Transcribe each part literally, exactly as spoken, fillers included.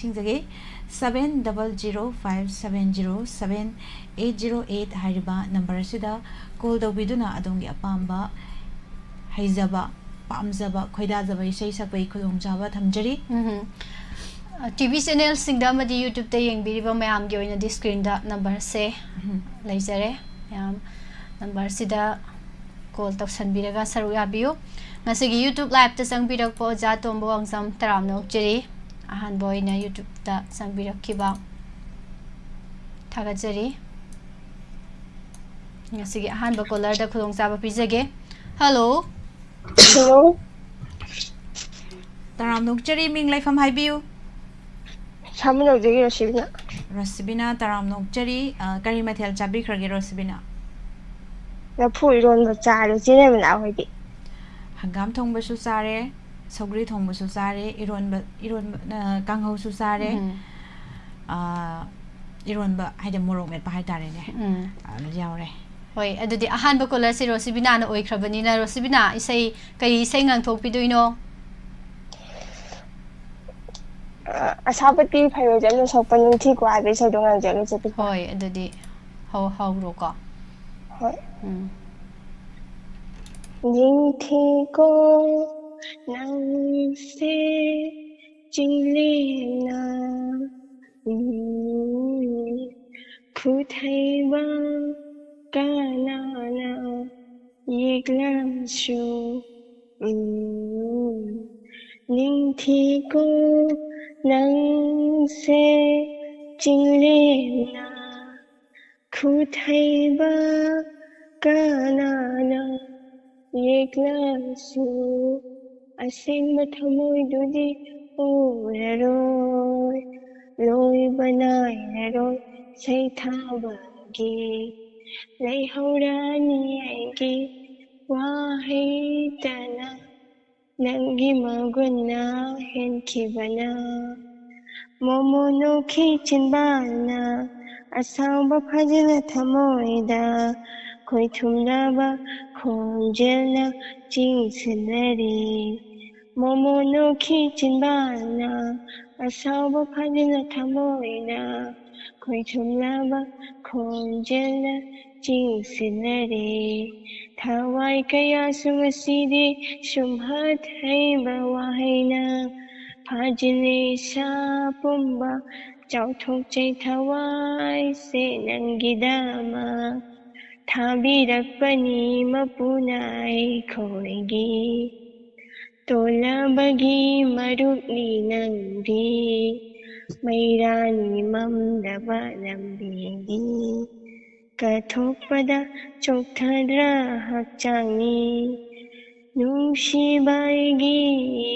ꯅꯤꯡꯁꯤꯡꯖꯒꯦ, seven double zero five seven zero seven eight zero eight ꯍꯥꯏꯔꯤꯕ number ꯑꯁꯤꯗ call ꯇꯧꯕꯤꯗꯨꯅ ꯑꯗꯣꯝꯒꯤ ꯑꯄꯥꯝꯕ, ꯍꯩꯖꯕ, ꯄꯥꯝꯖꯕ, ꯈꯣꯏꯗꯥꯖꯕ ꯏꯁꯩ ꯁꯛꯄꯒꯤ ꯈꯨꯗꯣꯡꯆꯥꯕ ꯊꯝꯖꯔꯤ꯫ ꯎꯝ꯫ ꯇꯤ ꯚꯤ ꯆꯦꯅꯦꯜꯁꯤꯡꯗ ꯑꯃꯗꯤ ꯌꯨꯇ꯭ꯌꯨꯕꯇ ꯌꯦꯡꯕꯤꯔꯤꯕ ꯃꯌꯥꯝꯒꯤ ꯑꯣꯏꯅꯗꯤ ꯁ꯭ꯀ꯭ꯔꯤꯟꯗ ꯅꯝꯕꯔꯁꯦ ꯎꯝ꯫ ꯂꯩꯖꯔꯦ꯫ ꯃꯌꯥꯝ ꯅꯝꯕꯔꯁꯤꯗ ꯀꯣꯜ ꯇꯧꯁꯟꯕꯤꯔꯒ ꯁꯔꯨꯛ ꯌꯥꯕꯤꯌꯨ꯫ ꯉꯁꯤꯒꯤ ꯌꯨꯇ꯭ꯌꯨꯕ ꯂꯥꯏꯞꯇ ꯆꯪꯕꯤꯔꯛꯄ ꯑꯣꯖꯥ ꯇꯣꯝꯕ ꯋꯥꯡꯖꯝ ꯇꯔꯥꯝꯅ ꯑꯣꯛꯆꯔꯤ꯫ ꯑꯍꯥꯟꯕ ꯑꯣꯏꯅ ꯌꯨꯇ꯭ꯌꯨꯕꯇ ꯆꯪꯕꯤꯔꯛꯈꯤꯕ ꯊꯥꯒꯠꯆꯔꯤ꯫ ꯉꯁꯤꯒꯤ ꯑꯍꯥꯟꯕ ꯀꯣꯂꯔꯗ ꯈꯨꯗꯣꯡꯆꯥꯕ ꯄꯤꯖꯒꯦ꯫ ꯍꯜꯂꯣ꯫ ꯍꯜꯂꯣ꯫ ꯇꯔꯥꯝꯅ ꯑꯣꯛꯆꯔꯤ, ꯃꯤꯡ ꯂꯩꯐꯝ ꯍꯥꯏꯕꯤꯌꯨ꯫ ꯁꯥꯃꯨꯅꯧꯖꯒꯤ ꯔꯣꯁꯤꯕꯤꯅ꯫ ꯔꯣꯁꯤꯕꯤꯅ, ꯇꯔꯥꯝꯅ ꯑꯣꯛꯆꯔꯤ꯫ ꯑ, ꯀꯔꯤ ꯃꯊꯦꯜ ꯆꯥꯕꯤꯈ꯭ꯔꯒꯦ ꯔꯣꯁꯤꯕꯤꯅ? ꯂꯐꯨ ꯏꯔꯣꯟꯕ ꯆꯥꯔꯦ, ꯆꯦ ꯅꯦꯃꯤꯅꯥ ꯍꯣꯏꯗꯤ? ꯍꯪꯒꯥꯝ ꯊꯣꯡꯕꯁꯨ ꯆꯥꯔꯦ, ꯁꯧꯒ꯭ꯔꯤ ꯊꯣꯡꯕꯁꯨ ꯆꯥꯔꯦ, ꯏꯔꯣꯟꯕ, ꯏꯔꯣꯟꯕ, ꯑ, ꯀꯥꯡꯍꯧꯁꯨ ꯆꯥꯔꯦ꯫ ꯎꯝ꯫ ꯑ, ꯏꯔꯣꯟꯕ ꯍꯥꯏꯗꯤ ꯃꯣꯔꯣꯛ ꯃꯦꯠꯄ ꯍꯥꯏꯇꯥꯔꯦꯅꯦ꯫ ꯎꯝ꯫ ꯑ, ꯌꯥꯎꯔꯦ꯫ ꯍꯣꯏ, ꯑꯗꯨꯗꯤ ꯑꯍꯥꯟꯕ ꯀꯣꯂꯔꯁꯤ ꯔꯣꯁꯤꯕꯤꯅꯥꯅ ꯑꯣꯏꯈ꯭ꯔꯕꯅꯤꯅ, ꯔꯣꯁꯤꯕꯤꯅꯥ, ꯏꯁꯩ, ꯀꯔꯤ ꯏꯁꯩ ꯉꯥꯡꯊꯣꯛꯄꯤꯗꯣꯏꯅꯣ? ꯑ, ꯑꯁꯥꯄꯇꯤ ꯐꯩꯔꯣꯖꯝꯅ ꯁꯛꯄ ꯅꯤꯡꯊꯤꯀꯣ ꯍꯥꯏꯕ ꯏꯁꯩꯗꯣ ꯉꯥꯡꯖꯒꯦ, ꯆꯦ ꯄꯨꯁꯄꯥ꯫ ꯍꯣꯏ, ꯑꯗꯨꯗꯤ ꯍꯧ-, ꯍꯧꯔꯣꯀꯣ꯫ ꯍꯣꯏ꯫ ꯎꯝ꯫ ꯅꯤꯡꯊꯤꯀꯣ ꯅꯪꯁꯦ ꯆꯤꯡꯂꯦꯝꯅ, ꯎꯝ, ꯈꯨꯊꯩꯕ ꯀꯅꯥꯅ ꯌꯦꯛꯂꯝꯁꯨ, ꯎꯝ, ꯅꯤꯡꯊꯤꯀꯣ ꯅꯪꯁꯦ ꯆꯤꯡꯂꯦꯝꯅ, ꯈꯨꯊꯩꯕ ꯀꯅꯥꯅ ꯌꯦꯛꯂꯁꯨ, ꯑꯁꯦꯡꯕ ꯊꯃꯣꯏꯗꯨꯗꯤ ꯎꯔꯔꯣꯏ, ꯂꯣꯏꯕ ꯅꯥꯏꯔꯔꯣꯏ ꯁꯩꯊꯥꯕꯒꯤ꯫ ꯂꯩꯍꯧꯔꯅꯤ ꯑꯩꯒꯤ ꯋꯥꯍꯩꯇꯅ, ꯅꯪꯒꯤ ꯃꯒꯨꯟꯅ ꯍꯦꯟꯈꯤꯕꯅ꯫ ꯃꯣꯃꯣꯅꯣꯈꯤ ꯆꯤꯟꯕꯥꯜꯅ ꯑꯁꯥꯎꯕ ꯐꯖꯅ ꯊꯃꯣꯏꯗ ꯈꯣꯏꯊꯨꯝꯂꯕ ꯈꯣꯟꯖꯦꯜꯅ ꯆꯤꯡꯁꯤꯟꯅꯔꯤ꯫ ꯃꯣꯃꯣꯅꯣꯈꯤ ꯆꯤꯟꯕꯥꯜꯅ ꯑꯁꯥꯎꯕ ꯐꯥꯖꯤꯜꯂ ꯊꯃꯣꯏꯅ ꯈꯣꯏꯊꯨꯝꯂꯕ ꯈꯣꯟꯖꯦꯜꯅ ꯆꯤꯡꯁꯤꯟꯅꯔꯦ꯫ ꯊꯋꯥꯏ ꯀꯌꯥꯁꯨ ꯉꯁꯤꯗꯤ ꯁꯨꯝꯍꯠ ꯍꯩꯕ ꯋꯥꯍꯩꯅ ꯐꯥꯖꯤꯜꯂꯦ ꯏꯁꯥ ꯄꯨꯝꯕ꯫ ꯆꯥꯎꯊꯣꯛꯆꯩ ꯊꯋꯥꯏꯁꯦ ꯅꯪꯒꯤꯗꯃꯛ ꯊꯥꯕꯤꯔꯛꯄꯅꯤ ꯃꯄꯨꯅ ꯑꯩꯈꯣꯏꯒꯤ꯫ ꯇꯣꯜꯂꯕꯒꯤ ꯃꯔꯨꯞꯅꯤ ꯅꯪꯗꯤ, ꯃꯩꯔꯥꯅꯤ ꯃꯝꯂꯕ ꯂꯝꯕꯤꯒꯤ꯫ ꯀꯠꯊꯣꯛꯄꯗ ꯆꯣꯛꯊꯗ꯭ꯔ ꯍꯛꯆꯥꯡꯅꯤ ꯅꯨꯡꯁꯤꯕ ꯑꯩꯒꯤ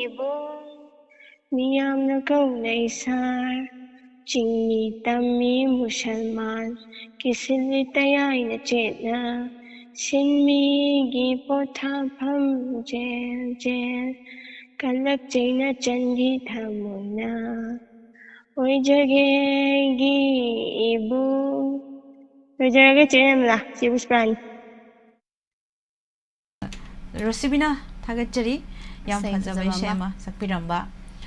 ꯏꯕꯨꯡ꯫ ꯃꯤꯌꯥꯝꯅ ꯀꯧꯅꯩ ꯁꯥꯔ, ꯆꯤꯡꯃꯤ ꯇꯝꯃꯤ ꯃꯨꯁꯜꯃꯥꯟ, ꯀꯤꯁꯤꯜꯂꯤ ꯇꯌꯥꯏꯅ ꯆꯦꯠꯅ, ꯁꯤꯟꯃꯤꯒꯤ ꯄꯣꯊꯥꯐꯝ ꯖꯦꯜ ꯖꯦꯜ, ꯀꯜꯂꯛꯆꯩꯅ ꯆꯟꯗꯤ ꯊꯃꯣꯏꯅ ꯑꯣꯏꯖꯒꯦ ꯑꯩꯒꯤ ꯏꯕꯨꯡ꯫ ꯂꯣꯏꯖꯔꯒꯦ ꯆꯦ ꯅꯦꯃꯂꯥ, ꯆꯦ ꯄꯨꯁꯄꯔꯥꯅꯤ꯫ ꯔꯣꯁꯤꯕꯤꯅꯥ, ꯊꯥꯒꯠꯆꯔꯤ꯫ ꯌꯥꯝ ꯏꯁꯩ ꯐꯖꯕ ꯐꯖꯕ ꯏꯁꯩ ꯑꯃ꯫ ꯑꯃ ꯁꯛꯄꯤꯔꯝꯕ꯫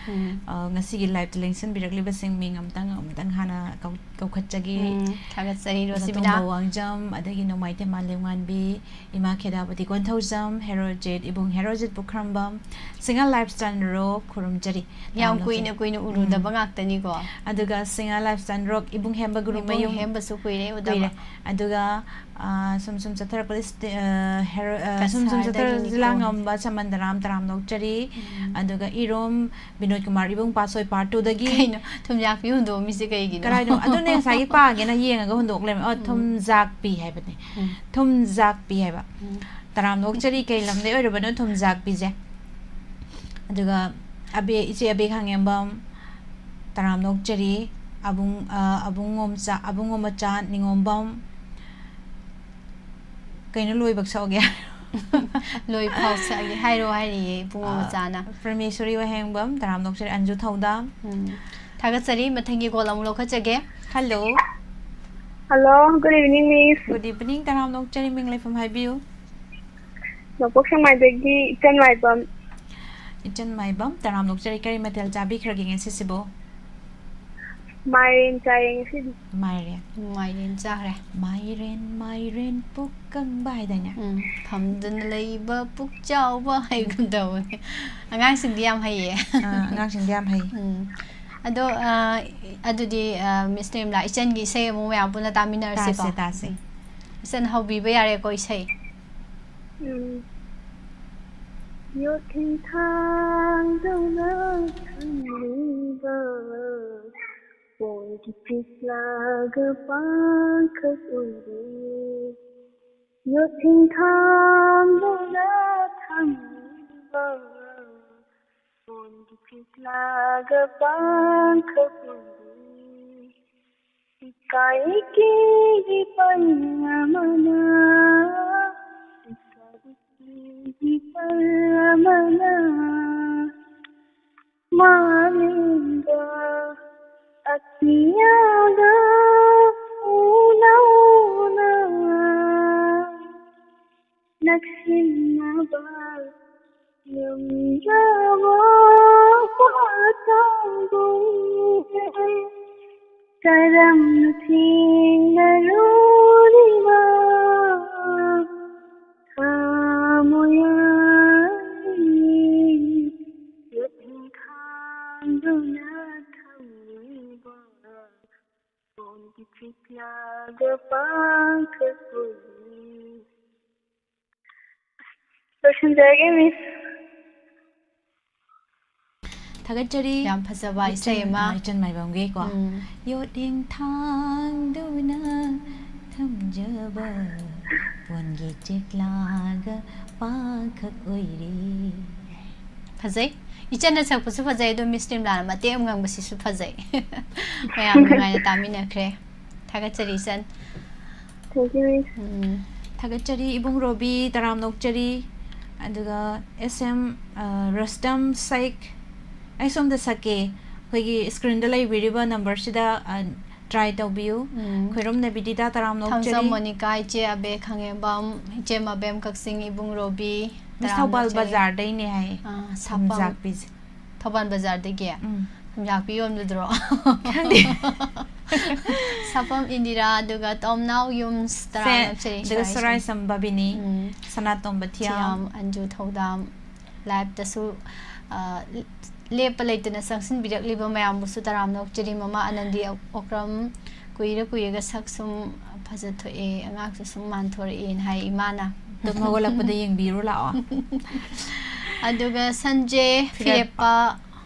ꯎꯝ꯫ ꯑ, ꯉꯁꯤꯒꯤ live ꯇ ꯂꯦꯡꯁꯤꯟꯕꯤꯔꯛꯂꯤꯕꯁꯤꯡ ꯃꯤꯡ ꯑꯝꯇꯪ, ꯑꯝꯇꯪ ꯍꯥꯟꯅ ꯀꯧ-, ꯀꯧꯈꯠꯆꯒꯦ꯫ ꯎꯝ, ꯊꯥꯒꯠꯆꯔꯤ ꯔꯣꯁꯤꯕꯤꯅꯥ꯫ ꯇꯣꯝꯕ ꯋꯥꯡꯖꯝ, ꯑꯗꯒꯤ ꯅꯣꯡꯃꯥꯏꯊꯦꯝ ꯃꯥꯂꯦꯝꯉꯥꯟꯕꯤ, ꯏꯃꯥ ꯈꯦꯗꯥꯄꯇꯤ ꯀꯣꯟꯊꯧꯖꯝ, ꯍꯦꯔꯣꯖꯤꯠ, ꯏꯕꯨꯡ ꯍꯦꯔꯣꯖꯤꯠ ꯄꯨꯈ꯭ꯔꯝꯕꯝ, singer Lifestyle Rock ꯈꯨꯔꯨꯝꯖꯔꯤ꯫ ꯌꯥꯝ ꯇꯥꯕ ꯀꯨꯏꯅ ꯅꯣꯛꯆꯩ꯫ ꯀꯨꯏꯅ ꯎꯔꯨꯗꯕ ꯎꯝ꯫ ꯉꯥꯛꯇꯅꯤꯀꯣ꯫ ꯑꯗꯨꯒ singer Lifestyle Rock ꯏꯕꯨꯡ ꯍꯦꯝꯕ ꯏꯕꯨꯡ ꯒꯨꯔꯨꯃꯌꯨꯝ ꯍꯦꯝꯕꯁꯨ ꯀꯨꯏꯔꯦ ꯎꯗꯕ꯫ ꯀꯨꯏꯔꯦ꯫ ꯑꯗꯨꯒ, ꯑ, ꯁꯨꯝ ꯁꯨꯝ ꯆꯠꯊꯔꯛꯄꯗ ꯁ꯭ꯇꯦ-, ꯑ, ꯍꯦꯔꯣ-, ꯑ, ꯁꯨꯝ ꯁꯨꯝ ꯀꯁꯥꯔꯗꯒꯤ ꯆꯠꯊꯔꯛꯄꯗ ꯖꯤꯂꯥ ꯅꯤꯄꯨ꯫ ꯉꯝꯕ ꯁꯃꯟꯗꯔꯥꯝ ꯇꯔꯥꯝ ꯂꯧꯆꯔꯤ꯫ ꯎꯝ꯫ ꯑꯗꯨꯒ ꯏꯔꯣꯝ ꯕꯤꯅꯣꯗ ꯀꯨꯃꯥꯔ ꯏꯕꯨꯡ ꯄꯥꯠꯁꯣꯏ part two ꯗꯒꯤ ꯀꯩꯅꯣ? ꯊꯨꯝꯌꯥꯛꯄꯤ ꯍꯨꯟꯗꯣꯛꯑꯝꯃꯤꯁꯦ ꯀꯩꯒꯤꯅꯣ? ꯀꯔꯥꯏꯅꯣ? ꯑꯗꯨꯅꯦ ꯉꯁꯥꯏꯒꯤ ꯄꯥꯒꯦꯅ ꯌꯦꯡꯉꯒ ꯍꯨꯟꯗꯣꯛ ꯂꯩꯔꯝꯃꯦ꯫ ꯑꯣ, ꯎꯝ꯫ ꯊꯨꯝꯖꯥꯛꯄꯤ ꯍꯥꯏꯕꯅꯦ꯫ ꯎꯝ꯫ ꯊꯨꯝꯖꯥꯛꯄꯤ ꯍꯥꯏꯕ꯫ ꯎꯝ꯫ ꯇꯔꯥꯝ ꯂꯧꯆꯔꯤ, ꯀꯩ ꯂꯝꯗꯩ ꯑꯣꯏꯔꯕꯅꯣ ꯊꯨꯝꯖꯥꯛꯄꯤꯁꯦ? ꯑꯗꯨꯒ ꯑꯕꯦ-, ꯏꯆꯦ ꯑꯕꯦ ꯈꯥꯉꯦꯝꯕꯝ, ꯇꯔꯥꯝ ꯂꯧꯆꯔꯤ, ꯑꯕꯨꯡ, ꯑ, ꯑꯕꯨꯡꯉꯣꯝꯆꯥ, ꯑꯕꯨꯡꯉꯣ ꯃꯆꯥ ꯅꯤꯉꯣꯝꯕꯝ, ꯀꯩꯅꯣ ꯂꯣꯏꯕꯛ ꯁꯛꯑꯒꯦ? ꯂꯣꯏ ꯐꯥꯎ ꯁꯛꯑꯒꯦ ꯍꯥꯏꯔꯣ ꯍꯥꯏꯔꯤꯌꯦ ꯏꯕꯨꯡꯉꯣ ꯑ, ꯃꯆꯥꯅ꯫ ꯄ꯭ꯔꯃꯦꯁꯣꯔꯤ ꯋꯥꯍꯦꯡꯕꯝ, ꯇꯔꯥꯝ ꯂꯧꯆꯔꯤ, ꯑꯟꯖꯨ ꯊꯧꯗꯥꯝ꯫ ꯎꯝ꯫ ꯊꯥꯒꯠꯆꯔꯤ, ꯃꯊꯪꯒꯤ call ꯑꯃꯨꯛ ꯂꯧꯈꯠꯆꯒꯦ꯫ Hello꯫ Hello, good evening, miss꯫ Good evening, ꯇꯔꯥꯝ ꯂꯧꯆꯔꯤ, ꯃꯤꯡ ꯂꯩꯐꯝ ꯍꯥꯏꯕꯤꯌꯨ꯫ ꯅꯣꯡꯄꯣꯛ ꯁꯦꯛꯃꯥꯏꯗꯒꯤ ꯏꯆꯟ ꯃꯥꯏꯕꯝ꯫ ꯏꯆꯟ ꯃꯥꯏꯕꯝ, ꯇꯔꯥꯝ ꯑꯣꯛꯆꯔꯤ꯫ ꯀꯔꯤ ꯃꯊꯦꯜ ꯆꯥꯕꯤꯈ꯭ꯔꯒꯦ ꯉꯁꯤꯁꯤꯕꯨ? ꯃꯥꯏꯔꯦꯟ ꯆꯥꯏꯌꯦ ꯉꯁꯤꯗꯤ꯫ ꯃꯥꯏꯔꯦꯟ꯫ ꯃꯥꯏꯔꯦꯟ ꯆꯥꯈ꯭ꯔꯦ꯫ ꯃꯥꯏꯔꯦꯟ, ꯃꯥꯏꯔꯦꯟ ꯄꯨꯛ ꯀꯪꯕ ꯍꯥꯏꯗꯥꯏꯅꯦ? ꯎꯝ, ꯐꯝꯗꯨꯅ ꯂꯩꯕ ꯄꯨꯛ ꯆꯥꯎꯕ ꯍꯥꯏꯒꯨꯝ ꯇꯧꯕꯅꯦ꯫ ꯑꯉꯥꯡꯁꯤꯡꯗꯤ ꯌꯥꯝ ꯍꯩꯌꯦ꯫ ꯑꯥ, ꯑꯉꯥꯡꯁꯤꯡꯗꯤ ꯌꯥꯝ ꯍꯩ꯫ ꯎꯝ꯫ ꯑꯗꯣ, ꯑ, ꯑꯗꯨꯗꯤ, ꯑ, ꯃꯤꯁ ꯅꯤꯔꯃꯂꯥ, ꯏꯆꯟꯒꯤ ꯏꯁꯩ ꯑꯃꯨꯛ ꯃꯌꯥꯝ ꯄꯨꯟꯅ ꯇꯥꯃꯤꯟꯅꯔꯁꯤꯀꯣ꯫ ꯇꯥꯁꯦ, ꯇꯥꯁꯦ꯫ ꯎꯝ꯫ ꯏꯆꯟ ꯍꯧꯕꯤꯕ ꯌꯥꯔꯦꯀꯣ ꯏꯁꯩ꯫ ꯎꯝ꯫ ꯌꯣꯠꯊꯤꯡ ꯊꯥꯡꯗꯧꯅ ꯊꯝꯂꯤꯕ ꯄꯣꯟꯒꯤ ꯆꯤꯛꯂꯥꯒ ꯄꯥꯡꯈꯛ ꯑꯣꯏꯔꯦ꯫ ꯌꯣꯠꯊꯤꯡ ꯊꯥꯡꯗꯧꯅ ꯊꯝꯂꯤꯕ ꯄꯣꯟꯒꯤ ꯆꯤꯛꯂꯥꯒ ꯄꯥꯡꯈꯛ ꯑꯣꯏꯔꯦ꯫ ꯏꯀꯥꯏ ꯏꯀꯤꯒꯤ ꯄꯜ ꯑꯃꯅ, ꯏꯀꯥꯏ ꯏꯀꯤꯒꯤ ꯄꯜ ꯑꯃꯅ ꯃꯥꯂꯦꯝꯒ ꯑꯇꯤꯌꯥꯒ ꯎꯅꯧꯅ ꯅꯛꯁꯤꯟꯅꯕ ꯉꯝꯗ꯭ꯔꯕ ꯄꯣꯠꯇꯒꯨꯝ ꯀꯔꯝꯅ ꯊꯦꯡꯅꯔꯨꯔꯤꯕ ꯊꯥꯃꯣꯏ ꯑꯅꯤ ꯌꯣꯠꯊꯤꯡ ꯊꯥꯡꯗꯨꯅ ꯊꯝꯂꯤꯕ ꯄꯣꯟꯒꯤ ꯆꯤꯛꯂꯥꯒ ꯄꯥꯡꯈꯛ ꯑꯣꯏꯔꯦ꯫ ꯂꯣꯏꯁꯤꯟꯖꯔꯒꯦ, ꯃꯤꯁ꯫ ꯊꯥꯒꯠꯆꯔꯤ꯫ ꯌꯥꯝ ꯐꯖꯕ ꯏꯁꯩ ꯏꯆꯟ-, ꯑꯃ꯫ ꯑꯥ, ꯏꯆꯟ ꯃꯥꯏꯕꯝꯒꯤꯀꯣ꯫ ꯎꯝ꯫ ꯌꯣꯠꯂꯦꯡ ꯊꯥꯡꯗꯨꯅ ꯊꯝꯖꯕ ꯄꯣꯟꯒꯤ ꯆꯤꯛꯂꯥꯒ ꯄꯥꯈꯛ ꯑꯣꯏꯔꯦ꯫ ꯐꯖꯩ꯫ ꯏꯆꯟꯅ ꯁꯛꯄꯁꯨ ꯐꯖꯩ, ꯑꯗꯣ ꯃꯤꯁ ꯅꯤꯔꯃꯂꯥꯅ ꯃꯇꯦꯛ ꯑꯃ ꯉꯪꯕꯁꯤꯁꯨ ꯐꯖꯩ꯫ ꯃꯌꯥꯝ ꯅꯨꯡꯉꯥꯏꯅ ꯇꯥꯃꯤꯟꯅꯈ꯭ꯔꯦ꯫ ꯊꯥꯒꯠꯆꯔꯤ, ꯏꯆꯟ꯫ Thank you, ꯃꯤꯁ꯫ ꯎꯝ꯫ ꯊꯥꯒꯠꯆꯔꯤ ꯏꯕꯨꯡ ꯔꯣꯕꯤ, ꯇꯔꯥꯝꯅ ꯑꯣꯛꯆꯔꯤ꯫ ꯑꯗꯨꯒ ꯑꯦꯁ ꯑꯦꯝ, ꯑ, ꯔꯁꯇꯝ ꯁꯥꯏꯛ, ꯑꯩ ꯁꯣꯝꯗ ꯁꯛꯀꯦ꯫ ꯑꯩꯈꯣꯏꯒꯤ ꯁ꯭ꯀ꯭ꯔꯤꯟꯗ ꯂꯩꯕꯤꯔꯤꯕ ꯅꯝꯕꯔꯁꯤꯗ, ꯑ, ꯇ꯭ꯔꯥꯏ ꯇꯧꯕꯤꯌꯨ꯫ ꯎꯝ꯫ ꯈꯣꯏꯔꯝꯅ ꯕꯤꯗꯤꯇꯥ, ꯇꯔꯥꯝꯅ ꯊꯥꯡꯖꯝ ꯑꯣꯛꯆꯔꯤ꯫ ꯃꯣꯅꯤꯀꯥ, ꯏꯆꯦ ꯑꯕꯦ ꯈꯪꯉꯦꯝꯕꯝ, ꯏꯆꯦ ꯃꯕꯦꯝ ꯀꯛꯆꯤꯡ, ꯏꯕꯨꯡ ꯔꯣꯕꯤ, ꯃꯤꯁ ꯊꯧꯕꯥꯜ ꯕꯖꯥꯔꯗꯩꯅꯦ ꯍꯥꯏꯌꯦ꯫ ꯑꯥ, ꯁꯥꯐꯝ꯫ ꯊꯨꯝꯖꯥꯛꯄꯤꯁꯦ꯫ ꯊꯧꯕꯥꯜ ꯕꯖꯥꯔꯗꯒꯤ? ꯎꯝ꯫ ꯊꯨꯝꯖꯥꯛꯄꯤ ꯌꯣꯟꯕꯗꯨꯔꯣ? ꯈꯪꯗꯦ꯫ ꯁꯥꯐꯝ ꯏꯟꯗꯤꯔꯥ, ꯑꯗꯨꯒ ꯇꯣꯝꯅꯥꯎ ꯌꯨꯝꯁ, ꯁꯦ, ꯇꯔꯥꯝꯅ ꯁꯤꯔꯤ ꯑꯗꯨꯒ ꯁꯔꯥꯏ ꯁꯔꯥꯏꯁꯝ ꯕꯕꯤꯅꯤ, ꯎꯝ꯫ ꯁꯅꯥꯇꯣꯝꯕ ꯊꯤꯌꯥꯝ꯫ ꯊꯤꯌꯥꯝ, ꯑꯟꯖꯨ ꯊꯧꯗꯥꯝ꯫ Live-ꯇꯁꯨ, ꯑ, ꯂꯦꯞꯄ ꯂꯩꯇꯅ ꯆꯪꯁꯤꯟꯕꯤꯔꯛꯂꯤꯕ ꯃꯌꯥꯝꯕꯨꯁꯨ ꯇꯔꯥꯝꯅ ꯑꯣꯛꯆꯔꯤ꯫ ꯃꯃꯥ ꯑꯅꯟꯗꯤ ꯑꯣꯀ꯭ꯔꯝ, ꯀꯨꯏꯔ ꯀꯨꯏꯔꯒ ꯁꯛ ꯁꯨꯝ ꯐꯖꯊꯣꯛꯑꯦ, ꯑꯉꯥꯡꯁꯨ ꯁꯨꯝ ꯃꯥꯟꯊꯣꯔꯛꯑꯦꯅ ꯍꯥꯏ ꯏꯃꯥꯅ꯫ ꯇꯨꯝ ꯍꯧꯒꯠꯂꯛꯄꯗ ꯌꯦꯡꯕꯤꯔꯨ ꯂꯥꯛꯑꯣ꯫ ꯑꯗꯨꯒ ꯁꯟꯖꯦ ꯐꯤꯔꯦꯞꯄ꯫ ꯐꯤꯔꯦꯞꯄ꯫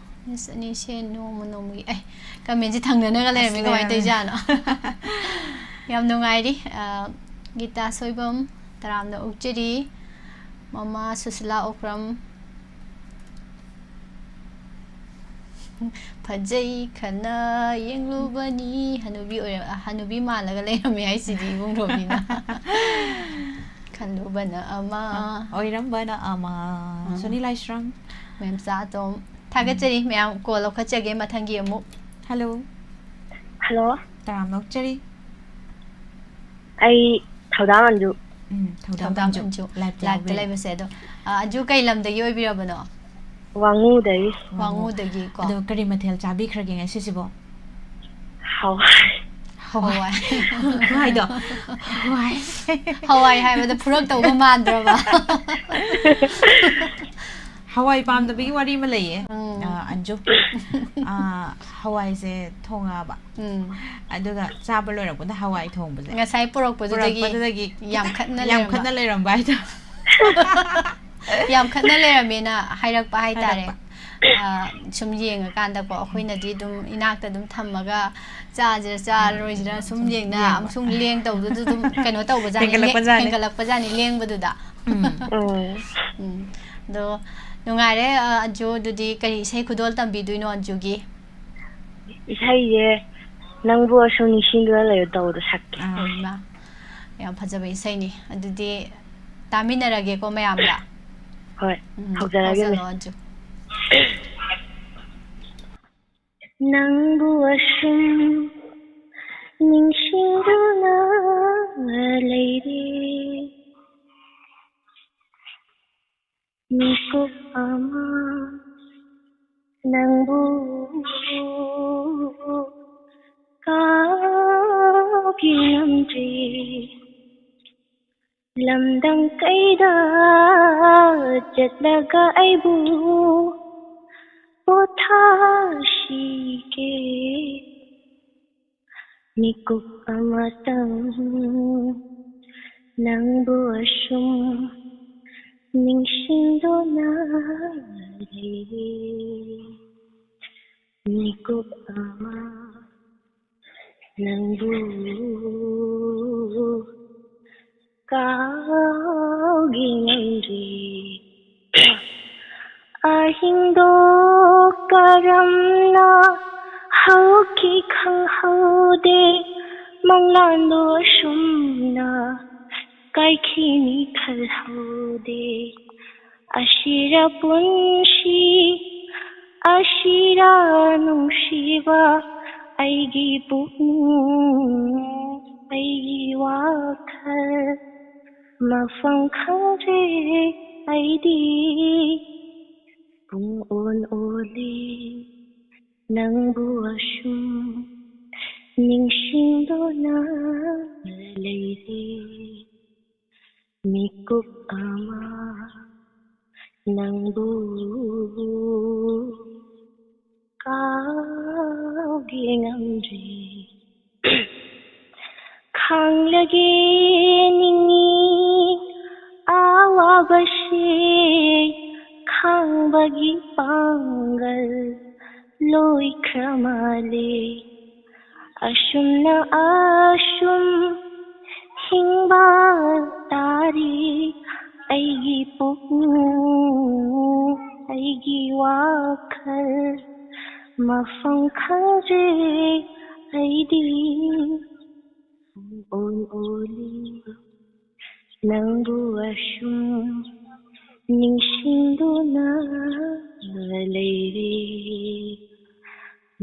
Miss ꯑꯅꯤꯁꯦ ꯅꯣꯡꯃ ꯅꯣꯡꯃꯒꯤ, ꯑꯦ, comment-ꯁꯦ ꯊꯪꯅꯅꯒ ꯂꯩꯔꯝꯃꯤ, ꯑꯁ, ꯀꯃꯥꯏꯅ ꯂꯩꯔꯝꯃꯤ꯫ ꯇꯧꯔꯤꯖꯥꯠꯅꯣ? ꯌꯥꯝ ꯅꯨꯡꯉꯥꯏꯔꯤ꯫ ꯑ, ꯒꯤꯇꯥ ꯁꯣꯏꯕꯝ, ꯇꯔꯥꯝꯅ ꯑꯣꯛꯆꯔꯤ꯫ ꯃꯃꯥ ꯁꯨꯁꯤꯂꯥ ꯑꯣꯀ꯭ꯔꯝ꯫ ꯐꯖꯩ ꯈꯅ ꯌꯦꯡꯂꯨꯕꯅꯤ꯫ ꯍꯅꯨꯕꯤ ꯑꯣꯏꯔ-, ꯍꯅꯨꯕꯤ ꯃꯥꯜꯂꯒ ꯂꯩꯔꯝꯃꯦ ꯍꯥꯏꯁꯤꯗꯤ ꯏꯕꯨꯡ ꯔꯣꯕꯤꯅ꯫ ꯈꯜꯂꯨꯕꯅ ꯑꯃ꯫ ꯑꯣꯏꯔꯝꯕꯅ ꯑꯃ꯫ ꯑꯥ꯫ ꯁꯣꯅꯤ ꯂꯥꯏꯁ꯭ꯔꯝ꯫ ꯃꯦꯝꯆꯥ ꯑꯇꯣꯝ꯫ ꯊꯥꯒꯠꯆꯔꯤ ꯃꯌꯥꯝ꯫ Call ꯂꯧꯈꯠꯆꯒꯦ ꯃꯊꯪꯒꯤ ꯑꯃꯨꯛ꯫ Hello꯫ Hello꯫ ꯇꯔꯥꯝꯅ ꯑꯣꯛꯆꯔꯤ꯫ ꯑꯩ ꯊꯧꯗꯥꯝ ꯑꯟꯖꯨ꯫ ꯎꯝ, ꯊꯧꯗꯥꯝ ꯊꯧꯗꯥꯝ ꯑꯟꯖꯨ꯫ ꯑꯟꯖꯨ꯫ Live-ꯇ live-ꯇ ꯌꯥꯎꯕꯤꯔꯦ꯫ ꯂꯩꯕꯁꯦ ꯑꯗꯣ, ꯑ, ꯑꯟꯖꯨ ꯀꯩ ꯂꯝꯗꯒꯤ ꯑꯣꯏꯕꯤꯔꯕꯅꯣ? ꯋꯥꯉꯨꯗꯒꯤ꯫ ꯋꯥꯉꯨ꯫ ꯋꯥꯉꯨꯗꯒꯤꯀꯣ꯫ ꯑꯗꯣ ꯀꯔꯤ ꯃꯊꯦꯜ ꯆꯥꯕꯤꯈ꯭ꯔꯒꯦ ꯉꯁꯤꯁꯤꯕꯣ? ꯍꯋꯥꯏ꯫ ꯍꯋꯥꯏ꯫ ꯍꯋꯥꯏ꯫ ꯍꯋꯥꯏꯗꯣ꯫ ꯍꯋꯥꯏ꯫ ꯍꯋꯥꯏ ꯍꯥꯏꯕꯗ ꯐꯨꯔꯛꯇꯧꯕ ꯃꯥꯟꯗ꯭ꯔꯕ? ꯍꯋꯥꯏ ꯄꯥꯝꯗꯕꯒꯤ ꯋꯥꯔꯤ ꯑꯃ ꯂꯩꯌꯦ꯫ ꯎꯝ꯫ ꯑ, ꯑꯟꯖꯨ꯫ ꯑ, ꯍꯋꯥꯏꯁꯦ ꯊꯣꯡꯉꯛꯑꯕ꯫ ꯎꯝ꯫ ꯑꯗꯨꯒ ꯆꯥꯕ ꯂꯣꯏꯔꯛꯄꯗ ꯍꯋꯥꯏ ꯊꯣꯡꯕꯁꯦ꯫ ꯉꯁꯥꯏ ꯄꯨꯔꯛꯄꯗꯨꯗꯒꯤ ꯄꯨꯔꯛꯄꯗꯨꯗꯒꯤ ꯌꯥꯝꯈꯠꯅ ꯌꯥꯝꯈꯠꯅ ꯂꯩꯔꯝꯕ꯫ ꯂꯩꯔꯝꯕ ꯍꯥꯏꯗꯣ꯫ ꯌꯥꯝꯈꯠꯅ ꯂꯩꯔꯝꯃꯦꯅ ꯍꯥꯏꯔꯛꯄ ꯍꯥꯏꯇꯥꯔꯦ꯫ ꯍꯥꯏꯔꯛꯄ꯫ ꯑ, ꯁꯨꯝ ꯌꯦꯡꯉꯀꯥꯟꯗꯀꯣ, ꯑꯩꯈꯣꯏꯅꯗꯤ ꯑꯗꯨꯝ ꯏꯅꯥꯛꯇ ꯑꯗꯨꯝ ꯊꯝꯃꯒ ꯆꯥꯁꯤꯔ ꯆꯥꯔꯔꯣꯏꯁꯤꯔ ꯁꯨꯝ ꯌꯦꯡꯅ ꯌꯦꯡꯕ꯫ ꯑꯃꯨꯛ ꯁꯨꯝ ꯂꯦꯡ ꯇꯧꯕꯗꯨꯗ ꯑꯗꯨꯝ ꯀꯩꯅꯣ ꯇꯧꯕꯖꯥꯠꯅꯤ, ꯍꯦꯟꯒꯠꯂꯛꯄꯖꯥꯠꯅꯤ꯫ ꯍꯦꯟꯒꯠꯂꯛꯄꯖꯥꯠꯅꯤ ꯂꯦꯡꯕꯗꯨꯗ꯫ ꯎꯝ꯫ ꯎꯝ꯫ ꯎꯝ꯫ ꯑꯗꯣ ꯅꯨꯡꯉꯥꯏꯔꯦ, ꯑ, ꯑꯟꯖꯨ, ꯑꯗꯨꯗꯤ ꯀꯔꯤ ꯏꯁꯩ ꯈꯨꯗꯣꯜ ꯇꯝꯕꯤꯗꯣꯏꯅꯣ ꯑꯟꯖꯨꯒꯤ? ꯏꯁꯩꯁꯦ ꯅꯪꯕꯨ ꯑꯁꯨꯝ ꯅꯤꯡꯁꯤꯡꯗꯨꯅ ꯂꯩꯔꯦ ꯇꯧꯕꯗꯣ ꯁꯛꯀꯦ꯫ ꯑꯥ꯫ ꯍꯩꯃꯥ, ꯌꯥꯝ ꯐꯖꯕ ꯏꯁꯩꯅꯤ꯫ ꯑꯗꯨꯗꯤ ꯇꯥꯃꯤꯟꯅꯔꯒꯦꯀꯣ ꯃꯌꯥꯝꯒ꯫ ꯍꯣꯏ, ꯎꯝ, ꯍꯧꯖꯔꯒꯦ, ꯍꯧꯖꯜꯂꯣ, ꯃꯤꯁ꯫ ꯑꯟꯖꯨ꯫ ꯅꯪꯕꯨ ꯑꯁꯨꯝ ꯅꯤꯡꯁꯤꯡꯗꯨꯅ ꯂꯩꯔꯦ꯫ ꯃꯤꯀꯨꯞ ꯑꯃ ꯅꯪꯕꯨ ꯀꯥꯎꯒꯦ ꯉꯝꯗ꯭ꯔꯦ꯫ ꯂꯝꯗꯝ ꯀꯩꯗ ꯆꯠꯂꯒ ꯑꯩꯕꯨ ꯄꯣꯊꯥꯁꯤꯒꯦ꯫ ꯃꯤꯀꯨꯞ ꯑꯃꯇꯪ ꯅꯪꯕꯨ ꯑꯁꯨꯝ ꯅꯤꯡꯁꯤꯡꯗꯨꯅ ꯂꯩꯔꯦ꯫ ꯃꯤꯀꯨꯞ ꯑꯃ ꯅꯪꯕꯨ ꯀꯥꯎꯒꯦ ꯉꯝꯗ꯭ꯔꯦ꯫ ꯑꯍꯤꯡꯗꯣ ꯀꯔꯝꯅ ꯍꯧꯈꯤ ꯈꯪꯍꯧꯗꯦ, ꯃꯪꯂꯥꯟꯗꯣ ꯑꯁꯨꯝꯅ ꯀꯥꯏꯈꯤꯅꯤ ꯈꯜꯍꯧꯗꯦ꯫ ꯑꯁꯤꯔ ꯄꯨꯟꯁꯤ, ꯑꯁꯤꯔ ꯅꯨꯡꯁꯤꯕ, ꯑꯩꯒꯤ ꯄꯨꯛꯅꯤꯡ, ꯑꯩꯒꯤ ꯋꯥꯈꯜ, ꯃꯐꯝ ꯈꯪꯗ꯭ꯔꯦ ꯑꯩꯗꯤ꯫ ꯄꯨꯡ ꯑꯣꯟ ꯑꯣꯜꯂꯤ ꯅꯪꯕꯨ ꯑꯁꯨꯝ ꯅꯤꯡꯁꯤꯡꯗꯨꯅ ꯂꯩꯔꯦ꯫ ꯃꯤꯀꯨꯞ ꯑꯃ ꯅꯪꯕꯨ ꯀꯥꯎꯒꯦ ꯉꯝꯗ꯭ꯔꯦ꯫ ꯈꯥꯡꯂꯒꯦ ꯅꯤꯡꯉꯤ ꯑꯋꯥꯕꯁꯤ, ꯈꯥꯡꯕꯒꯤ ꯄꯥꯡꯒꯜ ꯂꯣꯏꯈ꯭ꯔ ꯃꯥꯜꯂꯦ꯫ ꯑꯁꯨꯝꯅ ꯑꯁꯨꯝ ꯍꯤꯡꯕ ꯇꯥꯔꯤ ꯑꯩꯒꯤ ꯄꯨꯛꯅꯤꯡ, ꯑꯩꯒꯤ ꯋꯥꯈꯜ, ꯃꯐꯝ ꯈꯪꯗ꯭ꯔꯦ ꯑꯩꯗꯤ꯫ ꯑꯣꯟ ꯑꯣꯜꯂꯤ ꯅꯪꯕꯨ ꯑꯁꯨꯝ ꯅꯤꯡꯁꯤꯡꯗꯨꯅ ꯂꯩꯔꯦ꯫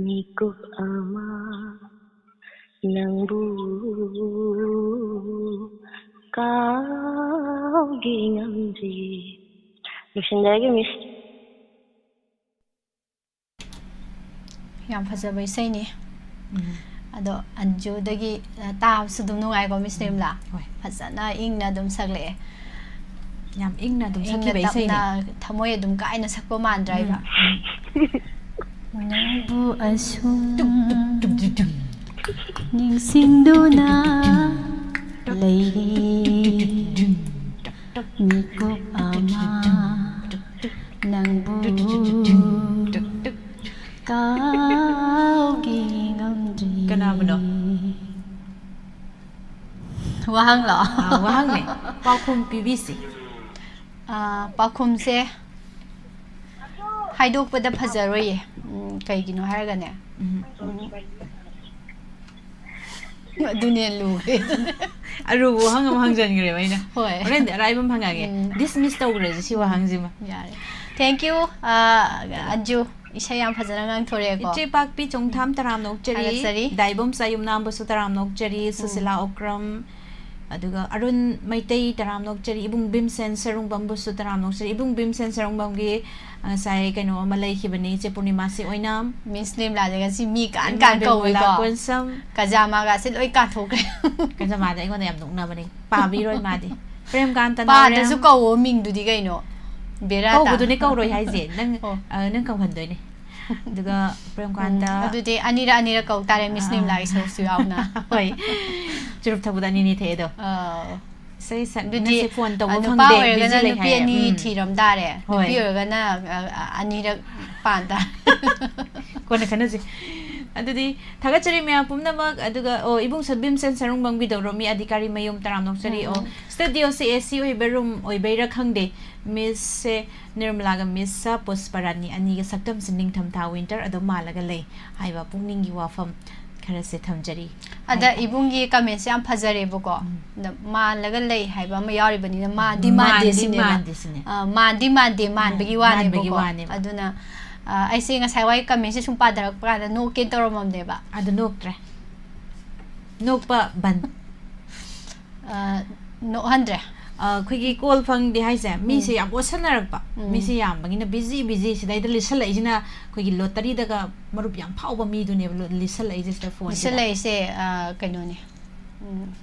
ꯃꯤꯀꯨꯞ ꯑꯃ ꯅꯪꯕꯨ ꯀꯥꯎꯒꯦ ꯉꯝꯗ꯭ꯔꯦ꯫ ꯂꯣꯏꯁꯤꯟꯖꯔꯒꯦ, ꯃꯤꯁ꯫ ꯌꯥꯝ ꯐꯖꯕ ꯏꯁꯩꯅꯤ꯫ ꯑꯗꯣ ꯑꯟꯖꯨꯗꯒꯤ, ꯑ, ꯇꯥꯕꯁꯨ ꯑꯗꯨꯝ ꯅꯨꯡꯉꯥꯏꯀꯣ, ꯃꯤꯁ ꯅꯤꯔꯃꯂꯥ? ꯍꯣꯏ꯫ ꯐꯖꯅ ꯏꯪꯅ ꯑꯗꯨꯝ ꯁꯛꯂꯛꯑꯦ꯫ ꯌꯥꯝ ꯏꯪꯅ ꯑꯗꯨꯝ ꯏꯪꯅ ꯁꯛꯈꯤꯕ ꯏꯁꯩꯅꯤ꯫ ꯇꯞꯅ ꯊꯃꯣꯏ ꯑꯗꯨꯝ ꯀꯥꯏꯅ ꯁꯛꯄ ꯃꯥꯟꯗ꯭ꯔꯥ ꯍꯥꯏꯕ? ꯅꯪꯕꯨ ꯑꯁꯨꯝ ꯅꯤꯡꯁꯤꯡꯗꯨꯅ ꯂꯩꯔꯤ꯫ ꯃꯤꯀꯨꯞ ꯑꯃ ꯅꯪꯕꯨ ꯀꯥꯎꯒꯦ ꯉꯝꯗ꯭ꯔꯤ꯫ ꯀꯅꯥꯕꯨꯅꯣ? ꯋꯥꯍꯪꯂꯣ? ꯑ, ꯋꯥꯍꯪꯅꯦ꯫ ꯄꯥꯎꯈꯨꯝ ꯄꯤꯕꯤꯁꯤ꯫ ꯑ, ꯄꯥꯎꯈꯨꯝꯁꯦ ꯍꯥꯏꯗꯣꯛꯄꯗ ꯐꯖꯔꯣꯏꯌꯦ꯫ ꯎꯝ, ꯀꯩꯒꯤꯅꯣ ꯍꯥꯏꯔꯒꯅꯦ, ꯎꯝ꯫ ꯑꯗꯨꯅꯦ ꯂꯨꯔꯦ꯫ ꯑꯔꯨꯕ ꯋꯥꯍꯪ ꯑꯃ ꯍꯪꯖꯟꯈ꯭ꯔꯦꯕ ꯑꯩꯅ꯫ ꯍꯣꯏ꯫ ꯍꯣꯔꯦꯟꯗꯤ ꯑꯔꯥꯏꯕ ꯑꯃ ꯍꯪꯉꯛꯑꯒꯦ꯫ ꯎꯝ꯫ Dismiss ꯇꯧꯈ꯭ꯔꯁꯦ ꯁꯤ ꯋꯥꯍꯪꯁꯤꯃ꯫ ꯌꯥꯔꯦ꯫ Thank you, ꯑ, ꯑꯟꯖꯨ꯫ ꯏꯁꯩ ꯌꯥꯝ ꯐꯖꯅ ꯉꯥꯡꯊꯣꯔꯛꯑꯦꯀꯣ꯫ ꯏꯆꯦ ꯄꯥꯛꯄꯤ ꯆꯣꯡꯊꯥꯝ ꯇꯔꯥꯝꯅ ꯑꯣꯛꯆꯔꯤ꯫ ꯊꯥꯒꯠꯆꯔꯤ꯫ ꯗꯥꯏꯕꯝ ꯆꯥꯌꯨꯝꯅꯥꯝꯕꯁꯨ ꯇꯔꯥꯝꯅ ꯑꯣꯛꯆꯔꯤ꯫ ꯁꯨꯁꯤꯂꯥ ꯑꯣꯀ꯭ꯔꯝ, ꯑꯗꯨꯒ ꯑꯔꯨꯟ ꯃꯩꯇꯩ ꯇꯔꯥꯝꯅ ꯑꯣꯛꯆꯔꯤ꯫ ꯏꯕꯨꯡ ꯚꯤꯝꯁꯦꯟ ꯁꯔꯨꯡꯕꯝꯕꯨꯁꯨ ꯇꯔꯥꯝꯅ ꯑꯣꯛꯆꯔꯤ꯫ ꯏꯕꯨꯡ ꯚꯤꯝꯁꯦꯟ ꯁꯔꯨꯡꯕꯝꯒꯤ, ꯑ, ꯉꯁꯥꯏ ꯀꯩꯅꯣ ꯑꯃ ꯂꯩꯈꯤꯕꯅꯤ, ꯏꯆꯦ ꯄꯨꯔꯅꯤꯃꯥꯁꯤ ꯑꯣꯏꯅꯥꯝ꯫ ꯃꯤꯁ ꯅꯤꯔꯃꯂꯥꯁꯦ ꯉꯁꯤ ꯃꯤ ꯀꯥꯟ ꯀꯥꯟ ꯏꯃꯥ ꯕꯦꯝꯕꯨꯂꯥ ꯀꯧꯏꯀꯣ꯫ ꯀꯣꯟꯁꯝ꯫ ꯀꯖꯥꯃꯥꯒꯥꯁꯦ ꯂꯣꯏ ꯀꯥꯟꯊꯣꯛꯈ꯭ꯔꯦ꯫ ꯀꯖꯥꯃꯥꯗ ꯑꯩꯉꯣꯟꯗ ꯌꯥꯝ ꯅꯣꯛꯅꯕꯅꯦ꯫ ꯄꯥꯕꯤꯔꯣꯏ ꯃꯥꯗꯤ꯫ ꯄ꯭ꯔꯦꯝꯀꯥꯟꯇ ꯄꯥꯗ꯭ꯔꯁꯨ ꯅꯥꯎꯔꯦꯝ꯫ ꯀꯧꯋꯣ ꯃꯤꯡꯗꯨꯗꯤ ꯀꯩꯅꯣ꯫ ꯕꯦꯔꯥ ꯇꯥ-, ꯀꯧꯕꯗꯨꯅꯦ ꯀꯧꯔꯣꯏ ꯍꯥꯏꯁꯦ꯫ ꯅꯪ, ꯑꯣ꯫ ꯑ, ꯅꯪ ꯀꯧꯍꯟꯗꯣꯏꯅꯦ꯫ ꯑꯗꯨꯒ ꯄ꯭ꯔꯦꯝꯀꯥꯟꯇ꯫ ꯎꯝ, ꯑꯗꯨꯗꯤ ꯑꯅꯤꯔꯛ ꯑꯅꯤꯔꯛ ꯀꯧ ꯇꯥꯔꯦ, ꯃꯤꯁ ꯑꯥ꯫ ꯅꯤꯔꯃꯂꯥꯒꯤ ꯁꯔꯨꯛꯁꯨ ꯌꯥꯎꯅ꯫ ꯍꯣꯏ꯫ ꯆꯨꯔꯨꯞ ꯊꯛꯄꯗ ꯑꯅꯤꯅꯤ ꯊꯛꯑꯦꯗꯣ꯫ ꯑꯥ꯫ ꯏꯁꯩ ꯁꯛ-, ꯑꯗꯨꯗꯤ, ꯉꯁꯤ ꯐꯣꯟ ꯇꯧꯕ ꯑ, ꯅꯨꯄꯥ ꯐꯪꯗꯦ, ꯑꯣꯏꯔꯒꯅ busy ꯂꯩ ꯅꯨꯄꯤ ꯍꯥꯏꯌꯦ꯫ ꯑꯅꯤ ꯎꯝ꯫ ꯊꯤꯔꯝ ꯇꯥꯔꯦ꯫ ꯍꯣꯏ꯫ ꯅꯨꯄꯤ ꯑꯣꯏꯔꯒꯅ, ꯑ, ꯑ, ꯑꯅꯤꯔꯛ ꯄꯥꯟ ꯇꯥꯔꯦ꯫ ꯀꯣꯟꯅ ꯈꯟꯅꯁꯤ꯫ ꯑꯗꯨꯗꯤ ꯊꯥꯒꯠꯆꯔꯤ ꯃꯌꯥꯝ ꯄꯨꯝꯅꯃꯛ꯫ ꯑꯗꯨꯒ, ꯑꯣ, ꯏꯕꯨꯡ ꯁ-, ꯚꯤꯝꯁꯦꯟ ꯁꯔꯨꯡꯕꯝꯒꯤꯗꯧꯔꯣꯃꯤ ꯑꯙꯤꯀꯥꯔꯤ ꯃꯌꯨꯝ ꯇꯔꯥꯝꯅ ꯑꯣꯛꯆꯔꯤ꯫ ꯑꯣ, ꯎꯝ꯫ Studio ꯁꯦ AC ꯑꯣꯏꯕ room ꯑꯣꯏꯕꯩꯔꯥ ꯈꯪꯗꯦ, ꯃꯤꯁꯁꯦ ꯅꯤꯔꯃꯂꯥꯒ ꯃꯤꯁ ꯄꯨꯁꯄꯔꯥꯅꯤ ꯑꯅꯤꯒꯤ ꯁꯛꯇꯝꯁꯦ ꯅꯤꯡꯊꯝꯊꯥ, winter ꯑꯗꯨꯝ ꯃꯥꯜꯂꯒ ꯂꯩ ꯍꯥꯏꯕ ꯄꯨꯛꯅꯤꯡꯒꯤ ꯋꯥꯐꯝ ꯈꯔꯁꯦ ꯊꯝꯖꯔꯤ꯫ ꯑꯗ ꯍꯥꯏ-, ꯏꯕꯨꯡꯒꯤ comment ꯁꯦ ꯌꯥꯝ ꯐꯖꯔꯦꯕꯀꯣ꯫ ꯎꯝ꯫ ꯑꯗ ꯃꯥꯜꯂꯒ ꯂꯩ ꯍꯥꯏꯕ ꯑꯃ ꯌꯥꯎꯔꯤꯕꯅꯤꯅ ꯃꯥꯟꯗꯤ ꯃꯥꯟꯗꯤ ꯃꯥꯟꯗꯦ ꯁꯤꯅꯦꯕ꯫ ꯃꯥꯟꯗꯦ ꯁꯤꯅꯦ꯫ ꯑ, ꯃꯥꯟꯗꯤ ꯃꯥꯟꯗꯦ, ꯃꯥꯟꯕꯒꯤ ꯎꯝ, ꯋꯥꯅꯦꯕꯀꯣ꯫ ꯃꯥꯟꯕꯒꯤ ꯋꯥꯅꯦꯕ꯫ ꯑꯗꯨꯅ, ꯑ, ꯑꯩꯁꯦ ꯉꯁꯥꯏ ꯋꯥꯏ comment ꯁꯦ ꯁꯨꯝ ꯄꯥꯊꯔꯛꯄ ꯀꯥꯟꯗ ꯅꯣꯛꯀꯦ ꯇꯧꯔꯝꯃꯕꯅꯦꯕ꯫ ꯑꯗꯨ ꯅꯣꯛꯇ꯭ꯔꯦ꯫ ꯅꯣꯛꯄ ꯕꯟ꯫ ꯑ, ꯅꯣꯛꯍꯟꯗ꯭ꯔꯦ꯫ ꯑ, ꯑꯩꯈꯣꯏꯒꯤ ꯀꯣꯜ ꯐꯪꯗꯦ ꯍꯥꯏꯁꯦ, ꯃꯤꯁꯦ ꯎꯝ꯫ ꯌꯥꯝ ꯑꯣꯠꯁꯟꯅꯔꯛꯄ꯫ ꯎꯝ꯫ ꯃꯤꯁꯦ ꯌꯥꯝꯕꯒꯤꯅ ꯕꯤꯖꯤ ꯕꯤꯖꯤ ꯁꯤꯗꯩꯗ ꯂꯤꯠꯁꯜꯂꯛꯏꯁꯤꯅ ꯑꯩꯈꯣꯏꯒꯤ ꯂꯣꯇꯔꯤꯗꯒ ꯃꯔꯨꯞ ꯌꯥꯝ ꯐꯥꯎꯕ ꯃꯤꯗꯨꯅꯦꯕ ꯂꯣ-, ꯂꯤꯠꯁꯜꯂꯛꯏꯁꯦ ꯁꯤꯗ ꯐꯣꯟꯁꯤꯗ꯫ ꯂꯤꯠꯁꯜꯂꯛꯏꯁꯦ, ꯑ, ꯀꯩꯅꯣꯅꯦ꯫ ꯎꯝ,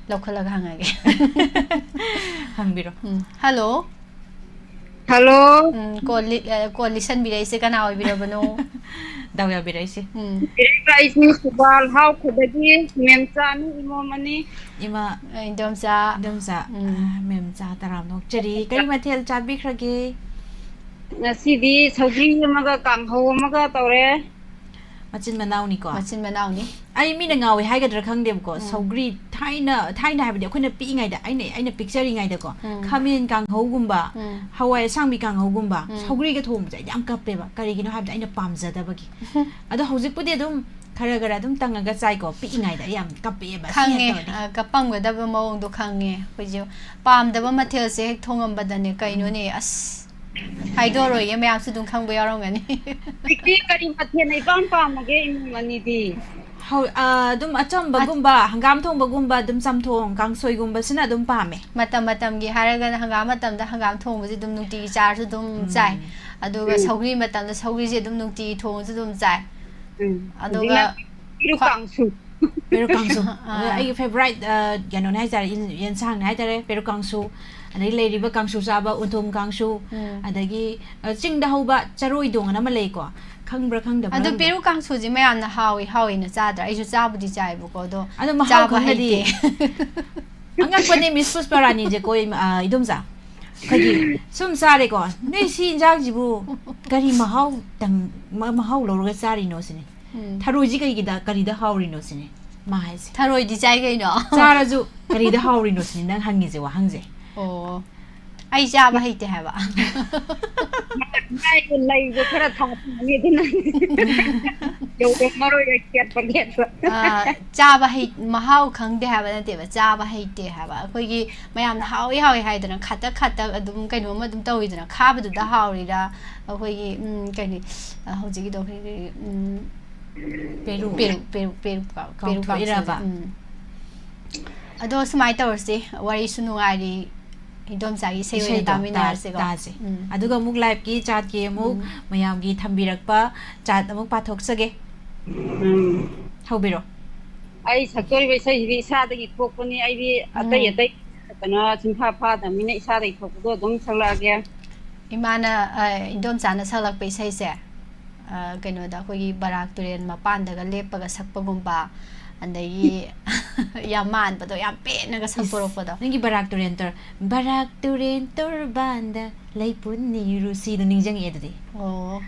ꯂꯧꯈꯠꯂꯒ ꯍꯪꯉꯒꯦ꯫ ꯍꯪꯕꯤꯔꯣ꯫ ꯎꯝ, ꯍꯜꯂꯣ꯫ ꯍꯜꯂꯣ꯫ ꯎꯝ, ꯀꯣꯜ ꯂꯤ-, ꯑ, ꯀꯣꯜ ꯂꯤꯁꯟꯕꯤꯔꯛꯏꯁꯦ ꯀꯅꯥ ꯑꯣꯏꯕꯤꯔꯕꯅꯣ? ꯗꯥꯎ ꯌꯥꯕꯤꯔꯛꯏꯁꯦ꯫ ꯎꯝ꯫ ꯏꯔꯩꯕ ꯑꯩꯁꯦ ꯊꯧꯕꯥꯜ ꯍꯥꯎꯈꯣꯡꯗꯒꯤ ꯃꯦꯝꯆꯥꯅꯤ ꯏꯃꯣꯝ ꯑꯅꯤ꯫ ꯏꯃꯥ, ꯑ, ꯏꯟꯗꯣꯝꯆꯥ꯫ ꯏꯟꯗꯣꯝꯆꯥ, ꯎꯝ꯫ ꯑ, ꯃꯦꯝꯆꯥ ꯇꯔꯥꯝꯅ ꯑꯣꯛꯆꯔꯤ꯫ ꯀꯔꯤ ꯃꯊꯦꯜ ꯆꯥꯕꯤꯈ꯭ꯔꯒꯦ? ꯉꯁꯤꯗꯤ ꯁꯧꯒ꯭ꯔꯤ ꯑꯃꯒ ꯀꯥꯡꯍꯧ ꯑꯃꯒ ꯇꯧꯔꯦ꯫ ꯃꯆꯤꯟ ꯃꯅꯥꯎꯅꯤꯀꯣ? ꯃꯆꯤꯟ ꯃꯅꯥꯎꯅꯤ꯫ ꯑꯩ ꯃꯤꯅ ꯉꯥꯎꯋꯦ ꯍꯥꯏꯒꯗ꯭ꯔꯥ ꯈꯪꯗꯦꯕꯀꯣ, ꯎꯝ꯫ ꯁꯧꯒ꯭ꯔꯤ ꯊꯥꯏꯅ, ꯊꯥꯏꯅ ꯍꯥꯏꯕꯗꯤ ꯑꯩꯈꯣꯏꯅ ꯄꯤꯛꯏꯉꯩꯗ, ꯑꯩꯅ, ꯑꯩꯅ ꯄꯤꯛꯆꯔꯤꯉꯩꯗꯀꯣ, ꯎꯝ꯫ ꯈꯥꯃꯦꯟ ꯀꯥꯡꯍꯧꯒꯨꯝꯕ, ꯎꯝ꯫ ꯍꯋꯥꯏ ꯑꯁꯥꯡꯕꯤ ꯀꯥꯡꯍꯧꯒꯨꯝꯕ, ꯎꯝ꯫ ꯁꯧꯒ꯭ꯔꯤꯒ ꯊꯣꯡꯕꯁꯦ ꯑꯩꯗꯤ ꯌꯥꯝ ꯀꯞꯄꯦꯕ꯫ ꯀꯔꯤꯒꯤꯅꯣ ꯍꯥꯏꯕꯗ ꯑꯩꯅ ꯄꯥꯝꯖꯗꯕꯒꯤ꯫ ꯑꯗꯣ ꯍꯧꯖꯤꯛꯄꯨꯗꯤ ꯑꯗꯨꯝ ꯈꯔ ꯈꯔ ꯑꯗꯨꯝ ꯇꯪꯉꯒ ꯆꯥꯏꯀꯣ, ꯄꯤꯛꯏꯉꯩꯗ ꯑꯩ ꯌꯥꯝ ꯀꯞꯄꯛꯑꯦꯕ, ꯑꯁꯤ ꯈꯪꯉꯦ, ꯍꯦꯛ ꯇꯧꯔꯗꯤ꯫ ꯑ, ꯀꯞꯄꯝꯒꯗꯕ ꯃꯑꯣꯡꯗꯣ ꯈꯪꯉꯦ꯫ ꯑꯩꯈꯣꯏꯁꯨ ꯄꯥꯝꯗꯕ ꯃꯊꯦꯜꯁꯦ ꯍꯦꯛ ꯊꯣꯡꯉꯝꯕꯗꯅꯦ, ꯀꯩꯅꯣꯅꯦ, ꯎꯝ꯫ ꯑꯁ, ꯍꯥꯏꯗꯣꯛꯑꯔꯣꯏꯒꯦ, ꯃꯌꯥꯝꯁꯨ ꯑꯗꯨꯝ ꯈꯪꯕ ꯌꯥꯎꯔꯝꯒꯅꯤ꯫ ꯍꯧꯖꯤꯛꯇꯤ ꯀꯔꯤ ꯃꯊꯦꯜꯅ ꯏꯄꯥꯝ ꯄꯥꯝꯃꯒꯦ ꯏꯃꯨꯡ ꯑꯅꯤꯗꯤ? ꯍꯧ-, ꯑ, ꯑꯗꯨꯝ ꯑꯆꯝꯕꯒꯨꯝꯕ, ꯍꯪꯒꯥꯝ ꯊꯣꯡꯕꯒꯨꯝꯕ, ꯑꯗꯨꯝ ꯆꯝꯊꯣꯡ, ꯀꯥꯡꯁꯣꯏꯒꯨꯝꯕꯁꯤꯅ ꯑꯗꯨꯝ ꯄꯥꯝꯃꯦ꯫ ꯃꯇꯝ ꯃꯇꯝꯒꯤ ꯍꯥꯏꯔꯒꯅ ꯍꯪꯒꯥꯝ ꯃꯇꯝꯗ ꯍꯪꯒꯥꯝ ꯊꯣꯡꯕꯁꯤ ꯑꯗꯨꯝ ꯅꯨꯡꯇꯤꯒꯤ ꯆꯥꯔꯁꯨ ꯑꯗꯨꯝ ꯎꯝ꯫ ꯆꯥꯏ꯫ ꯑꯗꯨꯒ ꯎꯝ꯫ ꯁꯧꯒ꯭ꯔꯤ ꯃꯇꯝꯗ ꯁꯧꯒ꯭ꯔꯤꯁꯦ ꯑꯗꯨꯝ ꯅꯨꯡꯇꯤꯒꯤ ꯊꯣꯡꯉꯁꯨ ꯑꯗꯨꯝ ꯆꯥꯏ꯫ ꯎꯝ꯫ ꯑꯗꯨꯒ ꯍꯧꯖꯤꯛꯅ ꯄꯦꯔꯨꯛ ꯈ꯭ꯋꯥ-, ꯀꯥꯡꯁꯨ꯫ ꯄꯦꯔꯨꯛ ꯀꯥꯡꯁꯨ꯫ ꯑꯥ꯫ ꯑꯗꯣ ꯑꯩꯒꯤ favourite, ꯑ, ꯀꯩꯅꯣꯅꯦ ꯍꯥꯏꯇꯥꯔꯦ, ꯏꯟ-, ꯌꯦꯟꯁꯥꯡꯅꯦ ꯍꯥꯏꯇꯥꯔꯦ, ꯄꯦꯔꯨꯛ ꯀꯥꯡꯁꯨ꯫ ꯑꯗꯩ ꯂꯩꯔꯤꯕ ꯀꯥꯡꯁꯨ ꯆꯥꯕ, ꯎꯟꯊꯣꯝ ꯀꯥꯡꯁꯨ, ꯎꯝ꯫ ꯑꯗꯒꯤ, ꯑ, ꯆꯤꯡꯗ ꯍꯧꯕ ꯆꯔꯣꯏꯗꯣꯡ ꯑꯅ ꯑꯃ ꯂꯩꯀꯣ꯫ ꯈꯪꯕ꯭ꯔꯥ ꯈꯪꯗꯕ꯭ꯔꯥ ꯑꯗꯣ ꯈꯪꯗꯦ꯫ ꯄꯦꯔꯨꯛ ꯀꯥꯡꯁꯨꯁꯦ ꯃꯌꯥꯝꯅ ꯍꯥꯎꯏ, ꯍꯥꯎꯏꯅ ꯆꯥꯗ꯭ꯔꯥ? ꯑꯩꯁꯨ ꯆꯥꯕꯨꯗꯤ ꯆꯥꯏꯕꯀꯣ, ꯑꯗꯣ ꯑꯗꯣ ꯃꯍꯥꯎ ꯆꯥꯕ ꯈꯪꯗꯗꯤ ꯍꯩꯇꯦ꯫ ꯑꯉꯛꯄꯅꯦ, ꯃꯤꯁ ꯄꯨꯁꯄꯥꯔꯥꯅꯤꯁꯦꯀꯣ, ꯏꯃ-, ꯑ, ꯏꯗꯣꯝꯆꯥ꯫ ꯑꯩꯈꯣꯏꯒꯤ ꯁꯨꯝ ꯆꯥꯔꯦꯀꯣ, "ꯅꯣꯏ ꯁꯤ ꯏꯟꯖꯥꯡꯁꯤꯕꯨ ꯀꯔꯤ ꯃꯍꯥꯎ ꯇꯪ-, ꯃ-, ꯃꯍꯥꯎ ꯂꯧꯔꯒ ꯆꯥꯔꯤꯅꯣ?" ꯁꯤꯅꯤ꯫ ꯎꯝ꯫ "ꯊꯔꯣꯏꯁꯤ ꯀꯩꯒꯤꯗ, ꯀꯔꯤꯗ ꯍꯥꯎꯔꯤꯅꯣ?" ꯁꯤꯅꯤ ꯃꯥ ꯍꯥꯏꯁꯦ꯫ ꯊꯔꯣꯏꯗꯤ ꯆꯥꯏ ꯀꯩꯅꯣ꯫ ꯆꯥꯔꯁꯨ ꯀꯔꯤꯗ ꯍꯥꯎꯔꯤꯅꯣ ꯁꯤꯅꯤ ꯅꯪ ꯍꯪꯉꯤꯁꯦ, ꯋꯥꯍꯪꯁꯦ꯫ ꯑꯣ꯫ ꯑꯩ ꯆꯥꯕ ꯍꯩꯇꯦ ꯍꯥꯏꯕ꯫ ꯃꯥꯏꯒꯤ ꯂꯩꯗꯣ ꯈꯔ ꯊꯥ ꯊꯝꯃꯅꯤ ꯑꯗꯨꯅ꯫ ꯌꯧꯔꯝꯃꯔꯣꯏ ꯑꯩ ꯈꯦꯠꯄ ꯈꯦꯠꯄ꯫ ꯑ, ꯆꯥꯕ ꯍꯩ-, ꯃꯍꯥꯎ ꯈꯪꯗꯦ ꯍꯥꯏꯕ ꯅꯠꯇꯦꯕ, ꯆꯥꯕ ꯍꯩꯇꯦ ꯍꯥꯏꯕ꯫ ꯑꯩꯈꯣꯏꯒꯤ ꯃꯌꯥꯝꯅ ꯍꯥꯎꯏ ꯍꯥꯎꯏ ꯍꯥꯏꯗꯅ ꯈꯥꯇꯛ ꯈꯥꯇꯛ ꯑꯗꯨꯝ ꯀꯩꯅꯣꯝꯃ ꯑꯗꯨꯝ ꯇꯧꯋꯤꯗꯅ, ꯈꯥꯕꯗꯨꯗ ꯍꯥꯎꯔꯤꯔꯥ? ꯑꯩꯈꯣꯏꯒꯤ, ꯎꯝ, ꯀꯩꯅꯤ, ꯑ, ꯍꯧꯖꯤꯛꯀꯤꯗꯣ ꯑꯩꯈꯣꯏꯒꯤ, ꯎꯝ, ꯄꯦꯔꯨꯛ꯫ ꯄꯦꯔꯨꯛ, ꯄꯦꯔꯨꯛ, ꯄꯦꯔꯨꯛ ꯀꯥꯎ-, ꯄꯦꯔꯨꯛ ꯀꯥꯡꯁꯨꯁꯦ꯫ ꯀꯥꯎꯊꯣꯛꯏꯔꯕ? ꯎꯝ꯫ ꯑꯗꯣ ꯁꯨꯃꯥꯏꯅ ꯇꯧꯔꯁꯤ, ꯋꯥꯔꯤꯁꯨ ꯅꯨꯡꯉꯥꯏꯔꯤ, ꯏꯗꯣꯝꯆꯥꯒꯤ ꯏꯁꯩ ꯑꯣꯏꯅ ꯏꯁꯩꯗꯣ ꯇꯥ- ꯇꯥꯃꯤꯟꯅꯔꯁꯤꯀꯣ꯫ ꯇꯥꯁꯦ꯫ ꯎꯝ꯫ ꯑꯗꯨꯒ ꯑꯃꯨꯛ liveꯀꯤ chatꯀꯤ ꯑꯃꯨꯛ ꯎꯝ꯫ ꯃꯌꯥꯝꯒꯤ ꯊꯝꯕꯤꯔꯛꯄ chat ꯑꯃꯨꯛ ꯄꯥꯊꯣꯛꯆꯒꯦ꯫ ꯎꯝ꯫ ꯍꯧꯕꯤꯔꯣ꯫ ꯑꯩ ꯁꯛꯇꯣꯔꯤꯕ ꯏꯁꯩꯁꯤꯗꯤ ꯏꯁꯥꯗꯒꯤ ꯊꯣꯛꯄꯅꯤ꯫ ꯑꯩꯗꯤ ꯑꯇꯩ ꯎꯝ꯫ ꯑꯇꯩ ꯀꯩꯅꯣ ꯁꯤꯟꯐꯥ ꯐꯥꯗꯕꯅꯤꯅ ꯏꯁꯥꯗꯒꯤ ꯊꯣꯛꯄꯗꯣ ꯑꯗꯨꯝ ꯁꯛꯂꯛꯑꯒꯦ꯫ ꯏꯃꯥꯅ, ꯑ, ꯏꯗꯣꯝꯆꯥꯅ ꯁꯛꯂꯛꯄ ꯏꯁꯩꯁꯦ, ꯑ, ꯀꯩꯅꯣꯗ ꯑꯩꯈꯣꯏꯒꯤ ꯕꯔꯥꯛ ꯇꯨꯔꯦꯜ ꯃꯄꯥꯟꯗꯒ ꯂꯦꯞꯄꯒ ꯁꯛꯄꯒꯨꯝꯕ, ꯑꯗꯒꯤ ꯌꯥꯝ ꯃꯥꯟꯕꯗꯣ, ꯌꯥꯝ ꯄꯦꯟꯅꯒ ꯁꯛꯇꯣꯔꯛꯄꯗꯣ꯫ ꯅꯪꯒꯤ ꯕꯔꯥꯛ ꯇꯨꯔꯦꯟ ꯇꯧꯔ, "ꯕꯔꯥꯛ ꯇꯨꯔꯦꯟ ꯇꯣꯔꯕꯥꯟꯗ ꯂꯩꯄꯨꯟ ꯅꯤꯔꯨꯁꯤꯗꯣ" ꯅꯤꯡꯁꯤꯡꯉꯛꯑꯦ ꯑꯗꯨꯗꯤ꯫ ꯑꯣ꯫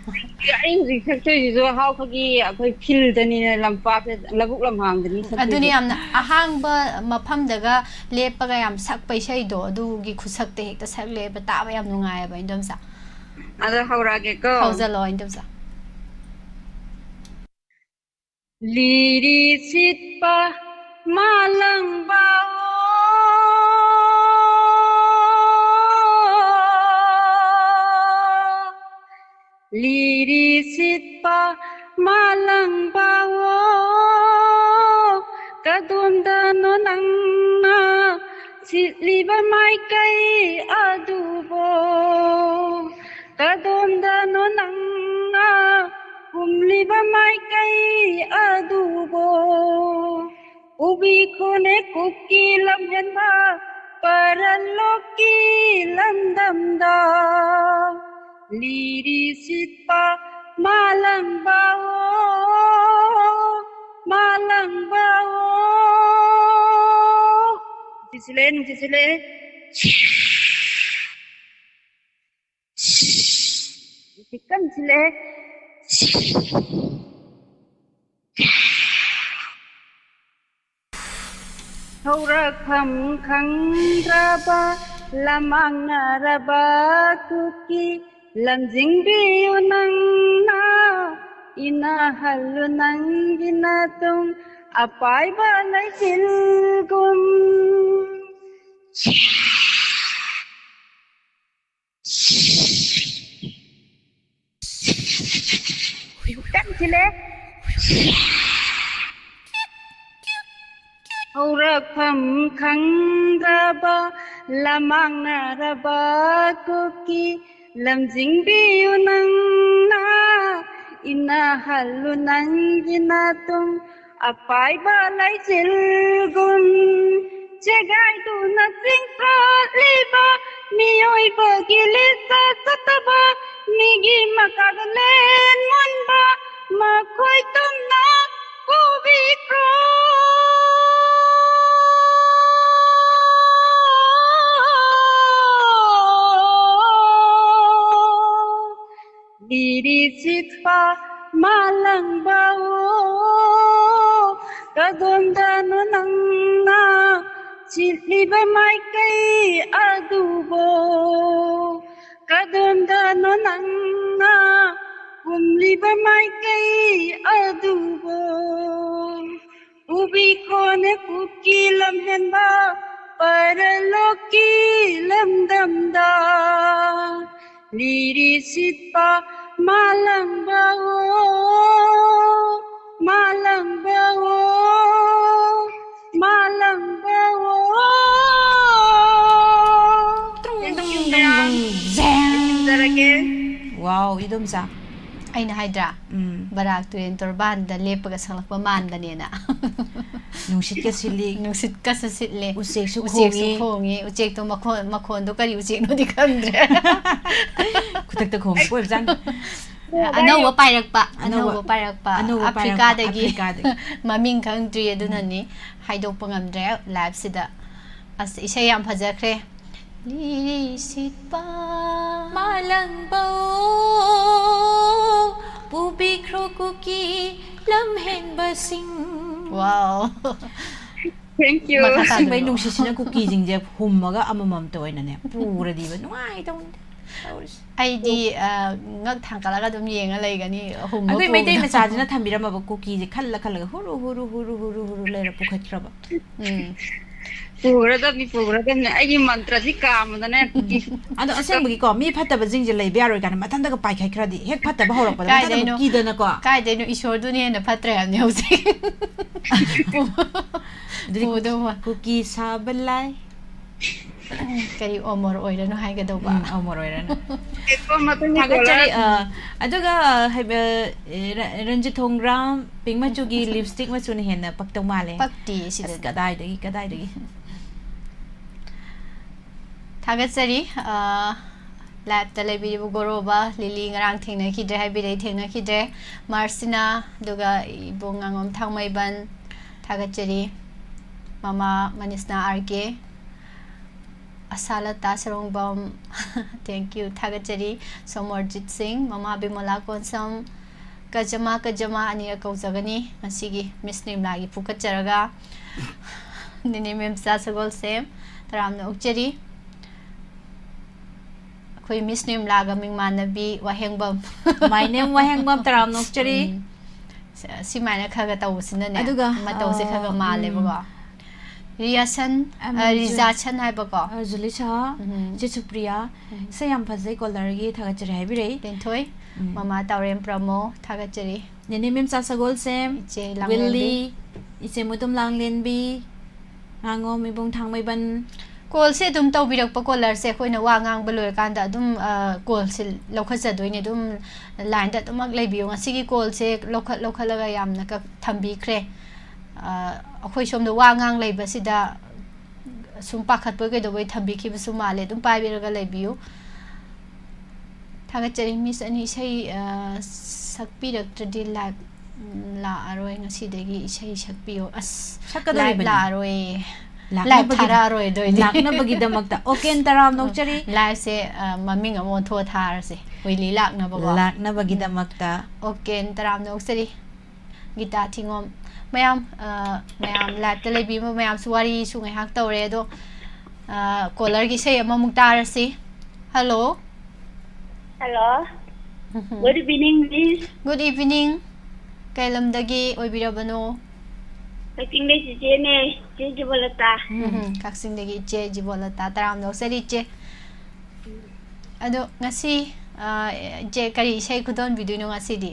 ꯑꯩ ꯍꯧꯖꯤꯛ ꯁꯛꯇꯣꯏꯁꯤꯁꯨ ꯍꯥꯎꯈꯒꯤ ꯑꯩꯈꯣꯏ fieldꯅꯤꯅ, ꯂꯝꯄꯥꯛꯇ, ꯂꯧꯕꯨꯛ ꯂꯝꯍꯥꯡꯗꯅꯤ ꯁꯛꯇꯣꯏꯁꯦ꯫ ꯑꯗꯨꯅꯤ, ꯌꯥꯝꯅ ꯑꯍꯥꯡꯕ ꯃꯐꯝꯗꯒ ꯂꯦꯞꯄꯒ ꯌꯥꯝ ꯁꯛꯄ ꯏꯁꯩꯗꯣ, ꯑꯗꯨꯒꯤ ꯈꯨꯁꯛꯇ ꯍꯦꯛꯇ ꯁꯛꯂꯦꯕ, ꯇꯥꯕ ꯌꯥꯝ ꯅꯨꯡꯉꯥꯏꯌꯦꯕ, ꯏꯗꯣꯝꯆꯥ꯫ ꯑꯗꯣ ꯍꯧꯔꯛꯑꯒꯦꯀꯣ꯫ ꯍꯧꯖꯜꯂꯣ, ꯏꯗꯣꯝꯆꯥ꯫ ꯂꯤꯔꯤ ꯁꯤꯠꯄ ꯃꯥꯂꯪꯕꯥꯑꯣ, ꯂꯤꯔꯤ ꯁꯤꯠꯄ ꯃꯥꯂꯪꯕꯥꯑꯣ, ꯀꯗꯣꯝꯗꯅꯣ ꯅꯪꯅ ꯁꯤꯠꯂꯤꯕ ꯃꯥꯏꯀꯩ ꯑꯗꯨꯕꯣ? ꯀꯗꯣꯝꯗꯅꯣ ꯅꯪꯅ ꯍꯨꯝꯂꯤꯕ ꯃꯥꯏꯀꯩ ꯑꯗꯨꯕꯣ? ꯎꯕꯤ ꯈꯣꯅꯦ ꯀꯨꯀꯤ ꯂꯝꯍꯦꯟꯕ ꯄꯔꯂꯣꯛꯀꯤ ꯂꯝꯗꯝꯗ, ꯂꯤꯔꯤ ꯁꯤꯠꯄ ꯃꯥꯂꯪꯕꯥꯑꯣ, ꯃꯥꯂꯪꯕꯥꯑꯣ꯫ ꯅꯨꯡꯁꯤꯠ ꯁꯤꯠꯂꯛꯑꯦ, ꯅꯨꯡꯁꯤꯠ ꯁꯤꯠꯂꯛꯑꯦ꯫ ꯅꯨꯡꯁꯤꯠ ꯀꯟꯅ ꯁꯤꯠꯂꯛꯑꯦ꯫ ꯍꯧꯔꯛꯐꯝ ꯈꯪꯗ꯭ꯔꯕ ꯂꯃꯥꯡꯅꯔꯕ ꯀꯨꯀꯤ ꯂꯝꯖꯤꯡꯕꯤꯌꯨ ꯅꯪꯅ, ꯏꯅꯍꯜꯂꯨ ꯅꯪꯒꯤ ꯅꯇꯨꯡ ꯑꯄꯥꯏꯕ ꯂꯩꯆꯤꯜꯒꯨꯝ꯫ ꯀꯟꯁꯤꯜꯂꯦ꯫ ꯍꯧꯔ ꯃꯐꯝ ꯈꯪꯗ꯭ꯔꯕ ꯂꯃꯥꯡꯅꯔꯕ ꯀꯨꯀꯤ ꯂꯝꯖꯤꯡꯕꯤꯌꯨ ꯅꯪꯅ꯫ ꯏꯟꯅꯍꯜꯂꯨ ꯅꯪꯒꯤ ꯅꯥꯇꯨꯡ ꯑꯄꯥꯏꯕ ꯂꯩꯆꯤꯜꯒꯨꯝ꯫ ꯆꯦꯒꯥꯏꯗꯨꯅ ꯆꯤꯡꯊꯠꯂꯤꯕ ꯃꯤꯑꯣꯏꯕꯒꯤ ꯂꯤꯆꯠ ꯆꯠꯇꯕ ꯃꯤꯒꯤ ꯃꯀꯥꯗ ꯂꯦꯟ ꯃꯨꯟꯕ ꯃꯈꯣꯏ ꯇꯨꯝꯅ ꯄꯨꯕꯤꯈ꯭ꯔꯣ꯫ ꯂꯤꯔꯤ ꯁꯤꯠꯄ ꯃꯥꯂꯪꯕ ꯑꯣ, ꯀꯗꯣꯝꯗꯅꯣ ꯅꯪꯅ ꯆꯤꯠꯂꯤꯕ ꯃꯥꯏꯀꯩ ꯑꯗꯨꯕꯣ? ꯀꯗꯣꯝꯗꯅꯣ ꯅꯪꯅ ꯀꯨꯝꯂꯤꯕ ꯃꯥꯏꯀꯩ ꯑꯗꯨꯕꯣ? ꯄꯨꯕꯤꯈꯣꯅꯦ ꯀꯨꯀꯤ ꯂꯝꯍꯦꯟꯕ ꯄꯔꯂꯣꯛꯀꯤ ꯂꯝꯗꯝꯗ꯫ ꯂꯤꯔꯤ ꯁꯤꯠꯄ ꯃꯥꯂꯪꯕ ꯑꯣ, ꯃꯥꯂꯪꯕ ꯑꯣ, ꯃꯥꯂꯪꯕ ꯑꯣ꯫ Thank you, ma'am. ꯊꯝꯖꯔꯒꯦ꯫ Wow, ꯏꯗꯣꯝꯆꯥ꯫ ꯑꯩꯅ ꯍꯥꯏꯗ꯭ꯔꯥ? ꯎꯝ꯫ ꯕꯔꯥꯛ ꯇꯨꯔꯦꯟ ꯇꯣꯔꯕꯥꯟꯗ ꯂꯦꯞꯄꯒ ꯁꯛꯂꯛꯄ ꯃꯥꯟꯕꯅꯦꯅ꯫ ꯅꯨꯡꯁꯤꯠꯀ ꯁꯤꯠꯂꯤ꯫ ꯅꯨꯡꯁꯤꯠꯀꯁꯨ ꯁꯤꯠꯂꯤ꯫ ꯎꯆꯦꯛꯁꯨ ꯎꯆꯦꯛꯁꯨ ꯈꯣꯡꯉꯤ꯫ ꯈꯣꯡꯉꯤ꯫ ꯎꯆꯦꯛꯇꯣ ꯃꯈꯣꯟ, ꯃꯈꯣꯟꯗꯣ ꯀꯔꯤ ꯎꯆꯦꯛꯅꯣꯗꯤ ꯈꯪꯗ꯭ꯔꯦ꯫ ꯈꯨꯗꯛꯇ ꯈꯣꯡꯕ ꯑꯣꯏꯕꯖꯥꯠꯅꯤ꯫ ꯑꯅꯧꯕ ꯄꯥꯏꯔꯛꯄ, ꯑꯅꯧꯕ, ꯑꯅꯧꯕ ꯄꯥꯏꯔꯛꯄ, ꯑꯅꯧꯕ ꯄꯥꯏꯔꯛꯄ, ꯑꯐ꯭ꯔꯤꯀꯥꯗꯒꯤ꯫ ꯑꯐ꯭ꯔꯤꯀꯥꯗꯒꯤ꯫ ꯃꯃꯤꯡ ꯈꯪꯗ꯭ꯔꯤ, ꯑꯗꯨꯅꯅꯤ ꯍꯥꯏꯗꯣꯛꯄ ꯉꯝꯗ꯭ꯔꯦ live ꯁꯤꯗ꯫ ꯑꯁ, ꯏꯁꯩ ꯌꯥꯝ ꯐꯖꯈ꯭ꯔꯦ꯫ ꯂꯤꯔꯤ ꯁꯤꯠꯄ ꯃꯥꯂꯪꯕ ꯑꯣ, ꯄꯨꯕꯤꯈ꯭ꯔꯣ ꯀꯨꯀꯤ ꯂꯝꯍꯦꯟꯕꯁꯤꯡ꯫ Wow. Thank you. ꯃꯈꯥ ꯇꯥꯗꯣꯏꯔꯣ? ꯑꯁꯦꯡꯕꯩ ꯅꯨꯡꯁꯤꯠꯁꯤꯅ ꯀꯨꯀꯤꯁꯤꯡꯁꯦ ꯍꯨꯝꯃꯒ ꯑꯃꯃꯝꯇ ꯑꯣꯏꯅꯅꯦ ꯄꯨꯔꯗꯤꯕ ꯅꯨꯡꯉꯥꯏꯗꯧꯅꯤ ꯇꯧꯔꯤꯁꯦ꯫ ꯑꯩꯗꯤ, ꯑ, ꯉꯛ ꯊꯥꯡꯒꯠꯂꯒ ꯑꯗꯨꯝ ꯌꯦꯡꯉ ꯂꯩꯒꯅꯤ, ꯍꯨꯝꯕ ꯑꯩꯈꯣꯏ ꯃꯩꯇꯩ ꯄꯨꯕꯗꯣ꯫ ꯃꯆꯥꯁꯤꯅ ꯊꯝꯕꯤꯔꯝꯃꯕ ꯀꯨꯀꯤꯁꯦ ꯈꯜꯂ ꯈꯜꯂꯒ ꯍꯨꯔꯨ ꯍꯨꯔꯨ ꯍꯨꯔꯨ ꯍꯨꯔꯨ ꯍꯨꯔꯨ ꯂꯩꯔ ꯄꯨꯈꯠꯈ꯭ꯔꯕ꯫ ꯎꯝ꯫ ꯄꯨꯈ꯭ꯔꯗꯕꯅꯤ, ꯄꯨꯈ꯭ꯔꯗꯕꯅꯤ꯫ ꯑꯩꯒꯤ ꯃꯟꯇ꯭ꯔꯁꯤ ꯀꯥꯝꯕꯗꯅꯦ, ꯀꯨꯀꯤ꯫ ꯑꯗꯣ ꯑꯁꯦꯡꯕꯒꯤ ꯀꯣ, ꯃꯤ ꯐꯠꯇꯕꯁꯤꯡꯁꯦ ꯂꯩꯕ ꯌꯥꯔꯣꯏ ꯀꯥꯏꯅ ꯃꯊꯟꯇꯒ ꯄꯥꯏꯈꯠꯈ꯭ꯔꯗꯤ, ꯍꯦꯛ ꯐꯠꯇꯕ ꯍꯧꯔꯛꯄꯗ ꯃꯊꯟꯇꯒ ꯀꯥꯏꯗꯩꯅꯣ? ꯀꯤꯗꯅꯀꯣ꯫ ꯀꯥꯏꯗꯩꯅꯣ? ꯏꯁꯣꯔꯗꯨꯅ ꯍꯦꯟꯅ ꯐꯠꯇ꯭ꯔꯦ ꯍꯥꯏꯕꯅꯤ ꯍꯧꯖꯤꯛ꯫ ꯑꯗꯨꯗꯤ ꯄꯨꯗꯧꯕ꯫ ꯀꯨꯀꯤ ꯁꯥꯕ ꯂꯥꯏ꯫ ꯀꯔꯤ ꯑꯣꯃꯣꯔ ꯑꯣꯏꯔꯅꯨ ꯍꯥꯏꯒꯗꯧꯕ? ꯎꯝ, ꯑꯃꯣꯔ ꯑꯣꯏꯔꯅꯨ꯫ ꯃꯊꯪꯒꯤ ꯊꯥꯒꯠꯆꯔꯤ꯫ caller꯫ ꯑ, ꯑꯗꯨꯒ ꯍꯥꯏꯕ, ꯑꯦ, ꯔ-, ꯔꯟꯖꯤꯠ ꯍꯣꯡꯒ꯭ꯔꯥꯝ, ꯄꯤꯡ ꯃꯆꯨꯒꯤ ꯂꯤꯞꯁꯇꯤꯛ ꯃꯆꯨꯅ ꯍꯦꯟꯅ ꯄꯛꯇꯧ ꯃꯥꯜꯂꯦ꯫ ꯄꯛꯇꯤ ꯁꯤꯗ꯫ ꯑꯁ, ꯀꯗꯥꯏꯗꯒꯤ, ꯀꯗꯥꯏꯗꯒꯤ? ꯊꯥꯒꯠꯆꯔꯤ꯫ ꯑ, liveꯇ ꯂꯩꯕꯤꯔꯤꯕ ꯒꯣꯔꯣꯕ, ꯂꯤꯂꯤ ꯉꯔꯥꯡ ꯊꯦꯡꯅꯈꯤꯗ꯭ꯔꯦ ꯍꯥꯏꯕꯤꯔꯛꯏ, ꯊꯦꯡꯅꯈꯤꯗ꯭ꯔꯦ꯫ ꯃꯥꯔꯁꯤꯅꯥ, ꯑꯗꯨꯒ ꯏꯕꯨꯡ ꯉꯥꯉꯣꯝ ꯊꯥꯡꯃꯩꯕꯟ, ꯊꯥꯒꯠꯆꯔꯤ꯫ ꯃꯃꯥ ꯃꯅꯤꯁꯅꯥ ꯑꯥꯔ ꯀꯦ, ꯑꯁꯥꯂꯇꯥ ꯁꯔꯣꯡꯕꯝ, thank you, ꯊꯥꯒꯠꯆꯔꯤ꯫ ꯁꯣꯃꯣꯔꯖꯤꯠ ꯁꯤꯡ, ꯃꯃꯥ ꯕꯤꯃꯣꯂꯥ ꯀꯣꯟꯁꯝ, ꯀꯖꯃꯥ ꯀꯖꯃꯥ ꯑꯅꯤꯔꯛ ꯀꯧꯖꯒꯅꯤ ꯉꯁꯤꯒꯤ ꯃꯤꯁ ꯅꯤꯔꯃꯂꯥꯒꯤ ꯐꯨꯀꯠꯆꯔꯒ꯫ ꯅꯦꯅꯦ ꯃꯦꯝꯆꯥ ꯁꯒꯣꯜꯁꯦꯝ, ꯇꯔꯥꯝꯅ ꯑꯣꯛꯆꯔꯤ꯫ ꯑꯩꯈꯣꯏ ꯃꯤꯁ ꯅꯤꯔꯃꯂꯥꯒ ꯃꯤꯡꯃꯥꯟꯅꯕꯤ ꯋꯥꯍꯦꯡꯕꯝ꯫ My name ꯋꯥꯍꯦꯡꯕꯝ, ꯇꯔꯥꯝꯅ ꯑꯣꯛꯆꯔꯤ꯫ ꯎꯝ꯫ ꯁ-, ꯁꯤꯃꯥꯏꯅ ꯈꯔ ꯈꯔ ꯇꯧꯕꯁꯤꯅꯅꯦ, ꯑꯗꯨꯒ, ꯃꯇꯧꯁꯦ ꯈꯔ ꯈꯔ ꯑ, ꯃꯥꯜꯂꯦꯕꯀꯣ꯫ ꯎꯝ꯫ ꯔꯤꯌꯥꯁꯟ, ꯑ, ꯑ, ꯔꯤꯖꯥꯁꯟ ꯍꯥꯏꯕꯀꯣ꯫ ꯑ, ꯖꯨꯂꯤꯁꯥ, ꯎꯝ꯫ ꯏꯆꯦ ꯁꯨꯄ꯭ꯔꯤꯌꯥ, ꯎꯝ꯫ ꯏꯁꯩ ꯌꯥꯝ ꯐꯖꯩ, caller ꯒꯤ ꯊꯥꯒꯠꯆꯔꯤ ꯍꯥꯏꯕꯤꯔꯛꯏ꯫ ꯂꯦꯟꯊꯣꯏ, ꯎꯝ꯫ ꯃꯃꯥ ꯇꯥꯎꯔꯦꯝ ꯄ꯭ꯔꯃꯣ, ꯊꯥꯒꯠꯆꯔꯤ꯫ ꯅꯦꯅꯦ ꯃꯦꯝꯆꯥ ꯁꯒꯣꯜꯁꯦꯝ, ꯏꯆꯦ ꯂꯥꯡꯂꯦꯝꯕꯤ꯫ ꯋꯤꯜꯂꯤ, ꯏꯆꯦ ꯃꯨꯇꯨꯝ ꯂꯥꯡꯂꯦꯟꯕꯤ, ꯉꯥꯉꯣꯝ ꯏꯕꯨꯡ ꯊꯥꯡꯃꯩꯕꯟ꯫ Call ꯁꯦ ꯑꯗꯨꯝ ꯇꯧꯕꯤꯔꯛꯄ caller ꯁꯦ ꯑꯩꯈꯣꯏꯅ ꯋꯥ ꯉꯥꯡꯕ ꯂꯣꯏꯔꯀꯥꯟꯗ ꯑꯗꯨꯝ, ꯑ, call ꯁꯦ ꯂꯧꯈꯠꯆꯗꯣꯏꯅꯦ꯫ ꯑꯗꯨꯝ line ꯗ ꯑꯗꯨꯃꯛ ꯂꯩꯕꯤꯌꯨ꯫ ꯉꯁꯤꯒꯤ call ꯁꯦ ꯂꯧꯈꯠ, ꯂꯧꯈꯠꯂꯒ ꯌꯥꯝꯅ ꯀꯛ-, ꯊꯝꯕꯤꯈ꯭ꯔꯦ꯫ ꯑ, ꯑꯩꯈꯣꯏ ꯁꯣꯝꯗ ꯋꯥ ꯉꯥꯡ ꯂꯩꯕꯁꯤꯗ ꯁꯨꯝ ꯄꯥꯈꯠꯄꯣꯏ ꯀꯩꯗꯧꯕꯣꯏ ꯊꯝꯕꯤꯈꯤꯕꯁꯨ ꯃꯥꯜꯂꯦ꯫ ꯑꯗꯨꯝ ꯄꯥꯏꯕꯤꯔꯒ ꯂꯩꯕꯤꯌꯨ꯫ ꯊꯥꯒꯠꯆꯔꯤ꯫ Miss ꯑꯅꯤ ꯏꯁꯩ, ꯑ, ꯁꯛꯄꯤꯔꯛꯇ꯭ꯔꯗꯤ live, ꯎꯝ, ꯂꯥꯛꯑꯔꯣꯏ꯫ ꯉꯁꯤꯗꯒꯤ ꯏꯁꯩ ꯁꯛꯄꯤꯌꯣ꯫ ꯑꯁ, ꯁꯛꯀꯗꯧꯔꯤꯕꯅꯤ꯫ Live ꯂꯥꯛꯑꯔꯣꯏꯌꯦ꯫ ꯂꯥꯛꯅꯕꯒꯤ-, Live ꯊꯥꯔꯛꯑꯔꯣꯏ ꯑꯗꯨ ꯑꯣꯏꯗꯤ꯫ ꯂꯥꯛꯅꯕꯒꯤꯗꯃꯛꯇ ꯑꯣꯀꯦꯟ ꯇꯔꯥꯝꯅ ꯑꯣꯛꯆꯔꯤ꯫ Live ꯁꯦ, ꯑ, ꯃꯃꯤꯡ ꯑꯃ ꯑꯣꯟꯊꯣꯛꯑ ꯊꯥꯔꯁꯦ꯫ ꯋꯤꯂꯤ ꯂꯥꯛꯅꯕꯀꯣ꯫ ꯂꯥꯛꯅꯕꯒꯤꯗꯃꯛꯇ꯫ ꯑꯣꯀꯦꯟ ꯇꯔꯥꯝꯅ ꯑꯣꯛꯆꯔꯤ꯫ ꯒꯤꯇꯥ ꯊꯤꯉꯣꯝ꯫ ꯃꯌꯥꯝ, ꯑ, ꯃꯌꯥꯝ live ꯇ ꯂꯩꯕꯤꯕ ꯃꯌꯥꯝꯁꯨ ꯋꯥꯔꯤꯁꯨ ꯉꯥꯏꯍꯥꯛ ꯇꯧꯔꯦ꯫ ꯑꯗꯣ, ꯑ, caller ꯒꯤ ꯏꯁꯩ ꯑꯃꯃꯨꯛ ꯇꯥꯔꯁꯤ꯫ Hello꯫ Hello. Good evening, Miss. Good evening. ꯀꯩ ꯂꯝꯗꯒꯤ ꯑꯣꯏꯕꯤꯔꯕꯅꯣ? ꯀꯛꯆꯤꯡꯗꯩ ꯆꯤꯆꯦꯅꯦ, ꯆꯦ ꯖꯤꯕꯣꯂꯇꯥ꯫ ꯎꯝ, ꯀꯛꯆꯤꯡꯗꯒꯤ ꯏꯆꯦ ꯖꯤꯕꯣꯂꯇꯥ, ꯇꯔꯥꯝꯅ ꯑꯣꯛꯆꯔꯤ ꯏꯆꯦ꯫ ꯑꯗꯣ ꯉꯁꯤ, ꯑ, ꯏꯆꯦ ꯀꯔꯤ ꯏꯁꯩ ꯈꯨꯗꯣꯟꯕꯤꯗꯣꯏꯅꯣ ꯉꯁꯤꯗꯤ?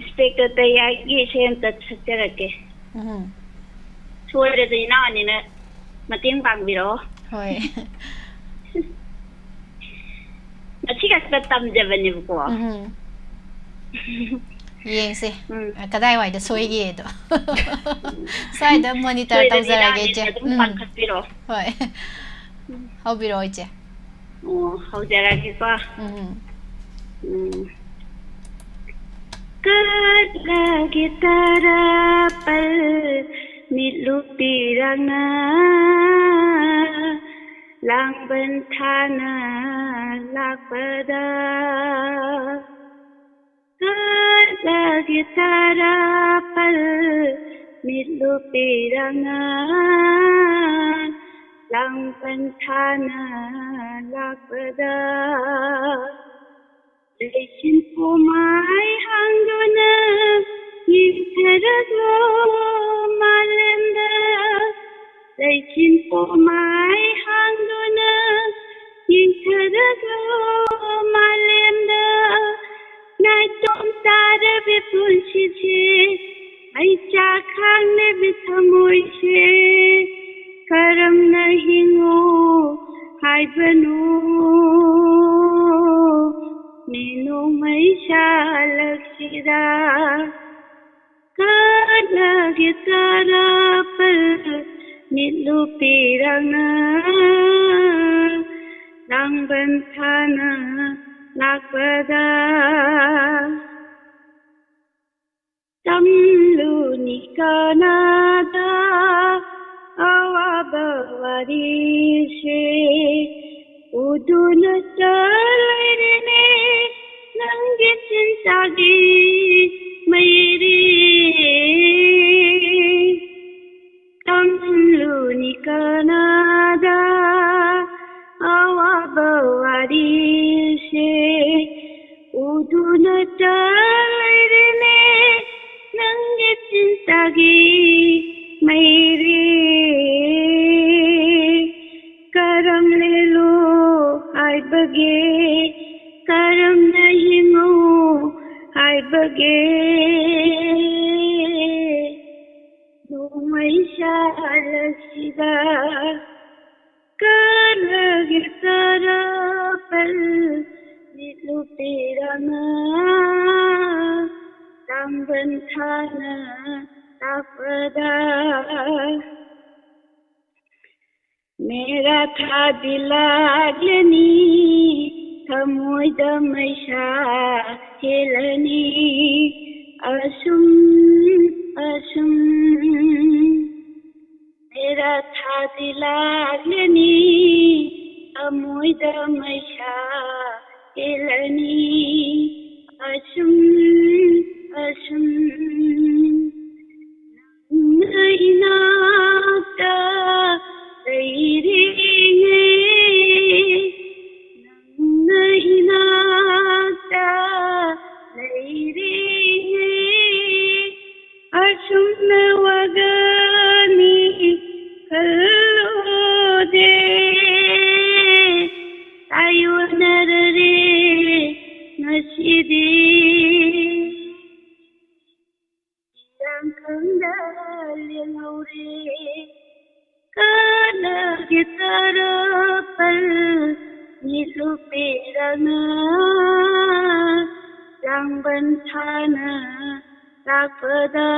ꯏꯟꯁꯄꯦꯛꯇꯔ ꯇꯌꯥꯏꯒꯤ ꯏꯁꯩ ꯑꯝꯇ ꯁꯛꯆꯔꯛꯀꯦ꯫ ꯎꯝ, ꯁꯣꯏꯔꯁꯨ ꯏꯅꯥꯎ ꯑꯅꯤꯅ ꯃꯇꯦꯡ ꯄꯥꯡꯕꯤꯔꯛꯑꯣ꯫ ꯍꯣꯏ꯫ ꯉꯁꯤ ꯈꯛꯇ ꯇꯝꯖꯕꯅꯦꯕꯀꯣ꯫ ꯎꯝ, ꯌꯦꯡꯁꯦ꯫ ꯎꯝ꯫ ꯀꯗꯥꯏꯋꯥꯏꯗ ꯁꯣꯏꯒꯦꯗꯣ꯫ ꯁ꯭ꯋꯥꯏꯗ monitor ꯁꯣꯏꯗꯅ ꯇꯧꯖꯔꯒꯦ ꯏꯅꯥꯎ ꯏꯆꯦ꯫ ꯑꯅꯤꯅ ꯑꯗꯨꯝ ꯎꯝ꯫ ꯄꯥꯡꯈꯠꯄꯤꯔꯛꯑꯣ꯫ ꯍꯣꯏ꯫ ꯍꯧꯕꯤꯔꯛꯑꯣ ꯏꯆꯦ꯫ ꯑꯣ, ꯍꯧꯖꯔꯛꯑꯒꯦꯀꯣ꯫ ꯎꯝ꯫ ꯎꯝ꯫ ꯀꯠꯂꯒꯦ ꯇꯔꯥꯄꯜ ꯃꯤꯠꯂꯨ ꯄꯤꯔꯥꯡꯅ, ꯂꯥꯡꯕꯟ ꯊꯥꯅ ꯂꯥꯛꯄꯗ꯫ ꯀꯠꯂꯒꯦ ꯇꯔꯥꯄꯜ ꯃꯤꯠꯂꯨ ꯄꯤꯔꯥꯡꯅ, ꯂꯥꯡꯕꯟ ꯊꯥꯅ ꯂꯥꯛꯄꯗ꯫ ꯂꯩꯆꯤꯟ ꯄꯣꯃꯥꯏ ꯍꯥꯡꯗꯨꯅ ꯌꯦꯡꯊꯔꯛꯂꯣ ꯃꯥꯂꯦꯝꯗ꯫ ꯂꯩꯆꯤꯟ ꯄꯣꯃꯥꯏ ꯍꯥꯡꯗꯨꯅ ꯌꯦꯡꯊꯔꯛꯂꯣ ꯃꯥꯂꯦꯝꯗ꯫ ꯅꯥꯏꯇꯣꯝ ꯇꯥꯔꯕꯤ ꯄꯨꯟꯁꯤꯁꯦ, ꯃꯩꯆꯥꯛ ꯈꯥꯡꯂꯤꯕꯤ ꯊꯃꯣꯏꯁꯦ, ꯀꯔꯝꯅ ꯍꯤꯡꯉꯨ ꯍꯥꯏꯕꯅꯣ? ꯃꯤ ꯅꯣꯡꯃꯩ ꯁꯥꯠꯂꯛꯁꯤꯗ꯫ ꯀꯠꯂꯒꯦ ꯇꯔꯥꯄꯜ ꯃꯤꯠꯂꯨ ꯄꯤꯔꯥꯡꯅ, ꯂꯥꯡꯕꯟ ꯊꯥꯅ ꯂꯥꯛꯄꯗ꯫ ꯇꯝꯂꯨꯅꯤ ꯀꯅꯥꯗ ꯑꯋꯥꯕ ꯋꯥꯔꯤꯁꯦ, ꯎꯗꯨꯅꯇ ꯂꯩꯔꯦꯅꯦ ꯅꯪꯒꯤ ꯆꯤꯟꯇꯥꯒꯤ ꯃꯩꯔꯤ꯫ ꯇꯝꯂꯨꯅꯤ ꯀꯅꯥꯗ ꯑꯋꯥꯕ ꯋꯥꯔꯤꯁꯦ, ꯎꯗꯨꯅꯇ ꯂꯩꯔꯦꯅꯦ ꯅꯪꯒꯤ ꯆꯤꯟꯇꯥꯒꯤ ꯅꯣꯡꯃꯩ ꯁꯥꯠꯂꯁꯤꯗ ꯀꯅꯥꯒꯤ ꯇꯔꯥꯄꯜ ꯃꯤꯠꯂꯨ ꯄꯤꯔꯥꯡꯅ ꯂꯥꯡꯕꯟ ꯊꯥꯅ ꯂꯥꯛꯄꯗ ꯃꯦꯔꯥ ꯊꯥꯗꯤ ꯂꯥꯛꯂꯅꯤ, ꯊꯃꯣꯏꯗ ꯃꯩꯁꯥ ꯍꯦꯜꯂꯅꯤ꯫ ꯑꯁꯨꯝ ꯑꯁꯨꯝ ꯃꯦꯔꯥ ꯊꯥꯗꯤ ꯂꯥꯛꯂꯅꯤ, ꯊꯃꯣꯏꯗ ꯃꯩꯁꯥ ꯍꯦꯜꯂꯅꯤ꯫ ꯑꯁꯨꯝ ꯑꯁꯨꯝ ꯅꯪꯅ ꯏꯅꯥꯛꯇ ꯂꯩꯔꯤꯉꯩ, ꯅꯪꯅ ꯏꯅꯥꯛꯇ ꯂꯩꯔꯤꯉꯩ ꯑꯁꯨꯝꯅ ꯋꯥꯒꯅꯤ ꯈꯜꯂꯨꯗꯦ꯫ ꯇꯥꯏꯌꯣꯟꯅꯔꯔꯦ ꯉꯁꯤꯗꯤ꯫ ꯏꯔꯥꯡ ꯈꯪꯗ ꯂꯦꯜꯍꯧꯔꯦ꯫ ꯀꯅꯥꯒꯤ ꯇꯔꯥꯄꯜ ꯃꯤꯠꯂꯨ ꯄꯤꯔꯥꯡꯅ ꯂꯥꯡꯕꯟ ꯊꯥꯅ ꯂꯥꯛꯄꯗ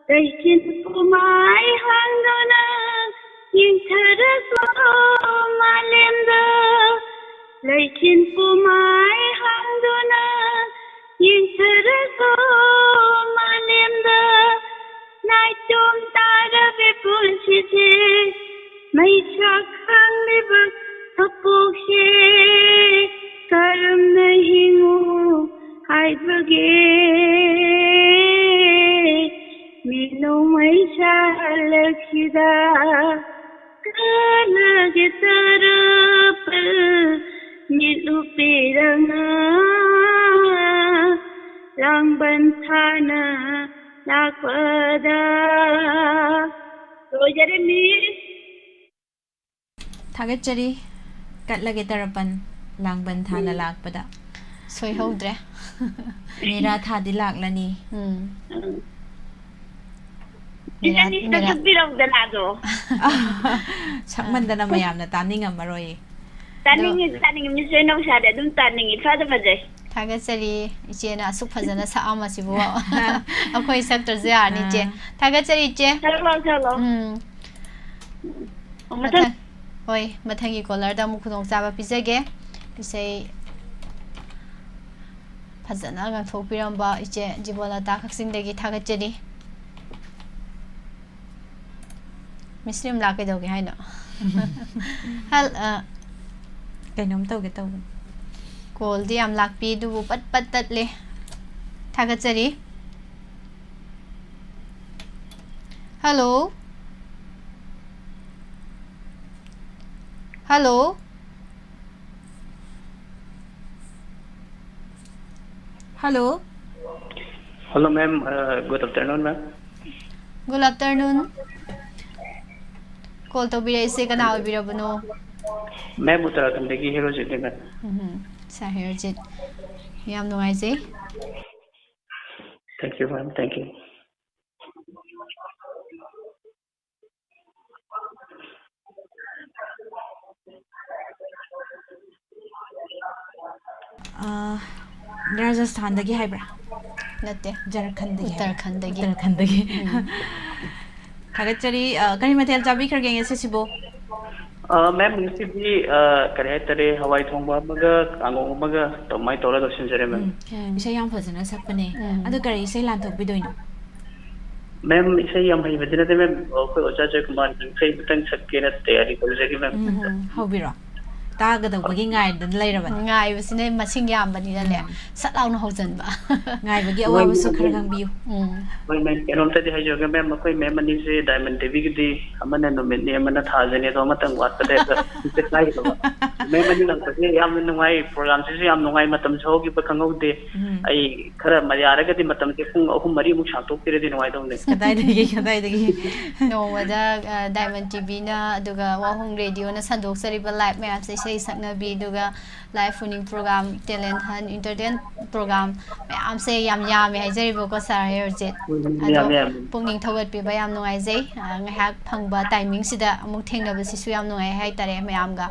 ꯂꯩꯆꯤꯟ ꯄꯨꯃꯥꯏ ꯍꯥꯡꯗꯨꯅ ꯌꯦꯡꯊꯔꯁꯨ ꯃꯥꯂꯦꯝꯗ, ꯂꯩꯆꯤꯟ ꯄꯨꯃꯥꯏ ꯍꯥꯡꯗꯨꯅ ꯌꯦꯡꯊꯔꯁꯨ ꯃꯥꯂꯦꯝꯗ ꯅꯥꯏꯇꯣꯝ ꯇꯥꯔꯕꯤ ꯄꯨꯟꯁꯤꯁꯦ ꯃꯩꯁꯥ ꯈꯥꯡꯂꯤꯕ ꯁꯛꯄꯣꯛꯁꯦ ꯀꯔꯝꯅ ꯍꯤꯡꯉꯨ ꯍꯥꯏꯕꯒꯦ? ꯃꯤꯅꯣ ꯃꯩꯁꯥ ꯍꯜꯂꯛꯁꯤꯗ ꯀꯅꯥꯒꯤ ꯇꯔꯥꯄꯜ ꯃꯤꯠꯂꯨ ꯄꯤꯔꯥꯡꯅ ꯂꯥꯡꯕꯟ ꯊꯥꯅ ꯂꯥꯛꯄꯗ꯫ ꯂꯣꯏꯖꯔꯦ ꯃꯤꯁ꯫ ꯊꯥꯒꯠꯆꯔꯤ꯫ ꯀꯠꯂꯒꯦ ꯇꯔꯄꯟ ꯂꯥꯡꯕꯟ ꯊꯥꯅ ꯂꯥꯛꯄꯗ꯫ ꯁꯣꯏꯍꯧꯗ꯭ꯔꯦ꯫ ꯃꯦꯔꯥ ꯊꯥꯗꯤ ꯂꯥꯛꯂꯅꯤ꯫ ꯎꯝ꯫ ꯎꯝ꯫ ꯃꯤꯔꯥ- ꯏꯆꯟꯅꯤꯁꯤꯗ ꯃꯤꯔꯥ- ꯁꯛꯄꯤꯔꯧꯗꯅ ꯑꯗꯣ꯫ ꯁꯛꯃꯟꯗꯅ ꯃꯌꯥꯝꯅ ꯇꯥꯅꯤꯡꯉꯝꯃꯔꯣꯏꯌꯦ꯫ ꯇꯥꯅꯤꯡꯉꯤ, ꯇꯥꯅꯤꯡꯉꯤ, ꯃꯤꯁ ꯅꯧꯁꯥꯗꯤ ꯑꯗꯨꯝ ꯇꯥꯅꯤꯡꯉꯤ, ꯏꯐꯗ ꯐꯖꯩ꯫ ꯊꯥꯒꯠꯆꯔꯤ꯫ ꯏꯆꯦꯅ ꯑꯁꯨꯛ ꯐꯖꯅ ꯁꯛꯑꯝꯃꯁꯤꯕꯨ ꯑꯩꯈꯣꯏ ꯁꯛꯇ꯭ꯔꯁꯨ ꯌꯥꯔꯅꯤ ꯏꯆꯦ꯫ ꯑꯥ꯫ ꯊꯥꯒꯠꯆꯔꯤ ꯏꯆꯦ꯫ ꯁꯛꯂꯛꯑꯣ, ꯁꯛꯂꯛꯑꯣ꯫ ꯎꯝ꯫ ꯑꯣ, ꯃꯊꯪ ꯃꯊꯪ, ꯍꯣꯏ, ꯃꯊꯪꯒꯤ ꯀꯣꯂꯔꯗ ꯑꯃꯨꯛ ꯈꯨꯗꯣꯡꯆꯥꯕ ꯄꯤꯖꯒꯦ꯫ ꯏꯁꯩ ꯐꯖꯅ ꯉꯥꯡꯊꯣꯛꯄꯤꯔꯝꯕ ꯏꯆꯦ ꯖꯤꯕꯣꯂꯇꯥ ꯀꯛꯆꯤꯡꯗꯒꯤ ꯊꯥꯒꯠꯆꯔꯤ꯫ ꯃꯤꯁ ꯔꯤꯝꯂꯥ ꯀꯩꯗꯧꯒꯦ ꯍꯥꯏꯅꯣ? ꯍꯜ-, ꯑ, ꯀꯩꯅꯣꯝ ꯇꯧꯒꯦ ꯇꯧꯕꯅꯤ꯫ ꯀꯣꯜꯗꯤ ꯌꯥꯝ ꯂꯥꯛꯄꯤ ꯑꯗꯨꯕꯨ ꯄꯠ ꯄꯠ ꯇꯠꯂꯦ꯫ ꯊꯥꯒꯠꯆꯔꯤ꯫ Hello? Hello? Hello? Hello, ma'am. Uh, good afternoon, ma'am. Good afternoon. Call ꯇꯧꯕꯤꯔꯛꯏꯁꯦ ꯀꯅꯥ ꯑꯣꯏꯕꯤꯔꯕꯅꯣ? Ma'am, ꯎꯠꯇꯔꯥꯈꯟꯗꯒꯤ ꯍꯦꯔꯣꯖꯤꯠꯅꯤ, ma'am. ꯎꯝ, ꯁꯥꯔ ꯍꯦꯔꯣꯖꯤꯠ, ꯌꯥꯝ ꯅꯨꯡꯉꯥꯏꯖꯩ꯫ Thank you, ma'am. Thank you. ꯑꯥ, ꯔꯥꯖꯁꯊꯥꯟꯗꯒꯤ ꯍꯥꯏꯕ꯭ꯔꯥ? ꯅꯠꯇꯦ, ꯖꯔꯈꯟꯗꯒꯤ ꯍꯥꯏꯕ꯭ꯔꯥ? ꯎꯠꯇꯔꯈꯟꯗꯒꯤ꯫ ꯎꯠꯇꯔꯈꯟꯗꯒꯤ꯫ ꯎꯝ꯫ ꯊꯥꯒꯠꯆꯔꯤ꯫ ꯑꯥ, ꯀꯔꯤ ꯃꯊꯦꯜ ꯆꯥꯕꯤꯈ꯭ꯔꯒꯦ ꯉꯁꯤꯁꯤꯕꯨ? ꯑ, ma'am, ꯉꯁꯤꯗꯤ, ꯑ, ꯀꯔꯤ ꯍꯥꯏꯇꯥꯔꯦ, ꯍꯋꯥꯏ ꯊꯣꯡꯕ ꯑꯃꯒ ꯀꯥꯡꯉꯧ ꯑꯃꯒ ꯑꯗꯨꯃꯥꯏꯅ ꯇꯧꯔꯒ ꯂꯣꯏꯁꯤꯟꯖꯔꯦ, ma'am. ꯎꯝ, ꯎꯝ꯫ ꯏꯁꯩ ꯌꯥꯝ ꯐꯖꯅ ꯁꯛꯄꯅꯦ꯫ ꯎꯝ꯫ ꯑꯗꯣ ꯀꯔꯤ ꯏꯁꯩ ꯂꯥꯟꯊꯣꯛꯄꯤꯗꯣꯏꯅꯣ? Ma'am, ꯏꯁꯩ ꯌꯥꯝ ꯍꯩꯕꯗꯤ ꯅꯠꯇꯦ, ma'am. ꯑꯩꯈꯣꯏ ꯑꯣꯖꯥ ꯖꯣꯏꯀꯨꯃꯥꯔꯒꯤ ꯏꯁꯩ ꯑꯃꯇꯪ ꯁꯛꯀꯦꯅ ꯇꯌꯥꯔꯤ ꯇꯧꯖꯔꯤ, ma'am. ꯎꯝ, ꯍꯧꯕꯤꯔꯣ꯫ ꯇꯥꯒꯗꯧꯕꯒꯤ ꯉꯥꯏꯗꯅ ꯂꯩꯔꯕꯅꯦ꯫ ꯉꯥꯏꯕꯁꯤꯅ ꯃꯁꯤꯡ ꯌꯥꯝꯕꯅꯤꯅꯅꯦ, ꯎꯝ꯫ ꯁꯠ ꯂꯥꯎꯅ ꯍꯧꯖꯤꯟꯕ꯫ ꯉꯥꯏꯕꯒꯤ ꯑꯋꯥꯕꯁꯨ ꯈꯔ ꯈꯪꯕꯤꯌꯨ꯫ ꯎꯝ꯫ ꯍꯣꯏ, ma'am, ꯀꯩꯅꯣꯝꯇꯗꯤ ꯍꯥꯏꯖꯔꯒꯦ, ma'am, ꯑꯩꯈꯣꯏ ma'am ꯑꯅꯤꯁꯦ Diamond ꯇꯤꯚꯤꯒꯤꯗꯤ ꯑꯃꯅ ꯅꯨꯃꯤꯠꯅꯤ, ꯑꯃꯅ ꯊꯥꯖꯅꯤ, ꯑꯗꯣ ꯑꯃꯇꯪ ꯋꯥꯠꯄꯗ ꯍꯦꯛꯇ ꯍꯦꯛꯇ ꯀꯥꯏꯒꯗꯕ꯫ Ma'am ꯑꯅꯤ ꯂꯥꯛꯄꯁꯦ ꯌꯥꯝꯅ ꯅꯨꯡꯉꯥꯏ, programꯁꯤꯁꯨ ꯌꯥꯝ ꯅꯨꯡꯉꯥꯏ, ꯃꯇꯝꯁꯨ ꯍꯧꯈꯤꯕ ꯈꯪꯍꯧꯗꯦ꯫ ꯎꯝ꯫ ꯑꯩ ꯈꯔ ꯃ-, ꯌꯥꯔꯒꯗꯤ ꯃꯇꯝꯁꯦ ꯄꯨꯡ ꯑꯍꯨꯝ ꯃꯔꯤꯃꯨꯛ ꯁꯥꯡꯇꯣꯛꯄꯤꯔꯗꯤ ꯅꯨꯡꯉꯥꯏꯗꯧꯅꯦ꯫ ꯀꯗꯥꯏꯗꯒꯤ, ꯀꯗꯥꯏꯗꯒꯤ? ꯅꯣꯡꯃꯗ, ꯑ, Diamond ꯇꯤꯚꯤꯅ ꯑꯗꯨꯒ ꯋꯥꯍꯣꯡ ꯔꯦꯗꯤꯑꯣꯅ ꯁꯟꯗꯣꯛꯆꯔꯤꯕ live ꯃꯌꯥꯝꯁꯦ ꯏꯁꯩ ꯏꯁꯩ ꯁꯛꯅꯕꯤ, ꯑꯗꯨꯒ live winning program, talent hunt, entertain program ꯃꯌꯥꯝꯁꯦ ꯌꯥꯝ ꯌꯥꯝꯃꯦ ꯍꯥꯏꯖꯔꯤꯕꯀꯣ ꯁꯥꯔ ꯍꯦꯔꯣꯖꯤꯠ꯫ ꯎꯝ, ꯑꯗꯣ ꯌꯥꯝꯃꯦ, ꯌꯥꯝꯃꯦ꯫ ꯄꯨꯛꯅꯤꯡ ꯊꯧꯒꯠꯄꯤꯕ ꯌꯥꯝ ꯅꯨꯡꯉꯥꯏꯖꯩ꯫ ꯑ, ꯉꯥꯏꯍꯥꯛ ꯐꯪꯕ timingꯁꯤꯗ ꯑꯃꯨꯛ ꯊꯦꯡꯅꯕꯁꯤꯁꯨ ꯌꯥꯝ ꯅꯨꯡꯉꯥꯏ ꯍꯥꯏꯇꯥꯔꯦ ꯃꯌꯥꯝꯒ꯫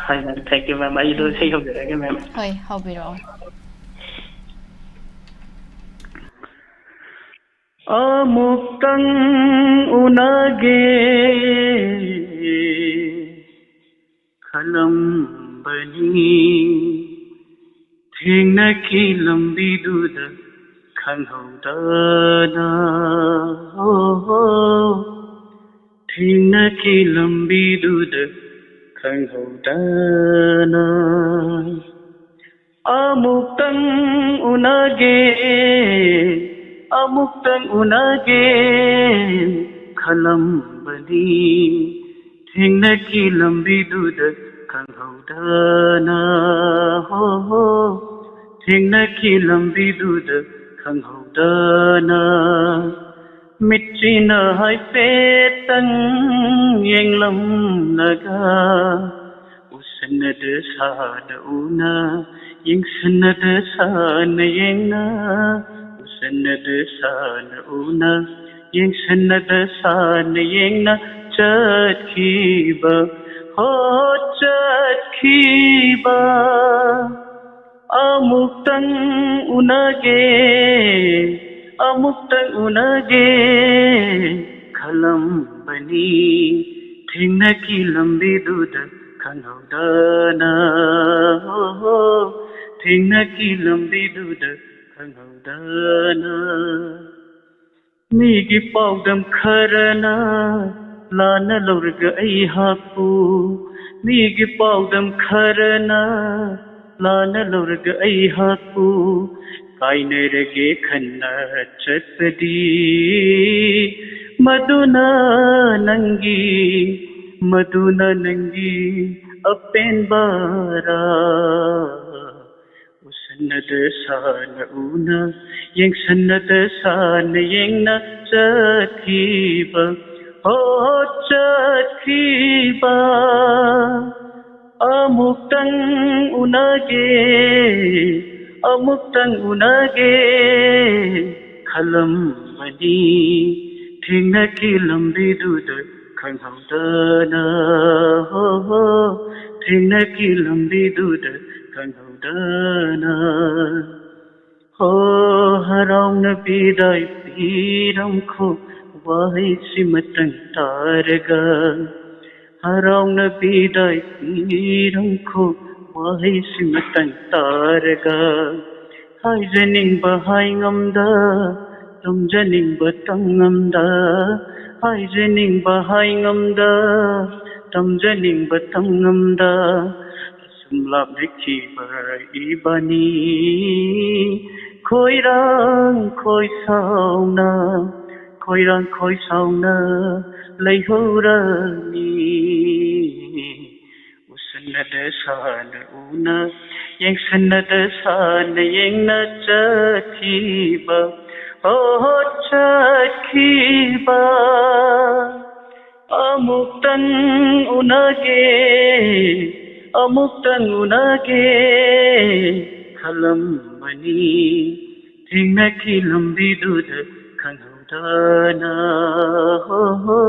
ꯍꯣꯏ, ꯃꯦꯝ, thank you, ꯃꯦꯝ꯫ ꯑꯩꯁꯨ ꯏꯁꯩ ꯍꯧꯖꯔꯛꯑꯒꯦ, ꯃꯦꯝ꯫ ꯍꯣꯏ, ꯍꯧꯕꯤꯔꯛꯑꯣ꯫ ꯑꯃꯨꯛꯇꯪ ꯎꯅꯒꯦ ꯈꯜꯂꯝꯕꯅꯤ, ꯊꯦꯡꯅꯈꯤ ꯂꯝꯕꯤꯗꯨꯗ ꯈꯪꯍꯧꯗꯅ꯫ ꯍꯣ, ꯍꯣ꯫ ꯊꯦꯡꯅꯈꯤ ꯂꯝꯕꯤꯗꯨꯗ ꯈꯪꯍꯧꯗꯅ꯫ ꯑꯃꯨꯛꯇꯪ ꯎꯅꯒꯦ, ꯑꯃꯨꯛꯇꯪ ꯎꯅꯒꯦ ꯈꯜꯂꯝꯕꯅꯤ, ꯊꯦꯡꯅꯈꯤ ꯂꯝꯕꯤꯗꯨꯗ ꯈꯪꯍꯧꯗꯅ꯫ ꯍꯣ, ꯍꯣ꯫ ꯊꯦꯡꯅꯈꯤ ꯂꯝꯕꯤꯗꯨꯗ ꯈꯪꯍꯧꯗꯅ꯫ ꯃꯤꯠꯁꯤꯅ ꯍꯥꯏꯐꯦꯠꯇꯪ ꯌꯦꯡꯂꯝꯂꯒ, ꯎꯁꯟꯅꯗ ꯁꯥꯅ ꯎꯅ, ꯌꯦꯡꯁꯟꯅꯗ ꯁꯥꯅ ꯌꯦꯡꯅ, ꯎꯁꯟꯅꯗ ꯁꯥꯅ ꯎꯅ, ꯌꯦꯡꯁꯟꯅꯗ ꯁꯥꯅ ꯌꯦꯡꯅ ꯆꯠꯈꯤꯕ, ꯍꯣ, ꯆꯠꯈꯤꯕ꯫ ꯑꯃꯨꯛꯇꯪ ꯎꯅꯒꯦ, ꯑꯃꯨꯛꯇꯪ ꯎꯅꯒꯦ ꯈꯜꯂꯝꯕꯅꯤ, ꯊꯦꯡꯅꯈꯤ ꯂꯝꯕꯤꯗꯨꯗ ꯈꯪꯍꯧꯗꯅ꯫ ꯍꯣ, ꯍꯣ꯫ ꯊꯦꯡꯅꯈꯤ ꯂꯝꯕꯤꯗꯨꯗ ꯈꯪꯍꯧꯗꯅ꯫ ꯃꯤꯒꯤ ꯄꯥꯎꯗꯝ ꯈꯔꯅ ꯂꯥꯟꯅ ꯂꯧꯔꯒ ꯑꯩꯍꯥꯛꯄꯨ, ꯃꯤꯒꯤ ꯄꯥꯎꯗꯝ ꯈꯔꯅ ꯂꯥꯟꯅ ꯂꯧꯔꯒ ꯑꯩꯍꯥꯛꯄꯨ ꯀꯥꯏꯅꯔꯒꯦ ꯈꯟꯅ ꯆꯠꯄꯗꯤ, ꯃꯗꯨꯅ ꯅꯪꯒꯤ, ꯃꯗꯨꯅ ꯅꯪꯒꯤ ꯑꯄꯦꯟꯕꯔꯥ? ꯎꯁꯟꯅꯗ ꯁꯥꯅ ꯎꯅ, ꯌꯦꯡꯁꯟꯅꯗ ꯁꯥꯅ ꯌꯦꯡꯅ ꯆꯠꯈꯤꯕ, ꯍꯣ, ꯆꯠꯈꯤꯕ꯫ ꯑꯃꯨꯛꯇꯪ ꯎꯅꯒꯦ, ꯑꯃꯨꯛꯇꯪ ꯎꯅꯒꯦ ꯈꯜꯂꯝꯕꯅꯤ꯫ ꯊꯦꯡꯅꯈꯤ ꯂꯝꯕꯤꯗꯨꯗ ꯈꯪꯍꯧꯗꯅ, ꯍꯣ ꯍꯣ, ꯊꯦꯡꯅꯈꯤ ꯂꯝꯕꯤꯗꯨꯗ ꯈꯪꯍꯧꯗꯅ꯫ ꯍꯣ, ꯍꯔꯥꯎꯅ ꯕꯤꯗꯥꯏ ꯄꯤꯔꯝꯈꯣ ꯋꯥꯍꯩꯁꯤꯃꯇꯪ ꯇꯥꯔꯒ, ꯍꯔꯥꯎꯅ ꯕꯤꯗꯥꯏ ꯄꯤꯔꯝꯈꯣ ꯋꯥꯍꯩꯁꯤꯃꯇꯪ ꯇꯥꯔꯒ꯫ ꯍꯥꯏꯖꯅꯤꯡꯕ ꯍꯥꯏ ꯉꯝꯗ, ꯇꯝꯖꯅꯤꯡꯕ ꯇꯝ ꯉꯝꯗ, ꯍꯥꯏꯖꯅꯤꯡꯕ ꯍꯥꯏ ꯉꯝꯗ, ꯇꯝꯖꯅꯤꯡꯕ ꯇꯝ ꯉꯝꯗ, ꯑꯁꯨꯝ ꯂꯥꯞꯅꯈꯤꯕ ꯏꯕꯥꯅꯤ꯫ ꯈꯣꯏꯔꯥꯡ ꯈꯣꯏꯁꯥꯎꯅ, ꯈꯣꯏꯔꯥꯡ ꯈꯣꯏꯁꯥꯎꯅ ꯂꯩꯍꯧꯔꯅꯤ꯫ ꯎꯁꯟꯅꯗ ꯁꯥꯅ ꯎꯅ, ꯌꯦꯡꯁꯟꯅꯗ ꯁꯥꯅ ꯌꯦꯡꯅ ꯆꯠꯈꯤꯕ, ꯑꯣ ꯆꯠꯈꯤꯕ꯫ ꯑꯃꯨꯛꯇꯪ ꯎꯅꯒꯦ, ꯑꯃꯨꯛꯇꯪ ꯎꯅꯒꯦ ꯈꯜꯂꯝꯕꯅꯤ꯫ ꯊꯦꯡꯅꯈꯤ ꯂꯝꯕꯤꯗꯨꯗ ꯈꯪꯍꯧꯗꯅ, ꯍꯣ ꯍꯣ,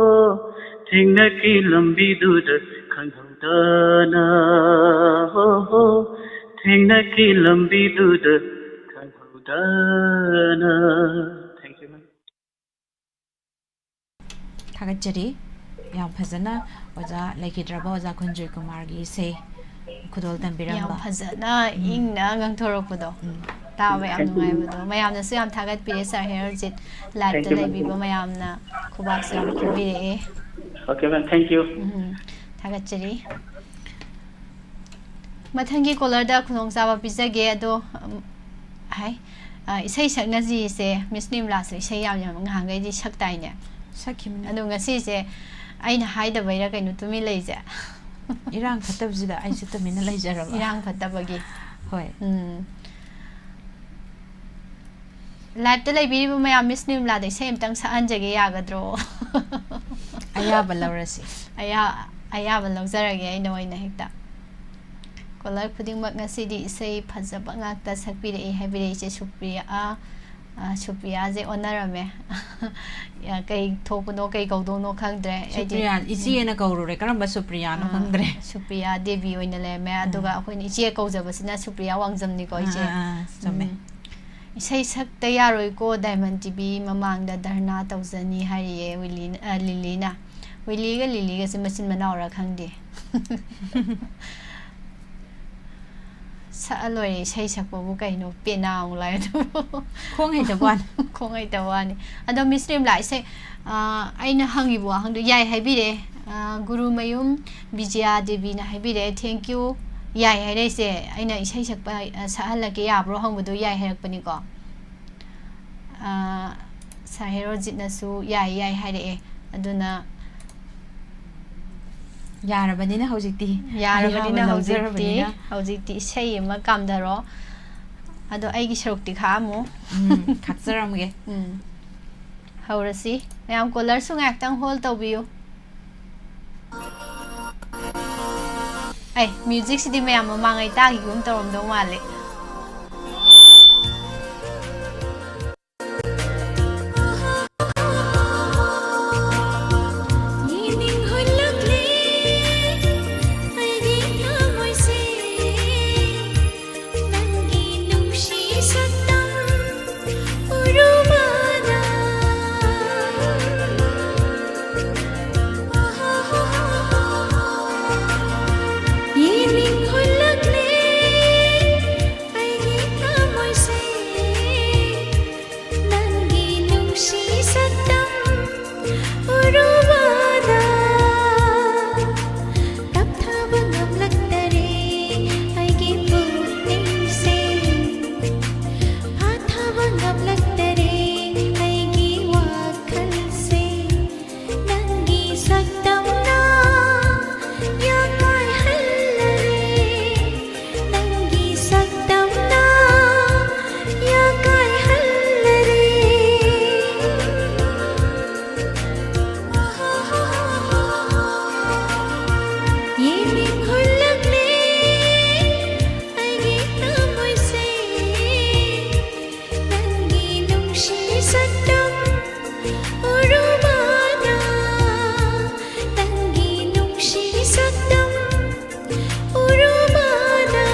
ꯊꯦꯡꯅꯈꯤ ꯂꯝꯕꯤꯗꯨꯗ ꯈꯪꯍꯧꯗꯅ, ꯍꯣ ꯍꯣ, ꯊꯦꯡꯅꯈꯤ ꯂꯝꯕꯤꯗꯨꯗ ꯈꯪꯍꯧꯗꯅ꯫ Thank you, ma'am. ꯊꯥꯒꯠꯆꯔꯤ꯫ ꯌꯥꯝ ꯐꯖꯅ ꯑꯣꯖꯥ, ꯂꯩꯈꯤꯗ꯭ꯔꯕ ꯑꯣꯖꯥ ꯈꯨꯟꯖꯣꯏ ꯀꯨꯃꯥꯔꯒꯤ ꯏꯁꯩ ꯈꯨꯗꯣꯜ ꯇꯝꯕꯤꯔꯝꯕ꯫ ꯌꯥꯝ ꯐꯖꯅ ꯏꯪꯅ ꯉꯥꯡꯊꯣꯔꯛꯄꯗꯣ꯫ ꯇꯥꯕ ꯌꯥꯝ ꯅꯨꯡꯉꯥꯏꯕꯗꯣ꯫ ꯃꯌꯥꯝꯅꯁꯨ ꯌꯥꯝ ꯊꯥꯒꯠꯄꯤꯔꯦ ꯁꯥꯔ ꯍꯦꯔꯣꯖꯤꯠ꯫ ꯂꯥꯏꯞꯇ ꯂꯩꯕꯤꯕ ꯃꯌꯥꯝꯅ ꯈꯨꯕꯥꯛꯁꯨ ꯌꯥꯝ ꯈꯨꯕꯤꯔꯛꯑꯦ꯫ Okay, ma'am. Thank you. ꯎꯝ, ꯊꯥꯒꯠꯆꯔꯤ꯫ ꯃꯊꯪꯒꯤ ꯀꯣꯂꯔꯗ ꯈꯨꯗꯣꯡꯆꯥꯕ ꯄꯤꯖꯒꯦ꯫ ꯑꯗꯣ, ꯎꯝ, ꯍꯥꯏ, ꯑ, ꯏꯁꯩ ꯁꯛꯅꯁꯤꯁꯦ, ꯃꯤꯁ ꯅꯤꯔꯃꯂꯥꯁꯨ ꯏꯁꯩ ꯌꯥꯝ, ꯌꯥꯝ ꯉꯍꯥꯟꯈꯩꯗꯤ ꯁꯛꯇꯥꯏꯅꯦ? ꯁꯛꯈꯤꯕꯅꯦ꯫ ꯑꯗꯣ ꯉꯁꯤꯁꯦ ꯑꯩꯅ ꯍꯥꯏꯗꯕꯩꯔꯥ ꯀꯩꯅꯣ ꯇꯨꯃꯤꯟ ꯂꯩꯁꯦ? ꯏꯔꯥꯡ ꯐꯠꯇꯕꯁꯤꯗ ꯑꯩꯁꯨ ꯇꯨꯃꯤꯟꯅ ꯂꯩꯖꯔꯕ꯫ ꯏꯔꯥꯡ ꯐꯠꯇꯕꯒꯤ꯫ ꯍꯣꯏ꯫ ꯎꯝ꯫ ꯂꯥꯏꯞꯇ ꯂꯩꯕꯤꯔꯤꯕ ꯃꯌꯥꯝ, ꯃꯤꯁ ꯅꯤꯔꯃꯂꯥꯗ ꯏꯁꯩ ꯑꯝꯇꯪ ꯁꯛꯍꯟꯖꯒꯦ, ꯌꯥꯒꯗ꯭ꯔꯣ? ꯑꯌꯥꯕ ꯂꯧꯔꯁꯤ꯫ ꯑꯌꯥ-, ꯑꯌꯥꯕ ꯂꯧꯖꯔꯒꯦ ꯑꯩꯅ ꯑꯣꯏꯅ ꯍꯦꯛꯇ꯫ ꯀꯣꯂꯔ ꯈꯨꯗꯤꯡꯃꯛ ꯉꯁꯤꯗꯤ ꯏꯁꯩ ꯐꯖꯕ ꯉꯥꯛꯇ ꯁꯛꯄꯤꯔꯛꯏ ꯍꯥꯏꯕꯤꯔꯛꯏꯁꯦ ꯁꯨꯄ꯭ꯔꯤꯌꯥ꯫ ꯑ, ꯁꯨꯄ꯭ꯔꯤꯌꯥꯁꯦ ꯑꯣꯟꯅꯔꯝꯃꯦ꯫ ꯌꯥ, ꯀꯩ ꯊꯣꯛꯄꯅꯣ, ꯀꯩ ꯀꯧꯗꯧꯅꯣ ꯈꯪꯗ꯭ꯔꯦ꯫ ꯑꯩꯗꯤ ꯁꯨꯄ꯭ꯔꯤꯌꯥ, ꯏꯆꯦꯅ ꯀꯧꯔꯨꯔꯦ꯫ ꯀꯔꯝꯕ ꯁꯨꯄ꯭ꯔꯤꯌꯥꯅꯣ ꯑꯥ, ꯈꯪꯗ꯭ꯔꯦ꯫ ꯁꯨꯄ꯭ꯔꯤꯌꯥ ꯗꯦꯕꯤ ꯑꯣꯏꯅ ꯂꯩꯔꯝꯃꯦ꯫ ꯑꯥ꯫ ꯑꯗꯨꯒ ꯑꯩꯈꯣꯏꯅ ꯏꯆꯦ ꯀꯧꯖꯕꯁꯤꯅ ꯁꯨꯄ꯭ꯔꯤꯌꯥ ꯋꯥꯡꯖꯝꯅꯤꯀꯣ, ꯑꯥ, ꯏꯆꯦ꯫ ꯑꯥ, ꯑꯥ, ꯆꯨꯝꯃꯦ꯫ ꯎꯝ꯫ ꯏꯁꯩ ꯁꯛꯇ ꯌꯥꯔꯣꯏꯀꯣ, ꯗꯥꯏꯃꯟ ꯇꯤ ꯚꯤ ꯃꯃꯥꯡꯗ ꯙꯔꯅꯥ ꯇꯧꯖꯅꯤ ꯍꯥꯏꯔꯤꯌꯦ ꯋꯤꯂꯤꯅ-, ꯑ, ꯂꯤꯂꯤꯅ꯫ ꯋꯤꯂꯤꯒ ꯂꯤꯂꯤꯒꯁꯦ ꯃꯆꯤꯟ ꯃꯅꯥꯎꯔ ꯈꯪꯗꯦ꯫ ꯁꯛꯑ ꯂꯣꯏꯔꯦ, ꯏꯁꯩ ꯁꯛꯄꯕꯨ ꯀꯩꯅꯣ, ꯄꯦꯅꯥ ꯑꯃꯨꯛ ꯂꯥꯏ ꯑꯗꯨꯕꯨ꯫ ꯈꯣꯡ ꯍꯩꯇꯕ ꯋꯥꯅꯤ꯫ ꯈꯣꯡ ꯍꯩꯇꯕ ꯋꯥꯅꯤ꯫ ꯑꯗꯣ ꯃꯤꯁ ꯔꯤꯝꯂꯥ, ꯏꯁꯩ, ꯑ, ꯑꯩꯅ ꯍꯪꯉꯤꯕ ꯋꯥꯍꯪꯗꯣ ꯌꯥꯏ ꯍꯥꯏꯕꯤꯔꯦ꯫ ꯑ, ꯒꯨꯔꯨꯃꯌꯨꯝ ꯕꯤꯖꯌꯥ ꯗꯦꯕꯤꯅ ꯍꯥꯏꯕꯤꯔꯦ, "Thank you, ꯌꯥꯏ" ꯍꯥꯏꯔꯛꯏꯁꯦ꯫ ꯑꯩꯅ ꯏꯁꯩ ꯁꯛꯄ, ꯑ, ꯁꯛꯍꯜꯂꯛꯀꯦ ꯌꯥꯕ꯭ꯔꯣ ꯍꯪꯕꯗꯣ ꯌꯥꯏ ꯍꯥꯏꯔꯛꯄꯅꯤꯀꯣ꯫ ꯑ, ꯁꯥꯔ ꯍꯦꯔꯣꯖꯤꯠꯅꯁꯨ ꯌꯥꯏ, ꯌꯥꯏ ꯍꯥꯏꯔꯛꯑꯦ꯫ ꯑꯗꯨꯅ ꯌꯥꯔꯕꯅꯤꯅ ꯍꯧꯖꯤꯛꯇꯤ ꯌꯥꯔꯕꯅꯤꯅ ꯑꯌꯥꯕ ꯍꯧꯖꯤꯛꯇꯤ ꯂꯧꯖꯔꯕꯅꯤꯅ꯫ ꯍꯧꯖꯤꯛꯇꯤ ꯏꯁꯩ ꯑꯃ ꯀꯥꯝꯊꯔꯣ꯫ ꯑꯗꯣ ꯑꯩꯒꯤ ꯁꯔꯨꯛꯇꯤ ꯈꯥꯛꯑꯝꯃꯨ꯫ ꯎꯝ, ꯈꯥꯛꯆꯔꯝꯒꯦ꯫ ꯎꯝ꯫ ꯍꯧꯔꯁꯤ꯫ ꯃꯌꯥꯝ ꯀꯣꯂꯔꯁꯨ ꯉꯥꯏꯍꯥꯛꯇꯪ ꯍꯣꯜ ꯇꯧꯕꯤꯌꯨ꯫ ꯑꯩ, ꯃ꯭ꯌꯨꯖꯤꯛꯁꯤꯗꯤ ꯃꯌꯥꯝ ꯃꯃꯥꯡꯉꯩ ꯇꯥꯈꯤꯒꯨꯝ ꯇꯧꯔꯝꯗꯧ ꯃꯥꯜꯂꯦ꯫ ꯎꯔꯨꯕꯗ ꯅꯪꯒꯤ ꯅꯨꯡꯁꯤ ꯁꯛꯇꯝ ꯎꯔꯨꯕꯗ꯫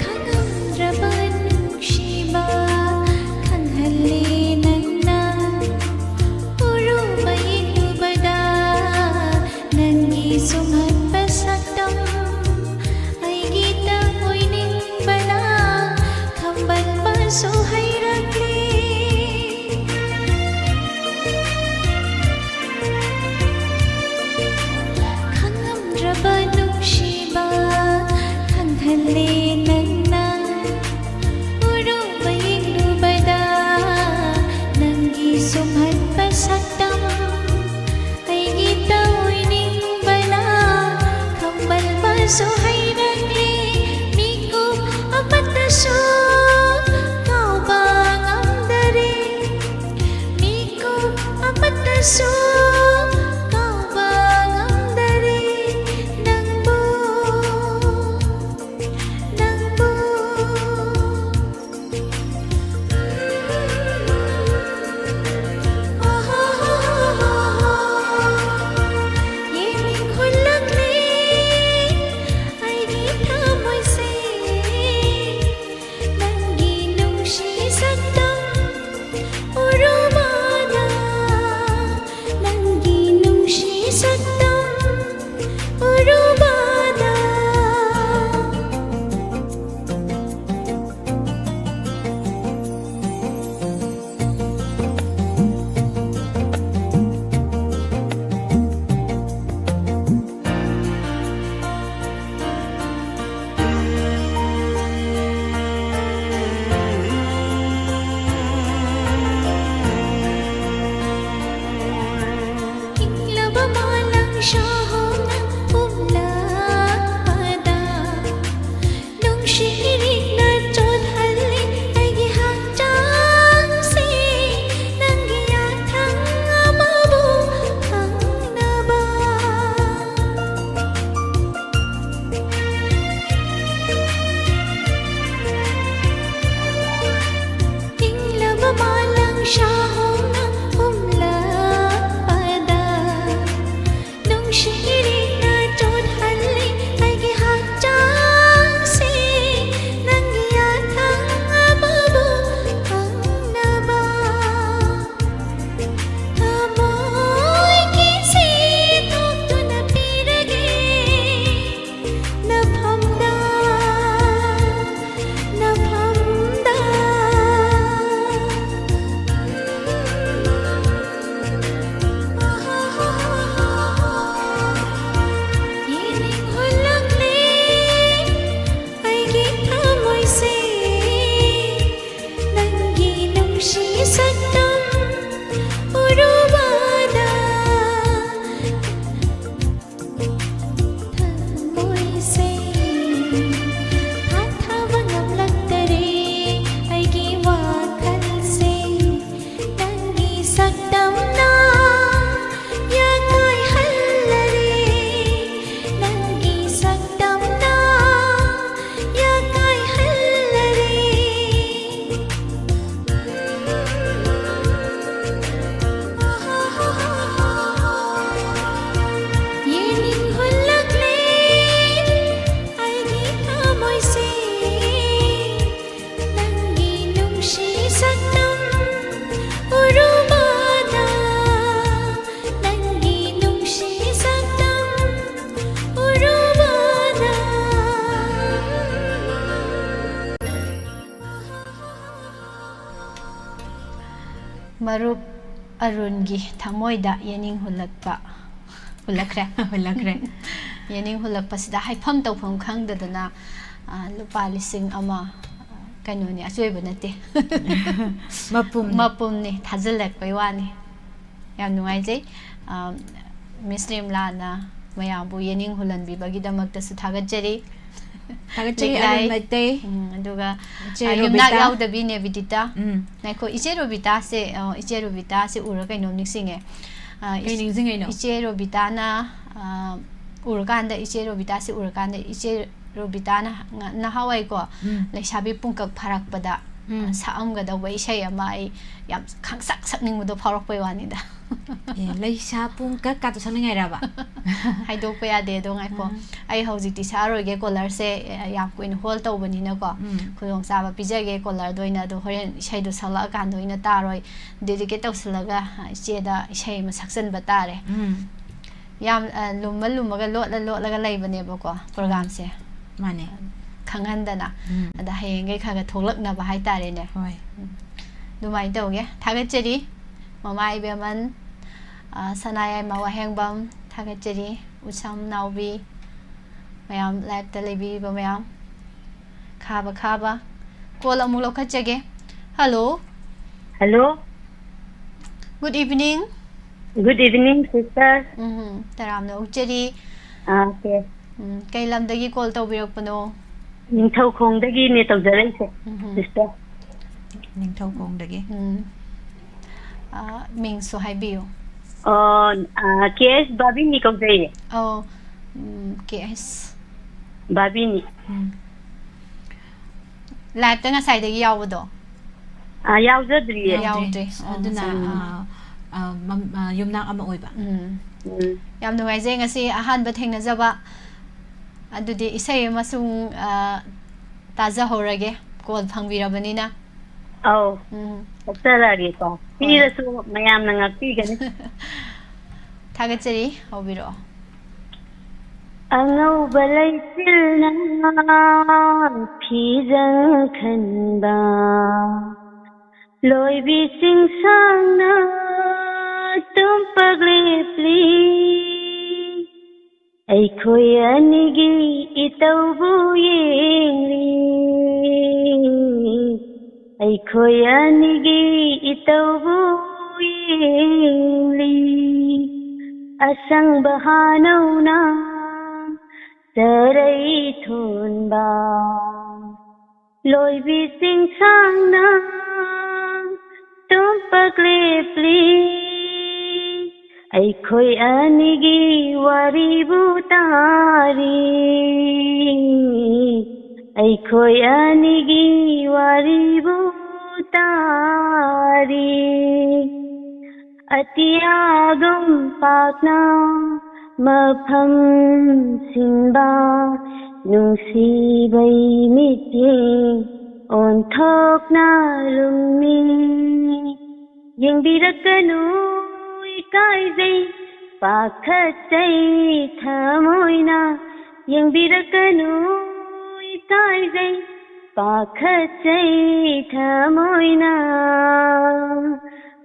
ꯈꯪꯉꯝꯗ꯭ꯔꯕ ꯅꯨꯡꯁꯤꯕ ꯈꯪꯍꯜꯂꯦ ꯅꯪꯅ꯫ ꯎꯔꯨꯕ ꯌꯦꯡꯂꯨꯕꯗ ꯅꯪꯒꯤ ꯁꯨꯝꯍꯠꯄ ꯁꯛꯇꯝ ꯑꯩꯒꯤꯇ ꯑꯣꯏꯅꯤꯡꯕꯅ ꯈꯝꯕꯟꯕꯁꯨ ꯍꯩꯔꯛꯂꯦ꯫ ꯈꯪꯉꯝꯗ꯭ꯔꯕ ꯅꯨꯡꯁꯤꯕ ꯈꯪꯍꯜꯂꯦ ꯅꯪꯅ꯫ ꯎꯔꯨꯕ ꯌꯦꯡꯂꯨꯕꯗ ꯅꯪꯒꯤ ꯁꯨꯝꯍꯠꯄ ꯁꯛꯇꯝ ꯑꯩꯒꯤꯇ ꯑꯣꯏꯅꯤꯡꯕꯅ ꯈꯝꯕꯟꯕꯁꯨ ꯍꯩꯔꯛꯂꯦ꯫ ꯃꯤꯀꯨꯞ ꯑꯃꯠꯇꯁꯨ ꯀꯥꯎꯕ ꯉꯝꯗꯔꯦ꯫ ꯃꯤꯀꯨꯞ ꯑꯃꯠꯇꯁꯨ ꯀꯥꯎꯕ ꯉꯝꯗꯔꯦ ꯅꯪꯕꯨ, ꯅꯪꯕꯨ꯫ ꯌꯦꯡꯅꯤꯡ ꯍꯨꯜꯂꯛꯂꯦ ꯑꯩꯒꯤ ꯊꯃꯣꯏꯁꯦ꯫ ꯅꯪꯒꯤ ꯅꯨꯡꯁꯤ ꯁꯛꯇꯝ ꯎꯔꯨꯕꯗ ꯃꯔꯨꯞ ꯑꯔꯨꯟꯒꯤ ꯊꯃꯣꯏꯗ ꯌꯦꯅꯤꯡ ꯍꯨꯜꯂꯛꯄ, ꯍꯨꯜꯂꯛꯈ꯭ꯔꯦ꯫ ꯍꯨꯜꯂꯛꯈ꯭ꯔꯦ꯫ ꯌꯦꯅꯤꯡ ꯍꯨꯜꯂꯛꯄꯁꯤꯗ ꯍꯥꯏꯐꯝ ꯇꯧꯐꯝ ꯈꯪꯗꯗꯅ, ꯑ, ꯂꯨꯄꯥ ꯂꯤꯁꯤꯡ ꯑꯃ, ꯑ, ꯀꯩꯅꯣꯅꯤ, ꯑꯆꯣꯏꯕ ꯅꯠꯇꯦ꯫ ꯃꯄꯨꯝꯅꯤ꯫ ꯃꯄꯨꯝꯅꯤ, ꯊꯥꯖꯤꯜꯂꯛꯄꯩ ꯋꯥꯅꯤ꯫ ꯌꯥꯝ ꯅꯨꯡꯉꯥꯏꯖꯩ꯫ ꯑ, ꯃꯤꯁ ꯔꯤꯝꯂꯥꯅ ꯃꯌꯥꯝꯕꯨ ꯌꯦꯅꯤꯡ ꯍꯨꯜꯍꯟꯕꯤꯕꯒꯤꯗꯃꯛꯇꯁꯨ ꯊꯥꯒꯠꯆꯔꯤ꯫ ꯊꯥꯒꯠꯆꯔꯤ, ꯂꯤꯛꯂꯥꯏ꯫ ꯑꯔꯨꯟ ꯃꯩꯇꯩ꯫ ꯎꯝ, ꯑꯗꯨꯒ, ꯏꯆꯦ ꯑ, ꯌꯨꯝꯅꯥꯛ ꯔꯣꯕꯤꯇꯥ꯫ ꯌꯥꯎꯗꯕꯤ ꯅꯦꯕꯤꯗꯤꯇꯥ꯫ ꯎꯝ꯫ ꯉꯥꯏꯈꯣ, ꯏꯆꯦ ꯔꯣꯕꯤꯇꯥꯁꯦ, ꯑ, ꯏꯆꯦ ꯔꯣꯕꯤꯇꯥꯁꯦ ꯎꯔ ꯀꯩꯅꯣꯝ ꯅꯤꯡꯁꯤꯡꯉꯦ꯫ ꯑ, ꯀꯩ ꯏꯆ-, ꯅꯤꯡꯁꯤꯡꯉꯩꯅꯣ? ꯏꯆꯦ ꯔꯣꯕꯤꯇꯥꯅ, ꯑ, ꯎꯔꯀꯥꯟꯗ, ꯏꯆꯦ ꯔꯣꯕꯤꯇꯥꯁꯦ ꯎꯔꯀꯥꯟꯗ, ꯏꯆꯦ ꯔꯣꯕꯤꯇꯥꯅ ꯉ-, ꯅꯍꯥꯟꯋꯥꯏꯀꯣ, ꯎꯝ꯫ ꯂꯩꯁꯥꯕꯤ ꯄꯨꯡꯀꯛ ꯐꯥꯔꯛꯄꯗ, ꯎꯝ꯫ ꯑ, ꯁꯛꯑꯝꯒꯗꯧꯕ ꯏꯁꯩ ꯑꯃ ꯑꯩ ꯌꯥꯝ ꯈꯪꯁꯛ ꯁꯛꯅꯤꯡꯕꯗꯣ ꯐꯥꯎꯔꯛꯄꯩ ꯋꯥꯅꯤꯗ꯫ ꯑꯦ, ꯂꯩꯁꯥ ꯄꯨꯡꯀꯛ ꯀꯥꯇꯣ ꯁꯛꯅꯤꯡꯉꯥꯏꯔꯕ? ꯍꯥꯏꯗꯣꯛꯄ ꯌꯥꯗꯦ, ꯑꯗꯣ ꯉꯥꯏꯈꯣ꯫ ꯎꯝ꯫ ꯑꯩ ꯍꯧꯖꯤꯛꯇꯤ ꯁꯛꯑꯔꯣꯏꯒꯦ, ꯀꯣꯂꯔꯁꯦ, ꯑ, ꯌꯥꯝ ꯀꯨꯏꯅ ꯍꯣꯜ ꯇꯧꯕꯅꯤꯅꯀꯣ꯫ ꯎꯝ꯫ ꯈꯨꯗꯣꯡꯆꯥꯕ ꯄꯤꯖꯒꯦ, ꯀꯣꯂꯔꯗ ꯑꯣꯏꯅ, ꯑꯗꯣ ꯍꯣꯔꯦꯟ ꯏꯁꯩꯗꯣ ꯁꯛꯂꯛꯑꯀꯥꯟꯗ ꯑꯣꯏꯅ ꯇꯥꯔꯣꯏ, ꯗꯦꯗꯤꯀꯦꯠ ꯇꯧꯁꯤꯜꯂꯒ, ꯑ, ꯏꯆꯦꯗ ꯏꯁꯩ ꯑꯃ ꯁꯛꯆꯟꯕ ꯇꯥꯔꯦ꯫ ꯎꯝ꯫ ꯌꯥꯝ, ꯑ, ꯂꯨꯝꯃ ꯂꯨꯝꯃꯒ, ꯂꯣꯠꯂ ꯂꯣꯠꯂꯒ ꯂꯩꯕꯅꯦꯕꯀꯣ, ꯄ꯭ꯔꯣꯒꯥꯝꯁꯦ꯫ ꯃꯥꯅꯦ꯫ ꯈꯪꯍꯟꯗꯅ꯫ ꯎꯝ꯫ ꯑꯗ ꯍꯌꯦꯡꯈꯩ ꯈꯔ ꯈꯔ ꯊꯣꯛꯂꯛꯅꯕ ꯍꯥꯏꯇꯥꯔꯦꯅꯦ꯫ ꯍꯣꯏ꯫ ꯎꯝ꯫ ꯑꯗꯨꯃꯥꯏꯅ ꯇꯧꯒꯦ꯫ ꯊꯥꯒꯠꯆꯔꯤ꯫ ꯃꯃꯥ ꯏꯕꯦꯝꯃꯟ, ꯑ, ꯁꯅꯥꯌꯥꯏꯃ ꯋꯥꯍꯦꯡꯕꯝ, ꯊꯥꯒꯠꯆꯔꯤ꯫ ꯎꯁꯝ ꯅꯥꯎꯕꯤ, ꯃꯌꯥꯝ ꯂꯥꯏꯞꯇ ꯂꯩꯕꯤꯔꯤꯕ ꯃꯌꯥꯝ꯫ ꯈꯥꯕ, ꯈꯥꯕ꯫ ꯀꯣꯜ ꯑꯃꯨꯛ ꯂꯧꯈꯠꯆꯒꯦ꯫ Hello. Hello. Good evening꯫ Good evening, sister꯫ Um, ꯇꯔꯥꯝꯅ ꯑꯣꯛꯆꯔꯤ꯫ ꯑꯥ, okay꯫ ꯎꯝ, ꯀꯩ ꯂꯝꯗꯒꯤ ꯀꯣꯜ ꯇꯧꯕꯤꯔꯛꯄꯅꯣ? ꯅꯤꯡꯊꯧꯈꯣꯡꯗꯒꯤꯅꯦ ꯇꯧꯖꯔꯛꯏꯁꯦ, ꯎꯝ꯫ Sister꯫ ꯅꯤꯡꯊꯧꯈꯣꯡꯗꯒꯤ꯫ ꯎꯝ꯫ ꯑꯥ, ꯃꯤꯡꯁꯨ ꯍꯥꯏꯕꯤꯌꯨ꯫ ꯑꯣ, ꯑꯥ, ꯀꯦ ꯑꯦꯁ ꯕꯥꯕꯤꯅꯤ ꯀꯧꯖꯩꯌꯦ꯫ ꯑꯣ, ꯎꯝ, ꯀꯦ ꯑꯦꯁ꯫ ꯕꯥꯕꯤꯅꯤ꯫ ꯎꯝ꯫ ꯂꯥꯏꯞꯇ ꯉꯁꯥꯏꯗꯒꯤ ꯌꯥꯎꯕꯗꯣ? ꯑꯥ, ꯌꯥꯎꯖꯗ꯭ꯔꯤꯌꯦ꯫ ꯌꯥꯎꯗ꯭ꯔꯤ꯫ ꯌꯥꯎꯗ꯭ꯔꯤ꯫ ꯑꯣ, ꯑꯗꯨꯅ, ꯉꯁꯥꯏ꯫ ꯑꯥ, ꯑꯥ, ꯃꯝ-, ꯑꯥ, ꯌꯨꯝꯅꯥꯛ ꯑꯃ ꯑꯣꯏꯕ꯫ ꯎꯝ꯫ ꯎꯝ꯫ ꯌꯥꯝ ꯅꯨꯡꯉꯥꯏꯖꯩ ꯉꯁꯤ ꯑꯍꯥꯟꯕ ꯊꯦꯡꯅꯖꯕ꯫ ꯑꯗꯨꯗꯤ ꯏꯁꯩ ꯑꯃꯁꯨꯡ, ꯑꯥ, ꯇꯥꯖꯍꯧꯔꯒꯦ, ꯀꯣꯜ ꯐꯪꯕꯤꯔꯕꯅꯤꯅ꯫ ꯑꯧ꯫ ꯎꯝ꯫ ꯁꯛꯆꯔꯛꯑꯒꯦꯀꯣ꯫ ꯍꯣꯏ꯫ ꯄꯤꯔꯁꯨ ꯃꯌꯥꯝꯅ ꯉꯥꯛꯄꯤꯒꯅꯤ꯫ ꯊꯥꯒꯠꯆꯔꯤ, ꯍꯧꯕꯤꯔꯛꯑꯣ꯫ ꯑꯉꯧꯕ ꯂꯩꯆꯤꯜꯅ ꯐꯤꯖꯪ ꯈꯟꯕ, ꯂꯣꯏꯕꯤ ꯆꯤꯡꯁꯥꯡꯅ ꯇꯨꯝꯄꯥꯛ ꯂꯦꯞꯂꯤ꯫ ꯑꯩꯈꯣꯏ ꯑꯅꯤꯒꯤ ꯏꯇꯧꯕꯨ ꯌꯦꯡꯂꯤ꯫ ꯑꯩꯈꯣꯏ ꯑꯅꯤꯒꯤ ꯏꯇꯧꯕꯨ ꯌꯦꯡꯂꯤ꯫ ꯑꯁꯪꯕ ꯍꯥꯅꯧꯅ ꯆꯔꯩ ꯊꯣꯟꯕ꯫ ꯂꯣꯏꯕꯤ ꯆꯤꯡꯁꯥꯡꯅ ꯇꯨꯝꯄꯥꯛ ꯂꯦꯞꯂꯤ꯫ ꯑꯩꯈꯣꯏ ꯑꯅꯤꯒꯤ ꯋꯥꯔꯤꯕꯨ ꯇꯥꯔꯤ꯫ ꯑꯩꯈꯣꯏ ꯑꯅꯤꯒꯤ ꯋꯥꯔꯤꯕꯨ ꯇꯥꯔꯤ꯫ ꯑꯇꯤꯌꯥꯒꯨꯝ ꯄꯥꯛꯅ ꯃꯐꯝ ꯁꯤꯟꯕ ꯅꯨꯡꯁꯤꯕꯩ ꯃꯤꯠꯌꯦꯡ ꯑꯣꯟꯊꯣꯛꯅ ꯂꯨꯝꯃꯤ꯫ ꯌꯦꯡꯕꯤꯔꯛꯀꯅꯨ, ꯏꯀꯥꯏꯖꯩ, ꯄꯥꯈꯠꯆꯩ ꯊꯃꯣꯏꯅ꯫ ꯌꯦꯡꯕꯤꯔꯛꯀꯅꯨ, ꯏꯀꯥꯏꯖꯩ, ꯄꯥꯈꯠꯆꯩ ꯊꯃꯣꯏꯅ꯫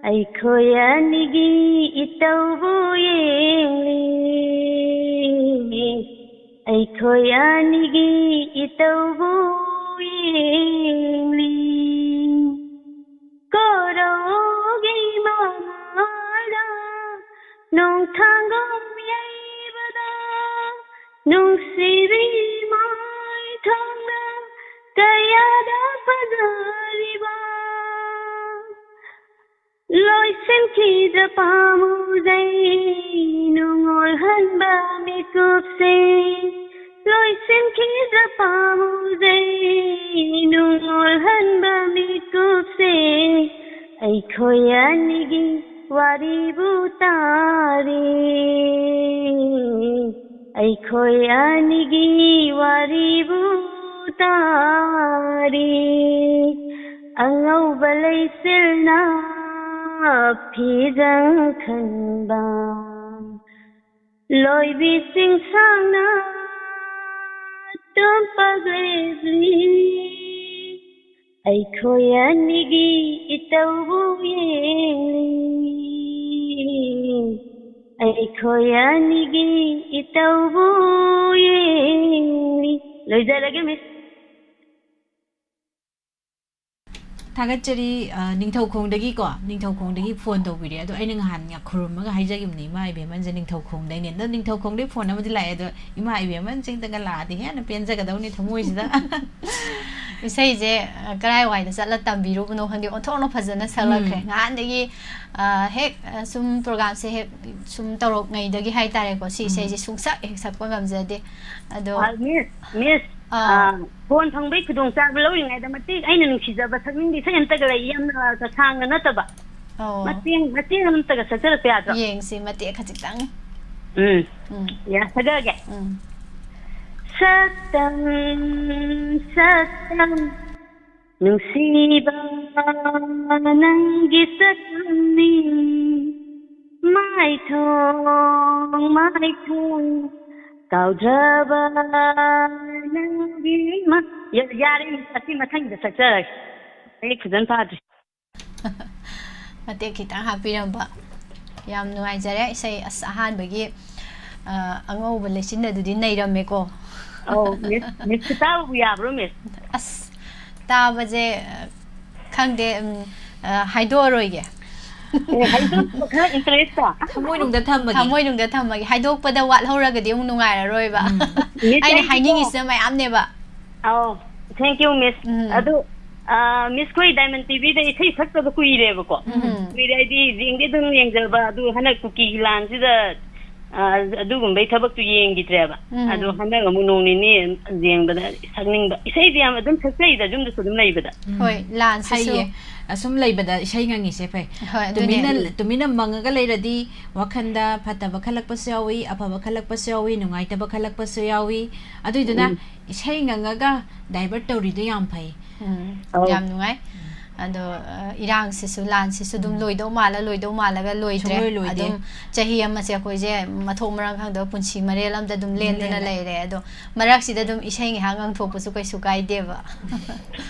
ꯑꯩꯈꯣꯏ ꯑꯅꯤꯒꯤ ꯏꯇꯧꯕꯨ ꯌꯦꯡꯂꯤ꯫ ꯑꯩꯈꯣꯏ ꯑꯅꯤꯒꯤ ꯏꯇꯧꯕꯨ ꯌꯦꯡꯂꯤ꯫ ꯀꯣꯔꯧꯒꯤ ꯃꯉꯥꯜꯗ ꯅꯣꯡꯊꯥꯡꯒꯨꯝ ꯌꯩꯕꯗ ꯅꯨꯡꯁꯤꯕꯤ ꯃꯥꯏꯊꯣꯡꯗ ꯀꯌꯥꯗ ꯐꯖꯔꯤꯕ꯫ ꯂꯣꯏꯁꯤꯟꯈꯤꯗ꯭ꯔ ꯄꯥꯝꯃꯨꯖꯩ ꯅꯨꯡꯉꯣꯜꯍꯟꯕ ꯃꯤꯀꯨꯞꯁꯦ꯫ ꯂꯣꯏꯁꯤꯟꯈꯤꯗ꯭ꯔ ꯄꯥꯝꯃꯨꯖꯩ ꯅꯨꯡꯉꯣꯜꯍꯟꯕ ꯃꯤꯀꯨꯞꯁꯦ꯫ ꯑꯩꯈꯣꯏ ꯑꯅꯤꯒꯤ ꯋꯥꯔꯤꯕꯨ ꯇꯥꯔꯤ꯫ ꯑꯩꯈꯣꯏ ꯑꯅꯤꯒꯤ ꯋꯥꯔꯤꯕꯨ ꯇꯥꯔꯤ꯫ ꯑꯉꯧꯕ ꯂꯩꯆꯤꯜꯅ ꯐꯤꯖꯪ ꯈꯟꯕ꯫ ꯂꯣꯏꯕꯤ ꯆꯤꯡꯁꯥꯡꯅ ꯇꯨꯝꯄꯥꯛ ꯂꯦꯞꯂꯤ꯫ ꯑꯩꯈꯣꯏ ꯑꯅꯤꯒꯤ ꯏꯇꯧꯕꯨ ꯌꯦꯡꯂꯤ, ꯑꯩꯈꯣꯏ ꯑꯅꯤꯒꯤ ꯏꯇꯧꯕꯨ ꯌꯦꯡꯂꯤ꯫ ꯂꯣꯏꯖꯔꯒꯦ, ꯃꯤꯁ꯫ ꯊꯥꯒꯠꯆꯔꯤ꯫ ꯑ, ꯅꯤꯡꯊꯧꯈꯣꯡꯗꯒꯤꯀꯣ, ꯅꯤꯡꯊꯧꯈꯣꯡꯗꯒꯤ ꯐꯣꯟ ꯇꯧꯕꯤꯔꯦ꯫ ꯑꯗꯣ ꯑꯩꯅ ꯉꯍꯥꯟ ꯈꯨꯔꯨꯝꯃꯒ ꯍꯥꯏꯖꯈꯤꯕꯅꯤ, ꯏꯃꯥ ꯏꯕꯦꯝꯃꯟꯁꯦ ꯅꯤꯡꯊꯧꯈꯣꯡꯗꯩꯅꯦ꯫ ꯑꯗꯣ ꯅꯤꯡꯊꯧꯈꯣꯡꯗꯩ ꯐꯣꯟ ꯑꯃꯗꯤ ꯂꯥꯛꯑꯦ꯫ ꯑꯗꯣ ꯏꯃꯥ ꯏꯕꯦꯝꯃꯟꯁꯤꯡꯗꯒ ꯂꯥꯛꯑꯗꯤ ꯍꯦꯟꯅ ꯄꯦꯟꯖꯒꯗꯧꯅꯤ ꯊꯃꯣꯏꯁꯤꯗ꯫ ꯏꯁꯩꯁꯦ, ꯑ, ꯀꯔꯥꯏꯋꯥꯏꯗ ꯆꯠꯂ ꯇꯝꯕꯤꯔꯨꯕꯅꯣ ꯈꯪꯗꯦ, ꯑꯣꯟꯊꯣꯛꯅ ꯐꯖꯅ ꯁꯛꯂꯛꯈ꯭ꯔꯦ꯫ ꯎꯝ꯫ ꯉꯍꯥꯟꯗꯒꯤ, ꯑ, ꯍꯦꯛ, ꯑ, ꯁꯨꯝ programꯁꯦ ꯍꯦꯛ ꯁꯨꯝ ꯇꯧꯔꯛꯉꯩꯗꯒꯤ ꯍꯥꯏꯇꯥꯔꯦꯀꯣ, ꯁꯤ ꯎꯝ꯫ ꯏꯁꯩꯁꯦ ꯁꯨꯡꯁꯛ ꯍꯦꯛ ꯁꯛꯄ ꯉꯝꯖꯗꯦ꯫ ꯑꯗꯣ ꯑ, ꯃꯤꯁ, ꯃꯤꯁ, ꯑꯥ꯫ ꯑ, ꯐꯣꯟ ꯐꯪꯕꯒꯤ ꯈꯨꯗꯣꯡꯆꯥꯕ ꯂꯧꯔꯤꯉꯩꯗ ꯃꯇꯦꯛ ꯑꯩꯅ ꯅꯨꯡꯁꯤꯖꯕ ꯁꯛꯅꯤꯡꯕ ꯏꯁꯩ ꯑꯝꯇꯒ ꯂꯩ, ꯌꯥꯝꯅ ꯁꯥꯡꯅ ꯅꯠꯇꯕ꯫ ꯑꯣ꯫ ꯃꯇꯦꯛ, ꯃꯇꯦꯛ ꯑꯃꯇꯒ ꯁꯛꯆꯔꯛꯄ ꯌꯥꯗ꯭ꯔꯣ? ꯌꯦꯡꯁꯤ, ꯃꯇꯦꯛ ꯈꯖꯤꯛꯇꯪ꯫ ꯎꯝ꯫ ꯎꯝ꯫ ꯌꯥ, ꯁꯛꯆꯔꯛꯑꯒꯦ꯫ ꯎꯝ꯫ ꯁꯛꯇꯝ, ꯁꯛꯇꯝ, ꯅꯨꯡꯁꯤꯕ ꯅꯪꯒꯤ ꯁꯛꯇꯝꯅꯤ, ꯃꯥꯏꯊꯣꯡ, ꯃꯥꯏꯊꯣꯡ, ꯀꯥꯎꯗ꯭ꯔꯕ ꯅꯪꯒꯤ ꯃ-, ꯌꯥ-, ꯌꯥꯔꯦ, ꯑꯁꯤ ꯃꯊꯪꯒꯤꯗ ꯁꯛꯆꯔꯒꯦ꯫ ꯑꯩ ꯐꯖꯅ ꯐꯥꯗ꯭ꯔꯤ꯫ ꯃꯇꯦꯛ ꯈꯤꯇꯪ ꯍꯥꯞꯄꯤꯔꯝꯕ꯫ ꯌꯥꯝ ꯅꯨꯡꯉꯥꯏꯖꯔꯦ꯫ ꯏꯁꯩ, ꯑꯁ, ꯑꯍꯥꯟꯕꯒꯤ, ꯑ, ꯑꯉꯧꯕ ꯂꯩꯆꯤꯟ ꯑꯗꯨꯗꯤ ꯅꯩꯔꯝꯃꯦꯀꯣ꯫ ꯑꯧ, ꯃꯤꯁ, ꯃꯤꯁ ꯈꯨꯇꯥꯕꯕꯨ ꯌꯥꯕ꯭ꯔꯣ, ꯃꯤꯁ? ꯑꯁ, ꯇꯥꯕꯁꯦ, ꯑ, ꯈꯪꯗꯦ, ꯎꯝ, ꯑ, ꯍꯥꯏꯗꯣꯛꯑꯔꯣꯏꯒꯦ꯫ ꯑꯦ, ꯍꯥꯏꯗꯣꯛꯄ ꯈꯔ interest ꯇꯣ꯫ ꯊꯃꯣꯏꯅꯨꯡꯗ ꯊꯝꯃꯒꯦ꯫ ꯊꯃꯣꯏꯅꯨꯡꯗ ꯊꯝꯃꯒꯦ꯫ ꯍꯥꯏꯗꯣꯛꯄꯗ ꯋꯥꯠꯍꯧꯔꯒꯗꯤ ꯑꯃꯨꯛ ꯅꯨꯡꯉꯥꯏꯔꯔꯣꯏꯕ꯫ ꯎꯝ꯫ ꯃꯤꯁ, ꯑꯩꯅ ꯑꯩꯗꯤꯀꯣ ꯍꯥꯏꯅꯤꯡꯉꯤꯁꯤꯅ ꯃꯌꯥꯝꯅꯦꯕ꯫ ꯑꯧ, thank you, ꯃꯤꯁ꯫ ꯎꯝ꯫ ꯑꯗꯨ, ꯑ, ꯃꯤꯁ, ꯑꯩꯈꯣꯏ Diamond TVꯗ ꯏꯁꯩ ꯁꯛꯇꯕ ꯀꯨꯏꯔꯦꯕꯀꯣ꯫ ꯎꯝ꯫ ꯀꯨꯏꯔꯦ ꯍꯥꯏꯗꯤ, ꯌꯦꯡꯗꯤ ꯑꯗꯨꯝ ꯌꯦꯡꯖꯕ, ꯑꯗꯨ ꯍꯟꯗꯛ ꯀꯨꯀꯤꯒꯤ ꯂꯥꯟꯁꯤꯗ, ꯑ, ꯑꯗꯨꯒꯨꯝꯕꯩ ꯊꯕꯛꯇꯨ ꯌꯦꯡꯈꯤꯗ꯭ꯔꯦꯕ꯫ ꯎꯝ꯫ ꯑꯗꯣ ꯍꯟꯗꯛ ꯑꯃꯨꯛ ꯅꯣꯡ ꯅꯤꯅꯤ ꯌꯦꯡꯕꯗ ꯁꯛꯅꯤꯡꯕ꯫ ꯏꯁꯩꯗꯤ ꯌꯥꯝ ꯑꯗꯨꯝ ꯁꯛꯆꯩꯗ, ꯌꯨꯝꯗꯁꯨ ꯑꯗꯨꯝ ꯂꯩꯕꯗ꯫ ꯎꯝ꯫ ꯍꯣꯏ, ꯂꯥꯟꯁꯤꯁꯨ꯫ ꯐꯩꯌꯦ꯫ ꯑꯁꯨꯝ ꯂꯩꯕꯗ ꯏꯁꯩ ꯉꯪꯉꯤꯁꯦ ꯐꯩ꯫ ꯍꯣꯏ, ꯑꯗꯨꯅꯦ꯫ ꯇꯨꯃꯤꯟꯅ, ꯇꯨꯃꯤꯟꯅ ꯃꯪꯉꯒ ꯂꯩꯔꯗꯤ ꯋꯥꯈꯟꯗ ꯐꯠꯇꯕ ꯈꯜꯂꯛꯄꯁꯨ ꯌꯥꯎꯏ, ꯑꯐꯕ ꯈꯜꯂꯛꯄꯁꯨ ꯌꯥꯎꯏ, ꯅꯨꯡꯉꯥꯏꯇꯕ ꯈꯜꯂꯛꯄꯁꯨ ꯌꯥꯎꯏ꯫ ꯑꯗꯨꯏꯗꯨꯅ ꯎꯝ꯫ ꯏꯁꯩ ꯉꯪꯉꯒ divert ꯇꯧꯔꯤꯗꯣ ꯌꯥꯝ ꯐꯩ꯫ ꯎꯝ, ꯑꯧ꯫ ꯌꯥꯝ ꯅꯨꯡꯉꯥꯏ꯫ ꯑꯗꯣ, ꯑ, ꯏꯔꯥꯡꯁꯤꯁꯨ, ꯂꯥꯟꯁꯤꯁꯨ ꯑꯗꯨꯝ ꯎꯝ꯫ ꯂꯣꯏꯗꯧ ꯃꯥꯜꯂ, ꯂꯣꯏꯗꯧ ꯃꯥꯜꯂꯒ ꯂꯣꯏꯗ꯭ꯔꯦ꯫ ꯁꯨꯡꯂꯣꯏ ꯂꯣꯏꯗꯦ꯫ ꯑꯗꯨꯝ ꯆꯍꯤ ꯑꯃꯁꯦ ꯑꯩꯈꯣꯏꯁꯦ ꯃꯊꯣꯡ ꯃꯔꯝ ꯈꯪꯗꯕ ꯄꯨꯟꯁꯤ ꯃꯔꯦꯜ ꯑꯃꯗ ꯑꯗꯨꯝ ꯂꯦꯟꯗꯨꯅ ꯂꯦꯜꯂꯦ꯫ ꯂꯩꯔꯦ꯫ ꯑꯗꯣ ꯃꯔꯛꯁꯤꯗ ꯑꯗꯨꯝ ꯏꯁꯩ ꯉꯥꯏꯍꯥꯛ ꯉꯪꯊꯣꯛꯄꯁꯨ ꯀꯩꯁꯨ ꯀꯥꯏꯗꯦꯕ꯫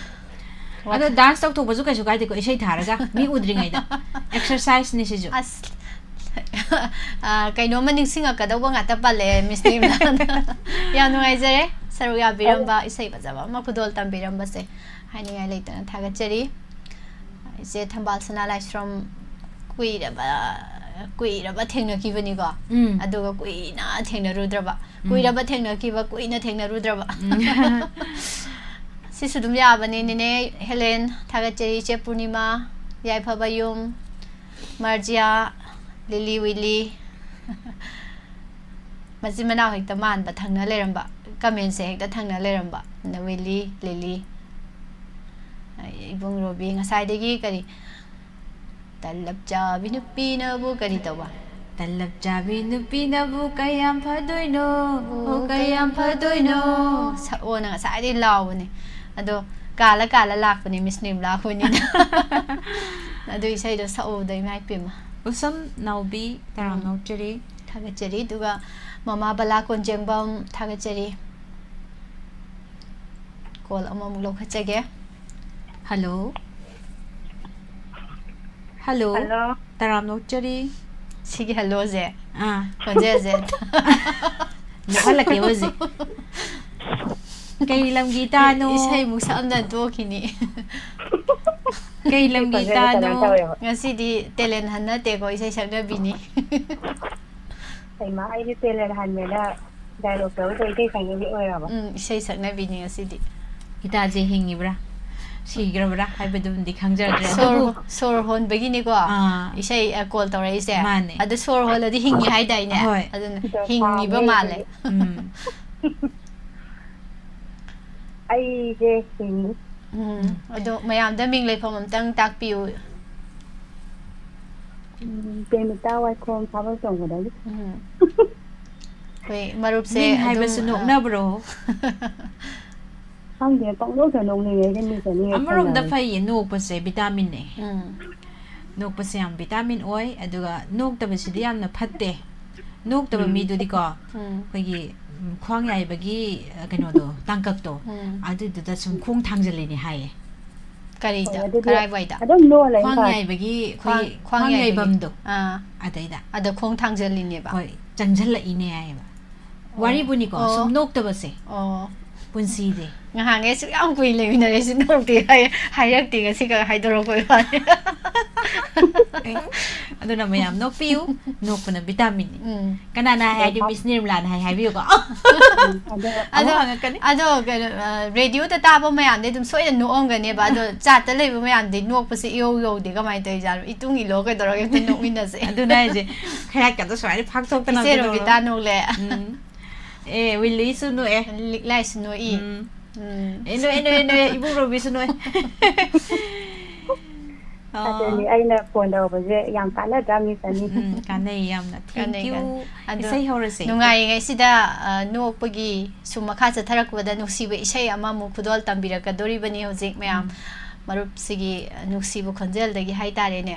ꯑꯗꯣ ꯗꯥꯟꯁ ꯇꯧꯊꯣꯛꯄꯁꯨ ꯀꯩꯁꯨ ꯀꯥꯏꯗꯦꯀꯣ, ꯏꯁꯩ ꯊꯥꯔꯒ ꯃꯤ ꯎꯗ꯭ꯔꯤꯉꯩꯗ꯫ ꯑꯦꯛꯁꯔꯁꯥꯏꯁꯅꯤ ꯁꯤꯁꯨ꯫ ꯑꯁ, ꯑ, ꯀꯩꯅꯣꯝꯃ ꯅꯤꯡꯁꯤꯡꯉꯛꯀꯗꯧꯕ ꯉꯥꯛꯇ ꯄꯜꯂꯦ, ꯃꯤꯁ ꯅꯤꯔꯃꯂꯥꯅ꯫ ꯌꯥꯝ ꯅꯨꯡꯉꯥꯏꯖꯔꯦ ꯁꯔꯨꯛ ꯌꯥꯕꯤꯔꯝꯕ, ꯏꯁꯩ ꯐꯖꯕ ꯑꯃ ꯈꯨꯗꯣꯜ ꯇꯝꯕꯤꯔꯝꯕꯁꯦ꯫ ꯍꯥꯏꯅꯤꯡꯉꯥꯏ ꯂꯩꯇꯅ ꯊꯥꯒꯠꯆꯔꯤ꯫ ꯏꯆꯦ ꯊꯝꯕꯥꯜ ꯁꯅꯥ ꯂꯥꯏꯁ꯭ꯔꯝ, ꯀꯨꯏꯔꯕ, ꯀꯨꯏꯔꯕ ꯊꯦꯡꯅꯈꯤꯕꯅꯤꯀꯣ꯫ ꯎꯝ꯫ ꯑꯗꯨꯒ ꯀꯨꯏꯅ ꯊꯦꯡꯅꯔꯨꯗ꯭ꯔꯕ꯫ ꯎꯝ꯫ ꯀꯨꯏꯔꯕ ꯊꯦꯡꯅꯈꯤꯕ, ꯀꯨꯏꯅ ꯊꯦꯡꯅꯔꯨꯗ꯭ꯔꯕ꯫ ꯎꯝ꯫ ꯁꯤꯁꯨ ꯑꯗꯨꯝ ꯌꯥꯕꯅꯤ꯫ ꯅꯦꯅꯦ ꯍꯦꯂꯦꯟ, ꯊꯥꯒꯠꯆꯔꯤ꯫ ꯏꯆꯦ ꯄꯨꯔꯅꯤꯃꯥ, ꯌꯥꯏꯐꯕ ꯌꯨꯝ, ꯃꯥꯔꯖꯤꯌꯥ, ꯂꯤꯂꯤ ꯋꯤꯂꯤ꯫ ꯃꯆꯤꯟ ꯃꯅꯥꯎ ꯍꯦꯛꯇ ꯃꯥꯟꯕ ꯊꯪꯅ ꯂꯩꯔꯝꯕ, ꯀꯃꯦꯟꯁꯦ ꯍꯦꯛꯇ ꯊꯪꯅ ꯂꯩꯔꯝꯕ꯫ ꯑꯗ ꯋꯤꯂꯤ, ꯂꯤꯂꯤ, ꯏꯕꯨꯡ ꯔꯣꯕꯤ, ꯉꯁꯥꯏꯗꯒꯤ ꯀꯔꯤ, "ꯇꯂꯞ ꯆꯥꯕꯤ ꯅꯨꯄꯤꯅꯕꯨ" ꯀꯔꯤ ꯇꯧꯕ? "ꯇꯂꯞ ꯆꯥꯕꯤ ꯅꯨꯄꯤꯅꯕꯨ ꯀꯌꯥꯝ ꯐꯗꯣꯏꯅꯣ, ꯑꯣ, ꯀꯌꯥꯝ ꯐꯗꯣꯏꯅꯣ?" ꯁꯛꯑꯣꯅ ꯉꯁꯥꯏꯗꯒꯤ ꯂꯥꯎꯕꯅꯦ꯫ ꯑꯗꯣ ꯀꯥꯜꯂ ꯀꯥꯜꯂ ꯂꯥꯛꯄꯅꯦ ꯃꯤꯁ ꯅꯤꯔꯃꯂꯥ ꯑꯩꯈꯣꯏꯅꯤꯅ꯫ ꯑꯗꯨ ꯏꯁꯩꯗꯣ ꯁꯛꯎꯗ, ꯏꯃꯥ ꯏꯄꯦꯝꯃ꯫ ꯎꯁꯝ ꯅꯥꯎꯕꯤ, ꯇꯔꯥꯝ ꯎꯝ꯫ ꯅꯣꯛꯆꯔꯤ꯫ ꯊꯥꯒꯠꯆꯔꯤ꯫ ꯑꯗꯨꯒ ꯃꯃꯥ ꯕꯂꯥ ꯀꯣꯟꯖꯦꯡꯕꯝ, ꯊꯥꯒꯠꯆꯔꯤ꯫ ꯀꯣꯜ ꯑꯃꯃꯨꯛ ꯂꯧꯈꯠꯆꯒꯦ꯫ ꯍꯜꯂꯣ꯫ ꯍꯜꯂꯣ꯫ ꯍꯜꯂꯣ꯫ ꯇꯔꯥꯝ ꯅꯣꯛꯆꯔꯤ꯫ ꯁꯤꯒꯤ ꯍꯜꯂꯣꯁꯦ꯫ ꯑꯥ꯫ ꯈꯣꯟꯖꯦꯜꯁꯦ꯫ ꯅꯣꯛꯍꯜꯂꯛꯀꯦꯕ ꯍꯧꯖꯤꯛ꯫ ꯀꯩ ꯂꯝꯒꯤ ꯏꯇꯥꯅꯣ? ꯏꯁꯩꯃꯨꯛ ꯁꯛꯑꯝꯗꯅ ꯇꯣꯛꯈꯤꯅꯤ꯫ ꯀꯩ ꯂꯝꯒꯤ ꯈꯣꯟꯖꯦꯜꯁꯦ ꯏꯇꯥꯅꯣ? ꯀꯩꯅꯣꯝ ꯇꯧꯋꯦꯕ꯫ ꯉꯁꯤꯗꯤ ꯇꯦꯂꯦꯟ ꯍꯟ ꯅꯠꯇꯦꯀꯣ, ꯏꯁꯩ ꯁꯛꯅꯕꯤꯅꯤ꯫ ꯍꯩꯃꯥ, ꯑꯩꯗꯤ ꯇꯦꯂꯦꯟ ꯍꯟꯅꯦꯅ ꯗꯥꯏꯂꯣꯛ ꯇꯧꯔꯒ ꯏꯁꯩ ꯁꯛꯅꯕꯤ ꯑꯣꯏꯔꯕ? ꯎꯝ, ꯏꯁꯩ ꯁꯛꯅꯕꯤꯅꯤ ꯉꯁꯤꯗꯤ꯫ ꯏꯇꯥꯁꯦ ꯍꯤꯡꯉꯤꯕ꯭ꯔꯥ, ꯁꯤꯈ꯭ꯔꯕ꯭ꯔꯥ ꯍꯥꯏꯕꯗꯨꯝꯗꯤ ꯈꯪꯖꯗ꯭ꯔꯦ꯫ ꯁꯣꯔ ꯑꯗꯨꯕꯨ ꯍꯣ-, ꯁꯣꯔ ꯍꯣꯟꯕꯒꯤꯅꯤꯀꯣ, ꯑꯥ꯫ ꯏꯁꯩ, ꯑ, ꯀꯣꯜ ꯇꯧꯔꯛꯏꯁꯦ꯫ ꯃꯥꯅꯦ꯫ ꯑꯗꯨ ꯁꯣꯔ ꯍꯣꯜꯂꯗꯤ ꯍꯤꯡꯉꯤ ꯍꯥꯏꯗꯥꯏꯅꯦ? ꯍꯣꯏ꯫ ꯑꯗꯨꯅ ꯍꯤꯡꯉꯤꯕ ꯃꯥꯜꯂꯦ꯫ ꯎꯝ꯫ ꯑꯩꯁꯦ ꯍꯤꯡꯉꯤ꯫ ꯎꯝ, ꯎꯝ꯫ ꯑꯗꯣ ꯃꯌꯥꯝꯗ ꯃꯤꯡ ꯂꯩꯐꯝ ꯑꯝꯇꯪ ꯇꯥꯛꯄꯤꯌꯨ꯫ ꯎꯝ, ꯄ꯭ꯔꯦꯃꯤꯇꯥ ꯋꯥꯏꯈꯣꯝ ꯁꯥꯕꯜ ꯆꯣꯡꯕꯗꯒꯤ꯫ ꯎꯝ꯫ ꯑꯩꯈꯣꯏ ꯃꯔꯨꯞꯁꯦ ꯃꯤꯡ ꯑꯗꯨꯝ, ꯍꯥꯏꯕꯁꯨ ꯑ, ꯅꯣꯛꯅꯕ꯭ꯔꯣ? ꯈꯪꯗꯦ, ꯄꯪꯅꯣꯛꯇ ꯅꯣꯛꯅꯤꯡꯉꯦ, ꯑꯩꯗꯤ ꯃꯤ ꯆꯠꯅꯤꯡꯉꯦ ꯑꯃꯔꯣꯝꯗ ꯈꯪꯉꯦ꯫ ꯐꯩꯌꯦ, ꯅꯣꯛꯄꯁꯦ vitamin ꯅꯦ꯫ ꯎꯝ꯫ ꯅꯣꯛꯄꯁꯦ ꯌꯥꯝ vitamin ꯑꯣꯏ, ꯑꯗꯨꯒ ꯅꯣꯛꯇꯕꯁꯤꯗꯤ ꯌꯥꯝꯅ ꯐꯠꯇꯦ꯫ ꯅꯣꯛꯇꯕ ꯎꯝ꯫ ꯃꯤꯗꯨꯗꯤꯀꯣ, ꯎꯝ꯫ ꯑꯩꯈꯣꯏꯒꯤ, ꯎꯝ, ꯈ꯭ꯋꯥꯡ ꯌꯥꯏꯕꯒꯤ, ꯑ, ꯀꯩꯅꯣꯗꯣ, ꯇꯥꯡꯀꯛꯇꯣ, ꯎꯝ꯫ ꯑꯗꯨꯗꯨꯗ ꯁꯨꯝ ꯈꯣꯡ ꯊꯥꯡꯖꯜꯂꯤꯅꯦ ꯍꯥꯏꯌꯦ꯫ ꯀꯔꯤꯗ? ꯍꯣꯏ, ꯑꯗꯨꯗꯤ ꯀꯔꯥꯏꯋꯥꯏꯗ? ꯑꯗꯨꯝ ꯅꯣꯛꯑ ꯂꯩ ꯈ꯭ꯋꯥꯡ ꯐꯔꯦ꯫ ꯌꯥꯏꯕꯒꯤ ꯑꯩꯈꯣꯏ ꯈ꯭ꯋꯥꯡ- ꯈ꯭ꯋꯥꯡ ꯈ꯭ꯋꯥꯡ ꯌꯥꯏꯕꯒꯤ꯫ ꯌꯥꯏꯐꯝꯗꯣ ꯑꯥ, ꯑꯗꯩꯗ ꯑꯗ ꯈꯣꯡ ꯊꯥꯡꯖꯜꯂꯤꯅꯦꯕ. ꯍꯣꯏ, ꯆꯪꯁꯤꯜꯂꯛꯏꯅꯦ ꯍꯥꯏꯌꯦꯕ. ꯋꯥꯔꯤꯕꯨꯅꯤꯀꯣ, ꯑꯣ. ꯁꯨꯝ ꯅꯣꯛꯇꯕꯁꯦ ꯑꯣ, ꯄꯨꯟꯁꯤꯗꯤ. ꯉꯍꯥꯟꯈꯩ ꯑꯁꯨꯛ ꯌꯥꯝ ꯀꯨꯏ ꯂꯩꯃꯤꯟꯅꯔꯦꯁꯨ ꯅꯣꯛꯇꯦ ꯍꯥꯏ-, ꯍꯥꯏꯔꯛꯇꯦ, ꯉꯁꯤ ꯈꯛ ꯍꯥꯏꯗꯣꯔꯛꯄꯩ ꯋꯥꯅꯤ. ꯑꯗꯨꯅ ꯃꯌꯥꯝ ꯅꯣꯛꯄꯤꯌꯨ, ꯅꯣꯛꯄꯅ ꯚꯤꯇꯥꯃꯤꯟꯅꯤ. ꯎꯝ. ꯀꯅꯥꯅ ꯍꯥꯏ ꯍꯥꯏꯗꯤ ꯃꯤꯁ ꯅꯤꯔꯃꯂꯥꯅ ꯍꯥꯏ ꯍꯥꯏꯕꯤꯌꯨꯀꯣ. ꯑꯗꯣ ꯑꯗꯣ ꯑꯃꯨꯛ ꯍꯪꯉꯛꯀꯅꯤ. ꯑꯗꯣ ꯀꯩꯅꯣ, ꯑ, ꯔꯦꯗꯤꯑꯣꯗ ꯇꯥꯕ ꯃꯌꯥꯝꯗꯤ ꯑꯗꯨꯝ ꯁꯣꯏꯗꯅ ꯅꯣꯛꯑꯝꯒꯅꯦꯕ. ꯑꯗꯣ ꯆꯥꯠꯇ ꯂꯩꯕ ꯃꯌꯥꯝꯗꯤ ꯅꯣꯛꯄꯁꯦ ꯏꯌꯧ ꯌꯧꯗꯦ, ꯀꯃꯥꯏꯅ ꯇꯧꯔꯤꯖꯥꯠꯅꯣ? ꯏꯇꯨꯡ ꯏꯜꯂꯣ, ꯀꯩꯗꯧꯔꯒꯦ, ꯑꯝꯇ ꯅꯣꯛꯃꯤꯟꯅꯁꯦ. ꯑꯗꯨꯅ ꯍꯥꯏꯁꯦ, ꯈꯌꯥꯠꯀꯗꯣ ꯁꯨꯃꯥꯏꯅ ꯐꯥꯛꯊꯣꯛꯇꯅ ꯏꯆꯦ ꯑꯝꯇ ꯔꯣꯕꯤꯇꯥ ꯇꯧꯔꯣ. ꯅꯣꯛꯂꯦ. ꯎꯝ. ꯑꯦ, ꯋꯤꯜꯂꯤꯁꯨ ꯅꯣꯛꯑꯦ. ꯂꯤꯛꯂꯥꯏꯁꯨ ꯅꯣꯛꯏ. ꯎꯝ. ꯎꯝ. ꯑꯦ, ꯅꯣꯛꯑꯦ, ꯅꯣꯛꯑꯦ, ꯅꯣꯛꯑꯦ, ꯏꯕꯨꯡ ꯔꯣꯕꯤꯁꯨ ꯅꯣꯛꯑꯦ. ꯑꯥ. ꯑꯗꯨꯅꯤ ꯑꯩꯅ ꯐꯣꯟ ꯇꯧꯔꯛꯄꯁꯦ ꯌꯥꯝ ꯀꯥꯟꯅꯗ꯭ꯔꯥ, ꯃꯤꯁ ꯑꯅꯤ? ꯎꯝ, ꯀꯥꯟꯅꯩ ꯌꯥꯝꯅ. Thank ꯀꯥꯟꯅꯩ, you. ꯀꯥꯟꯅꯩ꯫ ꯑꯗꯣ ꯏꯁꯩ ꯍꯧꯔꯁꯦ. ꯅꯨꯡꯉꯥꯏꯔꯤꯉꯩꯁꯤꯗ, ꯑ, ꯅꯣꯛꯄꯒꯤ ꯁꯨꯝ ꯃꯈꯥ ꯆꯠꯊꯔꯛꯄꯗ ꯅꯨꯡꯁꯤꯕ ꯏꯁꯩ ꯑꯃꯃꯨꯛ ꯈꯨꯗꯣꯜ ꯇꯝꯕꯤꯔꯛꯀꯗꯣꯔꯤꯕꯅꯤ ꯍꯧꯖꯤꯛ ꯃꯌꯥꯝ꯫ ꯃꯔꯨꯞꯁꯤꯒꯤ, ꯑ, ꯅꯨꯡꯁꯤꯕ ꯈꯣꯟꯖꯦꯜꯗꯒꯤ ꯍꯥꯏꯇꯥꯔꯦꯅꯦ꯫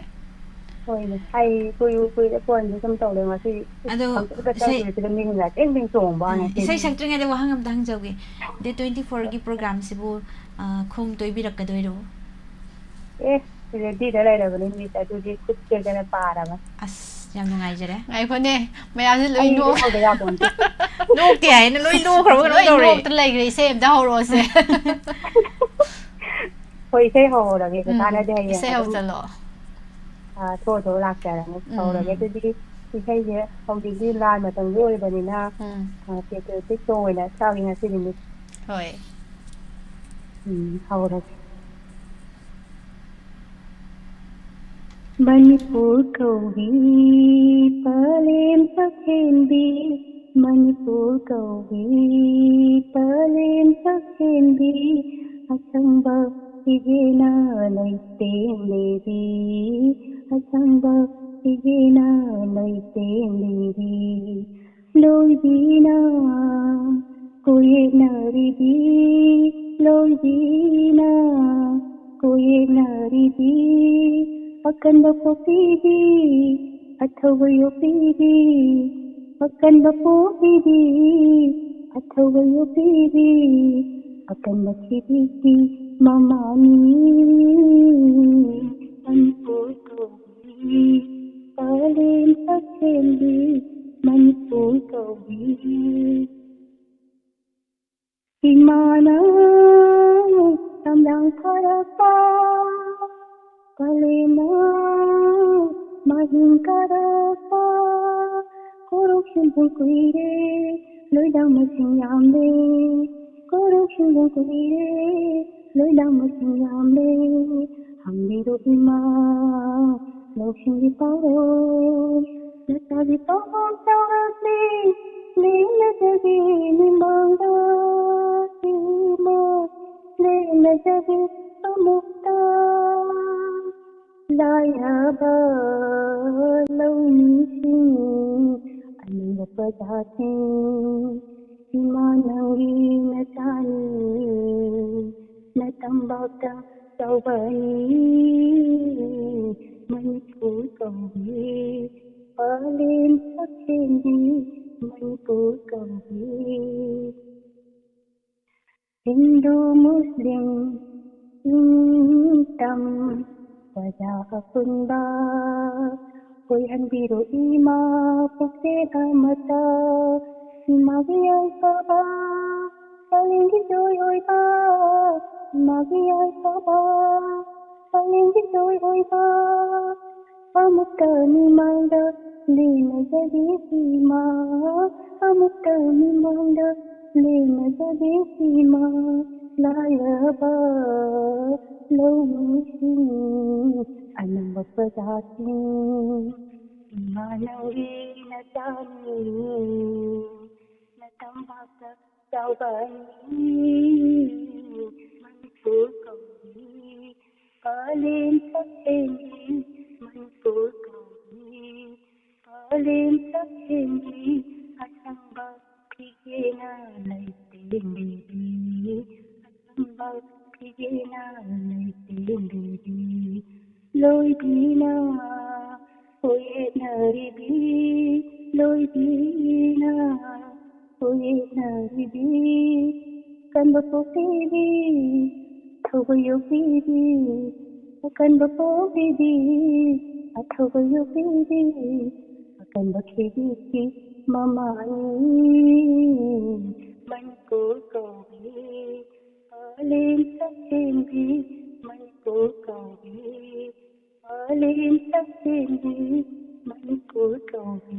ꯍꯣꯏꯅꯦ, ꯑꯩ ꯀꯨꯏꯕꯨ ꯀꯨꯏꯔꯦ ꯐꯣꯟꯁꯦ ꯁꯨꯝ ꯇꯧꯗꯦ, ꯉꯁꯤ ꯑꯗꯣ ꯈꯪꯆꯠꯇ ꯏꯁꯩ- ꯆꯠꯂꯨꯔꯦ, ꯁꯤꯗ ꯃꯤꯡ ꯂꯥꯛꯇꯦꯡ ꯇꯦꯡ ꯆꯣꯡꯕ ꯋꯥꯅꯤ ꯎꯝ, ꯏꯁꯩ ꯁꯛꯇ꯭ꯔꯤꯉꯩꯗ ꯋꯥꯍꯪ ꯑꯝꯇ ꯍꯪꯖꯍꯧꯒꯦ. Date twenty fourꯒꯤ programꯁꯤꯕꯨ, ꯑ, ꯈꯣꯡ ꯇꯣꯏꯕꯤꯔꯛꯀꯗꯣꯏꯔꯣ? ꯑꯦ, readyꯗ ꯂꯩꯔꯕꯅꯤ, ꯃꯤꯁ, ꯑꯗꯨꯗꯤ ꯈꯨꯠ ꯇꯦꯛꯇꯅ ꯄꯥꯔꯕꯅꯤ꯫ ꯑꯁ, ꯌꯥꯝ ꯅꯨꯡꯉꯥꯏꯖꯔꯦ. ꯉꯥꯏꯈꯣꯅꯦ, ꯃꯌꯥꯝꯁꯦ ꯂꯣꯏ ꯑꯩ ꯅꯣꯛ- ꯍꯧꯗ ꯌꯥꯄꯣꯟꯇꯦ꯫ ꯅꯣꯛꯇꯦ ꯍꯥꯏꯅ ꯂꯣꯏ ꯅꯣꯛꯈ꯭ꯔꯕ ꯀꯩꯅꯣꯝ ꯂꯣꯏ ꯇꯧꯔꯦ. ꯅꯣꯛꯇ ꯂꯩꯈ꯭ꯔꯦ, ꯏꯁꯩ ꯑꯝꯇ ꯍꯧꯔꯛꯑꯣꯁꯦ꯫ ꯍꯣꯏ, ꯏꯁꯩ ꯍꯧꯔꯒꯦ, ꯎꯝ, ꯀꯥꯟꯅꯗꯦ, ꯍꯌꯦꯡ ꯏꯁꯩ ꯑꯗꯨꯝ, ꯍꯧꯖꯜꯂꯣ꯫ ꯑ, ꯊꯣꯛꯑ ꯊꯣꯛꯑ ꯂꯥꯛꯆꯔꯅꯤ꯫ ꯎꯝ꯫ ꯍꯧꯔꯒꯦ꯫ ꯑꯗꯨꯗꯤ ꯏꯁꯩꯁꯦ ꯍꯧꯖꯤꯛꯇꯤ ꯂꯥꯟ ꯃꯇꯝꯁꯨ ꯑꯣꯏꯕꯅꯤꯅ, ꯎꯝ. ꯑ, patriotic song ꯑꯣꯏꯅ ꯁꯛꯑꯒꯦ ꯉꯁꯤꯗꯤ, ꯃꯤꯁ꯫ ꯍꯣꯏ꯫ ꯎꯝ, ꯍꯧꯔꯒꯦ꯫ ꯃꯅꯤꯄꯨꯔ ꯀꯧꯏ ꯄꯂꯦꯝ ꯆꯥꯛꯍꯦꯟꯕꯤ, ꯃꯅꯤꯄꯨꯔ ꯀꯧꯏ ꯄꯂꯦꯝ ꯆꯥꯛꯍꯦꯟꯕꯤ, ꯑꯁꯪꯕ ꯐꯤꯖꯦꯅ ꯂꯩꯇꯦꯡ ꯂꯩꯕꯤ, ꯑꯁꯪꯕ ꯐꯤꯖꯦꯅ ꯂꯩꯇꯦꯡ ꯂꯩꯕꯤ꯫ ꯂꯣꯏꯕꯤꯅ ꯀꯣꯌꯦꯠꯅꯔꯤꯕꯤ, ꯂꯣꯏꯕꯤꯅ ꯀꯣꯌꯦꯠꯅꯔꯤꯕꯤ, ꯑꯀꯟꯕ ꯄꯣꯄꯤꯕꯤ, ꯑꯊꯧꯕ ꯌꯣꯛꯄꯤꯕꯤ, ꯑꯀꯟꯕ ꯄꯣꯄꯤꯕꯤ, ꯑꯊꯧꯕ ꯌꯣꯛꯄꯤꯕꯤ, ꯑꯀꯟꯕ ꯊꯤꯕꯤꯕꯤ, ꯃꯃꯥꯅꯤ ꯃꯅꯤꯄꯨꯔ ꯀꯧꯏ, ꯄꯂꯦꯝ ꯁꯛꯍꯦꯟꯕꯤ ꯃꯅꯤꯄꯨꯔ ꯀꯧꯏ꯫ ꯏꯃꯥꯅ ꯇꯝꯂꯥꯡ ꯐꯥꯔꯛꯄ, ꯄꯂꯦꯝꯅ ꯃꯍꯤꯡ ꯀꯥꯔꯛꯄ꯫ ꯀꯣꯔꯧ ꯁꯤꯝꯕꯨꯜ ꯀꯨꯏꯔꯦ, ꯂꯣꯏꯗꯥ ꯃꯁꯤꯡ ꯌꯥꯝꯂꯦ꯫ ꯀꯣꯔꯧ ꯁꯤꯝꯕꯨꯜ ꯀꯨꯏꯔꯦ, ꯂꯣꯏꯗꯥ ꯃꯁꯤꯡ ꯌꯥꯝꯂꯦ꯫ ꯍꯪꯕꯤꯔꯣ ꯏꯃꯥ, ꯂꯧꯁꯤꯡꯒꯤ ꯄꯥꯎꯔꯣ꯫ ꯅꯆꯥꯒꯤ ꯄꯥꯎꯈꯣꯡ ꯆꯥꯎꯔꯛꯂꯦ, ꯂꯦꯡꯅꯖꯒꯦ ꯃꯤꯃꯥꯡꯗ ꯏꯃꯥ, ꯂꯦꯡꯅꯖꯒꯦ ꯑꯃꯨꯛꯇ꯫ ꯂꯥꯏꯔꯕ ꯂꯧꯃꯤꯁꯤꯡ, ꯑꯅꯪꯕ ꯄ꯭ꯔꯖꯥꯁꯤꯡ, ꯏꯃꯥ ꯅꯪꯒꯤ ꯅꯆꯥꯅꯤ, ꯅꯇꯝꯕꯥꯛꯇ ꯆꯥꯎꯕꯅꯤ ꯃꯅꯤꯄꯨꯔ ꯀꯧꯏ, ꯄꯂꯦꯝ ꯁꯛꯍꯦꯟꯕꯤ ꯃꯅꯤꯄꯨꯔ ꯀꯧꯏ꯫ ꯍꯤꯟꯗꯨ ꯃꯨꯁꯂꯤꯝ ꯏꯪ ꯇꯝ ꯄ꯭ꯔꯖꯥ ꯑꯄꯨꯟꯕ ꯑꯣꯏꯍꯟꯕꯤꯔꯣ ꯏꯃꯥ ꯄꯨꯛꯆꯦꯜ ꯑꯃꯠꯇ꯫ ꯏꯃꯥꯒꯤ ꯌꯥꯏꯐꯕ ꯄꯂꯦꯝꯒꯤ ꯖꯣꯏ ꯑꯣꯏꯕ, ꯏꯃꯥꯒꯤ ꯌꯥꯏꯐꯕ ꯄꯂꯦꯝꯒꯤ ꯖꯣꯏ ꯑꯣꯏꯕ꯫ ꯑꯃꯨꯛꯇ ꯃꯤꯃꯥꯡꯗ ꯂꯦꯡꯅꯖꯒꯦ ꯏꯃꯥ, ꯑꯃꯨꯛꯇ ꯃꯤꯃꯥꯡꯗ ꯂꯦꯡꯅꯖꯒꯦ ꯏꯃꯥ꯫ ꯂꯥꯏꯔꯕ ꯂꯧꯃꯤꯁꯤꯡ, ꯑꯅꯪꯕ ꯄ꯭ꯔꯖꯥꯁꯤꯡ, ꯏꯃꯥ ꯅꯪꯒꯤ ꯅꯆꯥꯅꯤ, ꯅꯇꯝꯕꯥꯛꯇ ꯆꯥꯎꯕꯅꯤ ꯃꯅꯤꯄꯨꯔ ꯀꯧꯏ, ꯄꯂꯦꯝ ꯁꯛꯍꯦꯟꯕꯤ ꯃꯅꯤꯄꯨꯔ ꯀꯧꯏ, ꯄꯂꯦꯝ ꯁꯛꯍꯦꯟꯕꯤ꯫ ꯑꯁꯪꯕ ꯐꯤꯒꯦꯅ ꯂꯩꯇꯦꯡꯕꯤꯔꯤ, ꯑꯁꯪꯕ ꯐꯤꯒꯦꯅ ꯂꯩꯇꯦꯡꯕꯤꯔꯤ꯫ ꯂꯣꯏꯕꯤꯅ ꯍꯣꯌꯦꯠꯅꯔꯤꯕꯤ, ꯂꯣꯏꯕꯤꯅ ꯍꯣꯌꯦꯠꯅꯔꯤꯕꯤ꯫ ꯀꯟꯕ ꯄꯣꯛꯄꯤꯕꯤ ꯑꯊꯧꯕ ꯌꯣꯛꯄꯤꯔꯤ, ꯑꯀꯟꯕ ꯄꯣꯕꯤꯔꯤ, ꯑꯊꯧꯕ ꯌꯣꯛꯄꯤꯔꯤ, ꯑꯀꯟꯕ ꯈꯦꯕꯤꯁꯤ ꯃꯃꯥꯅꯤ꯫ ꯃꯅꯤꯄꯨꯔ ꯀꯧꯕꯤ ꯃꯥꯂꯦꯝ ꯁꯛꯍꯦꯟꯕꯤ, ꯃꯅꯤꯄꯨꯔ ꯀꯧꯕꯤ ꯃꯥꯂꯦꯝ ꯁꯛꯍꯦꯟꯕꯤ, ꯃꯅꯤꯄꯨꯔ ꯀꯧꯕꯤ꯫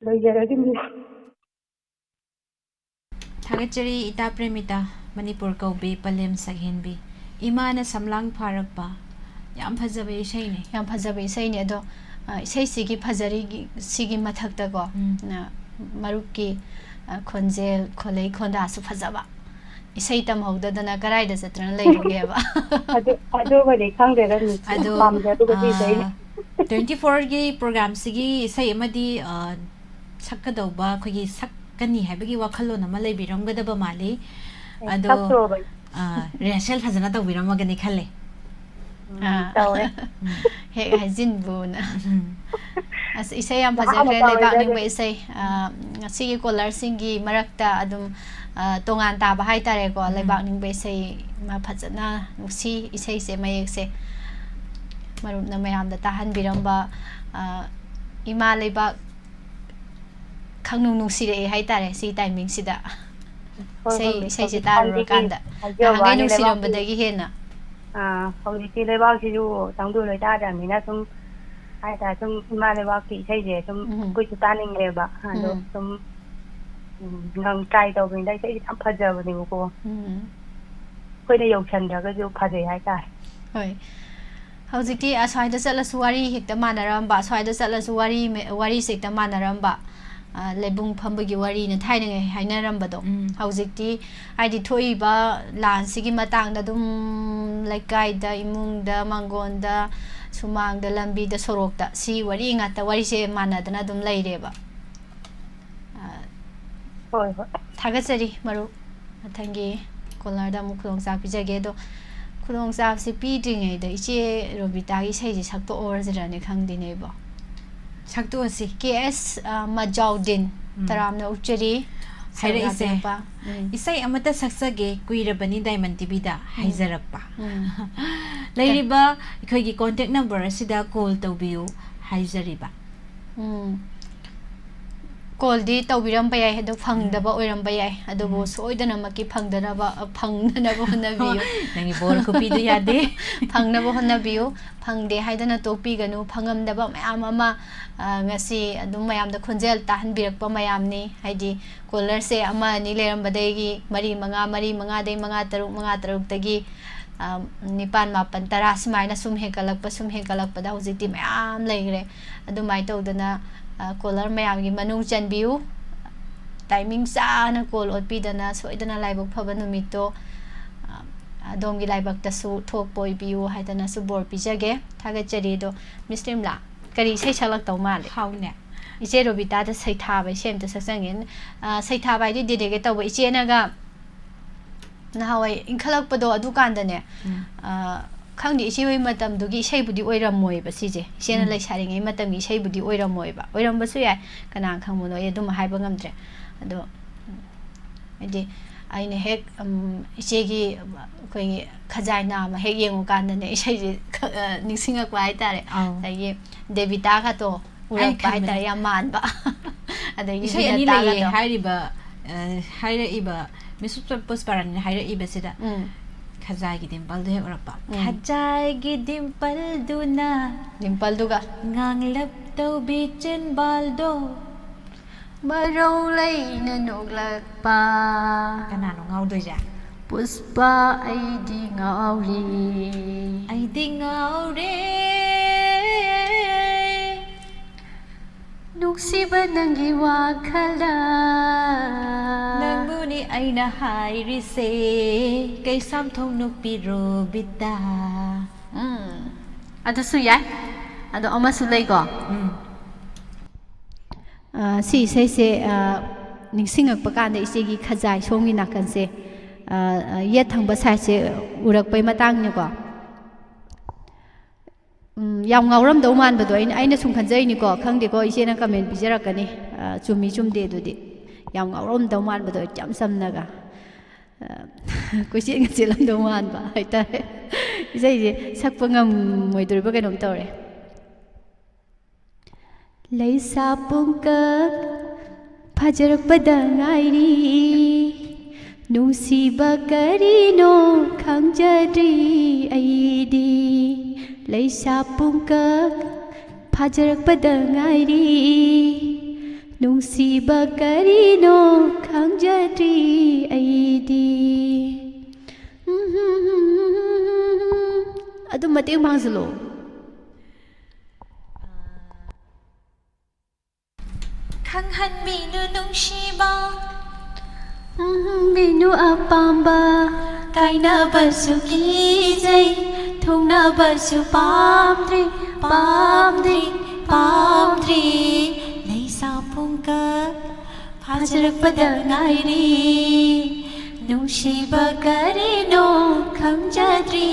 ꯂꯣꯏꯖꯔꯒꯦ, ꯃꯤꯁ꯫ ꯊꯥꯒꯠꯆꯔꯤ ꯏꯇꯥ ꯄ꯭ꯔꯦꯃꯤꯇꯥ, ꯃꯅꯤꯄꯨꯔ ꯀꯧꯕꯤ ꯄꯂꯦꯝ ꯁꯛꯍꯦꯟꯕꯤ, ꯏꯃꯥꯅ ꯁꯝꯂꯥꯡ ꯐꯥꯔꯛꯄ꯫ ꯌꯥꯝ ꯐꯖꯕ ꯏꯁꯩꯅꯦ꯫ ꯌꯥꯝ ꯐꯖꯕ ꯏꯁꯩꯅꯦ꯫ ꯑꯗꯣ, ꯑ, ꯏꯁꯩꯁꯤꯒꯤ ꯐꯖꯔꯤꯒꯤ, ꯁꯤꯒꯤ ꯃꯊꯛꯇꯀꯣ, ꯎꯝ꯫ ꯑ, ꯃꯔꯨꯞꯀꯤ, ꯑ, ꯈꯣꯟꯖꯦꯜ, ꯈꯣꯜꯂꯩ ꯈꯣꯟꯗꯥꯁꯨ ꯐꯖꯕ꯫ ꯏꯁꯩ ꯇꯝꯍꯧꯗꯗꯅ ꯀꯗꯥꯏꯗ ꯆꯠꯇꯅ ꯂꯩꯔꯨꯒꯦꯕ? ꯑꯗꯨ, ꯑꯗꯨꯒꯗꯤ ꯈꯪꯗ꯭ꯔꯦꯗ, ꯃꯤꯁ꯫ ꯑꯗꯣ, ꯄꯥꯝꯖꯔꯨꯕꯒꯤ ꯏꯁꯩꯅꯤ꯫ ꯇ꯭ꯋꯦꯟꯇꯤ ꯐꯣꯔꯒꯤ ꯄ꯭ꯔꯣꯒ꯭ꯔꯥꯝꯁꯤꯒꯤ ꯏꯁꯩ ꯑꯃꯗꯤ, ꯑ, ꯁꯛꯀꯗꯧꯕ, ꯑꯩꯈꯣꯏꯒꯤ ꯁꯛꯀꯅꯤ ꯍꯥꯏꯕꯒꯤ ꯋꯥꯈꯜꯂꯣꯟ ꯑꯃ ꯂꯩꯕꯤꯔꯝꯒꯗꯕ ꯃꯥꯜꯂꯤ꯫ ꯑꯦ, ꯑꯗꯣ, ꯁꯛꯇꯣꯔꯕ꯫ ꯑ, ꯔꯤꯍꯔꯁꯦꯜ ꯐꯖꯅ ꯇꯧꯕꯤꯔꯝꯃꯒꯅꯤ ꯈꯜꯂꯦ꯫ ꯎꯝ, ꯑꯥ꯫ ꯇꯧꯔꯦ꯫ ꯎꯝ꯫ ꯍꯦꯛ ꯍꯥꯏꯖꯤꯟꯕꯨꯅ꯫ ꯎꯝ꯫ ꯑꯁ, ꯏꯁꯩ ꯌꯥꯝ ꯅꯍꯥ ꯐꯖꯈ꯭ꯔꯦ, ꯃꯇꯝ ꯂꯩꯕꯥꯛ ꯑꯣꯏꯖꯔꯦ꯫ ꯅꯤꯡꯕ ꯏꯁꯩ꯫ ꯑ, ꯉꯁꯤꯒꯤ ꯀꯣꯂꯔꯁꯤꯡꯒꯤ ꯃꯔꯛꯇ ꯑꯗꯨꯝ, ꯑ, ꯇꯣꯉꯥꯟ ꯇꯥꯕ ꯍꯥꯏꯇꯥꯔꯦꯀꯣ, ꯎꯝ꯫ ꯂꯩꯕꯥꯛ ꯅꯤꯡꯕ ꯏꯁꯩ ꯑꯃ ꯐꯖꯅ ꯅꯨꯡꯁꯤ, ꯏꯁꯩꯁꯦ, ꯃꯌꯦꯛꯁꯦ꯫ ꯃꯔꯨꯞꯅ ꯃꯌꯥꯝꯗ ꯇꯥꯍꯟꯕꯤꯔꯝꯕ, ꯑ, ꯏꯃꯥ ꯂꯩꯕꯥꯛ ꯈꯪꯅꯨꯡ ꯅꯨꯡꯁꯤꯔꯛꯑꯦ ꯍꯥꯏꯇꯥꯔꯦ, ꯁꯤ ꯇꯥꯏꯃꯤꯡꯁꯤꯗ꯫ ꯍꯣꯏ, ꯏꯁꯩ, ꯍꯣꯏ, ꯏꯁꯩꯁꯦ ꯍꯧꯖꯤꯛ ꯇꯥꯔꯨꯔꯀꯥꯟꯗ ꯍꯧꯖꯤꯛ ꯅꯍꯥꯟꯈꯩ ꯋꯥꯅꯤ ꯂꯩꯕꯥꯛꯀꯤ꯫ ꯅꯨꯡꯁꯤꯔꯝꯕꯗꯒꯤ ꯍꯦꯟꯅ꯫ ꯑꯥ, ꯍꯧꯖꯤꯛꯇꯤ ꯂꯩꯕꯥꯛꯁꯤꯁꯨ ꯇꯪꯗꯨ ꯂꯣꯏꯇꯥꯗ꯭ꯔꯕꯅꯤꯅ ꯁꯨꯝ ꯍꯥꯏꯇꯥꯔꯦ, ꯁꯨꯝ ꯏꯃꯥ ꯂꯩꯕꯥꯛꯀꯤ ꯏꯁꯩꯁꯦ ꯁꯨꯝ ꯎꯝ꯫ ꯑꯩꯈꯣꯏꯁꯨ ꯇꯥꯅꯤꯡꯉꯦꯕ꯫ ꯑꯗꯣ ꯎꯝ꯫ ꯁꯨꯝ, ꯎꯝ, ꯉꯪ ꯇ꯭ꯔꯥꯏ ꯇꯧꯕꯅꯤꯗ, ꯏꯁꯩꯁꯦ ꯌꯥꯝ ꯐꯖꯕꯅꯦꯕꯀꯣ꯫ ꯎꯝ꯫ ꯑꯩꯈꯣꯏꯅ ꯌꯧꯁꯟꯗ꯭ꯔꯒꯁꯨ ꯐꯖꯩ ꯍꯥꯏꯇꯥꯔꯦ꯫ ꯍꯣꯏ꯫ ꯍꯧꯖꯤꯛꯇꯤ ꯑꯁ꯭ꯋꯥꯏꯗ ꯆꯠꯂꯁꯨ ꯋꯥꯔꯤ ꯍꯦꯛꯇ ꯃꯥꯟꯅꯔꯝꯕ, ꯑꯁ꯭ꯋꯥꯏꯗ ꯆꯠꯂꯁꯨ ꯋꯥꯔꯤ ꯃꯦ-, ꯋꯥꯔꯤꯁꯦ ꯍꯦꯛꯇ ꯃꯥꯟꯅꯔꯝꯕ꯫ ꯑ, ꯂꯩꯕꯨꯡ ꯐꯝꯕꯒꯤ ꯋꯥꯔꯤꯅ ꯊꯥꯏꯅꯉꯩ ꯍꯥꯏꯅꯔꯝꯕꯗꯣ꯫ ꯎꯝ꯫ ꯍꯧꯖꯤꯛꯇꯤ ꯍꯥꯏꯗꯤ ꯊꯣꯛꯏꯕ ꯂꯥꯟꯁꯤꯒꯤ ꯃꯇꯥꯡꯗ ꯑꯗꯨꯝ ꯂꯩꯀꯥꯏꯗ, ꯏꯃꯨꯡꯗ, ꯃꯥꯡꯒꯣꯟꯗ, ꯁꯨꯃꯥꯡꯗ, ꯂꯝꯕꯤꯗ, ꯁꯣꯔꯣꯛꯇ ꯁꯤ ꯋꯥꯔꯤ ꯉꯥꯛꯇ, ꯋꯥꯔꯤꯁꯦ ꯃꯥꯟꯅꯗꯅ ꯑꯗꯨꯝ ꯂꯩꯔꯦꯕ꯫ ꯑ, ꯍꯣꯏ, ꯍꯣꯏ꯫ ꯊꯥꯒꯠꯆꯔꯤ ꯃꯔꯨꯞ꯫ ꯃꯊꯪꯒꯤ ꯀꯣꯂꯔꯗ ꯑꯃꯨꯛ ꯈꯨꯗꯣꯡꯆꯥꯕ ꯄꯤꯖꯒꯦ꯫ ꯑꯗꯣ ꯈꯨꯗꯣꯡꯆꯥꯕꯁꯤ ꯄꯤꯗ꯭ꯔꯤꯉꯩꯗ ꯏꯆꯦ ꯔꯣꯕꯤꯇꯥꯒꯤ ꯏꯁꯩꯁꯦ ꯁꯛꯇꯣꯛꯍꯧꯔꯁꯤꯔꯅꯦ ꯈꯪꯗꯦꯅꯦ ꯑꯩꯕꯣ꯫ ꯁꯛꯇꯣꯛꯑꯁꯤ꯫ ꯀꯦ ꯑꯦꯁ, ꯑ, ꯃꯖꯥꯎꯗꯤꯟ, ꯎꯝ꯫ ꯇꯔꯥꯝꯅ ꯑꯣꯛꯆꯔꯤ꯫ ꯍꯥꯏꯔꯛꯏꯁꯦ, ꯁꯔꯨꯅꯥ ꯇꯦꯛꯄ꯫ ꯎꯝ꯫ "ꯏꯁꯩ ꯑꯃꯠꯇ ꯁꯛꯆꯒꯦ, ꯀꯨꯏꯔꯕꯅꯤ ꯗꯥꯏꯃꯟ ꯇꯤꯚꯤꯗ" ꯍꯥꯏꯖꯔꯛꯄ꯫ ꯎꯝ꯫ ꯂꯩꯔꯤꯕ ꯑꯩꯈꯣꯏꯒꯤ contact number ꯑꯁꯤꯗ call ꯇꯧꯕꯤꯌꯨ ꯍꯥꯏꯖꯔꯤꯕ꯫ ꯎꯝ꯫ ꯀꯣꯜꯗꯤ ꯇꯧꯕꯤꯔꯝꯕ ꯌꯥꯏ, ꯑꯗꯣ ꯐꯪꯗꯕ ꯑꯣꯏꯔꯝꯕ ꯌꯥꯏ꯫ ꯑꯗꯨꯕꯨ ꯎꯝ꯫ ꯁꯣꯏꯗꯅꯃꯛꯀꯤ ꯐꯪꯗꯅꯕ, ꯐꯪꯅꯅꯕ ꯍꯣꯠꯅꯕꯤꯌꯨ꯫ ꯅꯪꯒꯤ ꯕꯣꯜ ꯈꯨꯄꯤꯗꯨ ꯌꯥꯗꯦ꯫ ꯐꯪꯅꯕ ꯍꯣꯠꯅꯕꯤꯌꯨ꯫ ꯐꯪꯗꯦ ꯍꯥꯏꯗꯅ ꯇꯣꯛꯄꯤꯒꯅꯨ꯫ ꯐꯪꯉꯝꯗꯕ ꯃꯌꯥꯝ ꯑꯃ, ꯑ, ꯉꯁꯤ ꯑꯗꯨꯝ ꯃꯌꯥꯝꯗ ꯈꯣꯟꯖꯦꯜ ꯇꯥꯍꯟꯕꯤꯔꯛꯄ ꯃꯌꯥꯝꯅꯤ꯫ ꯍꯥꯏꯗꯤ, ꯀꯣꯂꯔꯁꯦ ꯑꯃ ꯑꯅꯤ ꯂꯩꯔꯝꯕꯗꯒꯤ ꯃꯔꯤ, ꯃꯉꯥ, ꯃꯔꯤ, ꯃꯉꯥꯗꯒꯤ ꯃꯉꯥ, ꯇꯔꯨꯛ, ꯃꯉꯥ, ꯇꯔꯨꯛꯇꯒꯤ, ꯑ, ꯅꯤꯄꯥꯟ, ꯃꯥꯄꯟ, ꯇꯔꯥ ꯁꯨꯃꯥꯏꯅ ꯁꯨꯝ ꯍꯦꯟꯒꯠꯂꯛꯄ, ꯁꯨꯝ ꯍꯦꯟꯒꯠꯂꯛꯄꯗ ꯍꯧꯖꯤꯛꯇꯤ ꯃꯌꯥꯝ ꯂꯩꯈ꯭ꯔꯦ꯫ ꯑꯗꯨꯃꯥꯏꯅ ꯇꯧꯗꯅ, ꯑ, ꯀꯣꯂꯔ ꯃꯌꯥꯝꯒꯤ ꯃꯅꯨꯡ ꯆꯟꯕꯤꯌꯨ꯫ ꯇꯥꯏꯃꯤꯡ ꯆꯥꯅ ꯀꯣꯜ ꯑꯣꯠꯄꯤꯗꯅ, ꯁꯣꯏꯗꯅ ꯂꯥꯏꯕꯛ ꯐꯕ ꯅꯨꯃꯤꯠꯇꯣ, ꯑ, ꯑꯗꯣꯝꯒꯤ ꯂꯥꯏꯕꯛꯇꯁꯨ ꯊꯣꯛꯄ ꯑꯣꯏꯕꯤꯌꯨ ꯍꯥꯏꯗꯅꯁꯨ ꯕꯣꯔ ꯄꯤꯖꯒꯦ꯫ ꯊꯥꯒꯠꯆꯔꯤ꯫ ꯑꯗꯣ, ꯃꯤꯁ ꯔꯤꯝꯂꯥ, ꯀꯔꯤ ꯏꯁꯩ ꯁꯛꯂꯛꯇꯧ ꯃꯥꯜꯂꯤ? ꯍꯥꯎꯅꯦ꯫ ꯏꯆꯦ ꯔꯣꯕꯤꯇꯥꯗ ꯁꯩꯊꯥꯕ ꯏꯁꯩ ꯑꯝꯇ ꯁꯛꯆꯒꯦ꯫ ꯑ, ꯁꯩꯊꯥꯕ ꯍꯥꯏꯗꯤ dedicate ꯇꯧꯕ꯫ ꯏꯆꯦꯅꯒ ꯅꯍꯥꯟꯋꯥꯏ ꯏꯟꯈꯠꯂꯛꯄꯗꯣ, ꯑꯗꯨꯀꯥꯟꯗꯅꯦ, ꯎꯝ꯫ ꯑ, ꯈꯪꯗꯦ, ꯏꯆꯦ ꯍꯣꯏ ꯃꯇꯝꯗꯨꯒꯤ ꯏꯁꯩꯕꯨꯗꯤ ꯑꯣꯏꯔꯝꯃꯣꯏꯕ ꯁꯤꯁꯦ꯫ ꯏꯆꯦꯅ ꯎꯝ꯫ ꯂꯩꯁꯥꯔꯤꯉꯩ ꯃꯇꯝꯒꯤ ꯏꯁꯩꯕꯨꯗꯤ ꯑꯣꯏꯔꯝꯃꯣꯏꯕ꯫ ꯑꯣꯏꯔꯝꯕꯁꯨ ꯌꯥꯏ, ꯀꯅꯥ ꯈꯪꯕꯅꯣ, ꯑꯩ ꯑꯗꯨꯝ ꯍꯥꯏꯕ ꯉꯝꯗ꯭ꯔꯦ꯫ ꯑꯗꯣ, ꯎꯝ, ꯍꯥꯏꯗꯤ ꯑꯩꯅ ꯍꯦꯛ, ꯎꯝ, ꯏꯆꯦꯒꯤ, ꯑꯩꯈꯣꯏꯒꯤ ꯈꯖꯥꯏ ꯅꯥꯝꯃ ꯍꯦꯛ ꯌꯦꯡꯉꯨꯀꯥꯟꯗꯅꯦ, ꯏꯁꯩꯁꯦ ꯈ-, ꯑ, ꯅꯤꯡꯁꯤꯡꯉꯛꯄ ꯍꯥꯏꯇꯥꯔꯦ꯫ ꯑꯧ꯫ ꯑꯗꯒꯤ ꯗꯦꯕꯤꯇꯥꯒꯇꯣ ꯎꯔꯛꯄ ꯈꯟꯕꯅꯦ꯫ ꯍꯥꯏꯇꯥꯔꯦ, ꯌꯥꯝ ꯃꯥꯟꯕ꯫ ꯑꯗꯒꯤ ꯏꯁꯩ ꯑꯅꯤ ꯂꯩꯌꯦ ꯕꯤꯅꯇꯥꯒꯗꯣ꯫ ꯍꯥꯏꯔꯤꯕ, ꯑ, ꯍꯥꯏꯔꯛꯏꯕ, ꯃꯤꯁ ꯄꯨꯁꯄꯥꯔꯥꯅꯤꯅ ꯍꯥꯏꯔꯛꯏꯕꯁꯤꯗ, ꯎꯝ꯫ ꯈꯖꯥꯏꯒꯤ ꯗꯤꯝꯄꯜꯗꯨ ꯍꯦꯛ ꯎꯔꯛꯄ꯫ ꯎꯝ꯫ "ꯈꯖꯥꯏꯒꯤ ꯗꯤꯝꯄꯜꯗꯨꯅ ꯗꯤꯝꯄꯜꯗꯨꯒ꯫ ꯉꯥꯡꯂꯞ ꯇꯧꯕꯤ ꯆꯤꯟꯕꯥꯜꯗꯣ"꯫ ꯃꯔꯧ ꯂꯩꯅ ꯅꯣꯛꯂꯛꯄ꯫ ꯀꯅꯥꯅꯣ ꯉꯥꯎꯗꯣꯏꯁꯦ? ꯄꯨꯁꯄꯥ, ꯑꯩꯗꯤ ꯉꯥꯎꯔꯤ꯫ "ꯑꯩꯗꯤ ꯉꯥꯎꯔꯦ"꯫ ꯅꯨꯡꯁꯤꯕ ꯅꯪꯒꯤ ꯋꯥꯈꯜꯗ꯫ "ꯅꯪꯕꯨꯅꯤ ꯑꯩꯅ ꯍꯥꯏꯔꯤꯁꯦ, ꯀꯩꯁꯥꯝꯊꯣꯡ ꯅꯨꯄꯤ ꯔꯣꯕꯤꯇꯥ"꯫ ꯎꯝ, ꯑꯗꯨꯁꯨ ꯌꯥꯏ꯫ ꯑꯗꯣ ꯑꯃꯁꯨ ꯂꯩꯀꯣ꯫ ꯎꯝ꯫ ꯑ, ꯁꯤ ꯏꯁꯩꯁꯦ, ꯑ, ꯅꯤꯡꯁꯤꯡꯉꯛꯄ ꯀꯥꯟꯗ ꯏꯆꯦꯒꯤ ꯈꯖꯥꯏ ꯁꯣꯝꯒꯤ ꯅꯥꯀꯟꯁꯦ, ꯑ, ꯑ, ꯌꯦꯠ ꯊꯪꯕ sideꯁꯦ ꯎꯔꯛꯄꯩ ꯃꯇꯥꯡꯅꯤꯀꯣ꯫ ꯎꯝ, ꯌꯥꯝ ꯉꯥꯎꯔꯝꯗꯧ ꯃꯥꯟꯕꯗꯣ ꯑꯩꯅ, ꯑꯩꯅ ꯁꯨꯝ ꯈꯟꯖꯩꯅꯤꯀꯣ, ꯈꯪꯗꯦꯀꯣ, ꯏꯆꯦꯅ comment ꯄꯤꯖꯔꯛꯀꯅꯤ, ꯑ, ꯆꯨꯝꯃꯤ ꯆꯨꯝꯗꯦ ꯑꯗꯨꯗꯤ꯫ ꯌꯥꯝ ꯉꯥꯎꯔꯝꯗꯧ ꯃꯥꯟꯕꯗꯣ, ꯏꯆꯝ ꯆꯝꯅꯒ꯫ ꯑ, ꯀꯣꯏꯆꯦꯟꯒ ꯆꯦꯜꯂꯝꯗꯧ ꯃꯥꯟꯕ ꯍꯥꯏꯇꯥꯔꯦ꯫ ꯏꯁꯩꯁꯦ ꯁꯛꯄ ꯉꯝꯃꯣꯏꯗꯣꯔꯤꯕ ꯀꯩꯅꯣꯝ ꯇꯧꯔꯦ꯫ ꯂꯩꯁꯥ ꯄꯨꯡꯀꯛ ꯐꯥꯖꯔꯛꯄꯗ ꯉꯥꯏꯔꯤ, ꯅꯨꯡꯁꯤꯕ ꯀꯔꯤꯅꯣ ꯈꯪꯖꯗ꯭ꯔꯤ ꯑꯩꯗꯤ꯫ ꯂꯩꯁꯥ ꯄꯨꯡꯀꯛ ꯐꯥꯖꯔꯛꯄꯗ ꯉꯥꯏꯔꯤ, ꯅꯨꯡꯁꯤꯕ ꯀꯔꯤꯅꯣ ꯈꯪꯖꯗ꯭ꯔꯤ ꯑꯩꯗꯤ꯫ ꯑꯗꯨꯝ ꯃꯇꯦꯡ ꯄꯥꯡꯁꯤꯜꯂꯣ꯫ ꯈꯪꯍꯟꯕꯤꯅꯨ ꯅꯨꯡꯁꯤꯕ, ꯈꯪꯍꯟꯕꯤꯅꯨ ꯑꯄꯥꯝꯕ, ꯀꯥꯏꯅꯕꯁꯨ ꯀꯤꯖꯩ, ꯊꯨꯡꯅꯕꯁꯨ ꯄꯥꯝꯗ꯭ꯔꯤ, ꯄꯥꯝꯗ꯭ꯔꯤ, ꯄꯥꯝꯗ꯭ꯔꯤ꯫ ꯂꯩꯁꯥ ꯄꯨꯡꯀꯛ ꯐꯥꯖꯔꯛꯄꯗ ꯉꯥꯏꯔꯤ, ꯅꯨꯡꯁꯤꯕ ꯀꯔꯤꯅꯣ ꯈꯪꯖꯗ꯭ꯔꯤ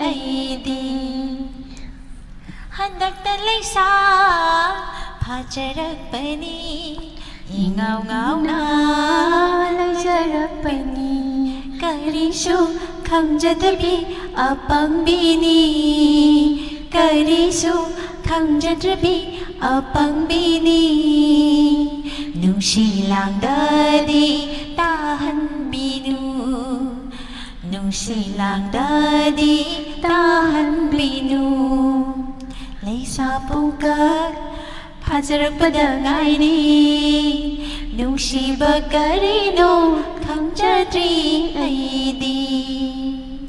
ꯑꯩꯗꯤ꯫ ꯍꯟꯗꯛꯇ ꯂꯩꯁꯥ ꯐꯥꯖꯔꯛꯄꯅꯤ, ꯏꯉꯥꯎ ꯉꯥꯎꯅ ꯂꯩꯖꯔꯛꯄꯅꯤ꯫ ꯀꯔꯤꯁꯨ ꯈꯪꯖꯗꯕꯤ ꯑꯄꯪꯕꯤꯅꯤ, ꯀꯔꯤꯁꯨ ꯈꯪꯖꯗ꯭ꯔꯕꯤ ꯑꯄꯪꯕꯤꯅꯤ꯫ ꯅꯨꯡꯁꯤ ꯂꯥꯡꯗꯗꯤ ꯇꯥꯍꯟꯕꯤꯅꯨ, ꯅꯨꯡꯁꯤ ꯂꯥꯡꯗꯗꯤ ꯇꯥꯍꯟꯕꯤꯅꯨ꯫ ꯂꯩꯁꯥ ꯄꯨꯡꯀꯛ ꯐꯥꯖꯔꯛꯄꯗ ꯉꯥꯏꯔꯤ, ꯅꯨꯡꯁꯤꯕ ꯀꯔꯤꯅꯣ ꯈꯪꯖꯗ꯭ꯔꯤ ꯑꯩꯗꯤ꯫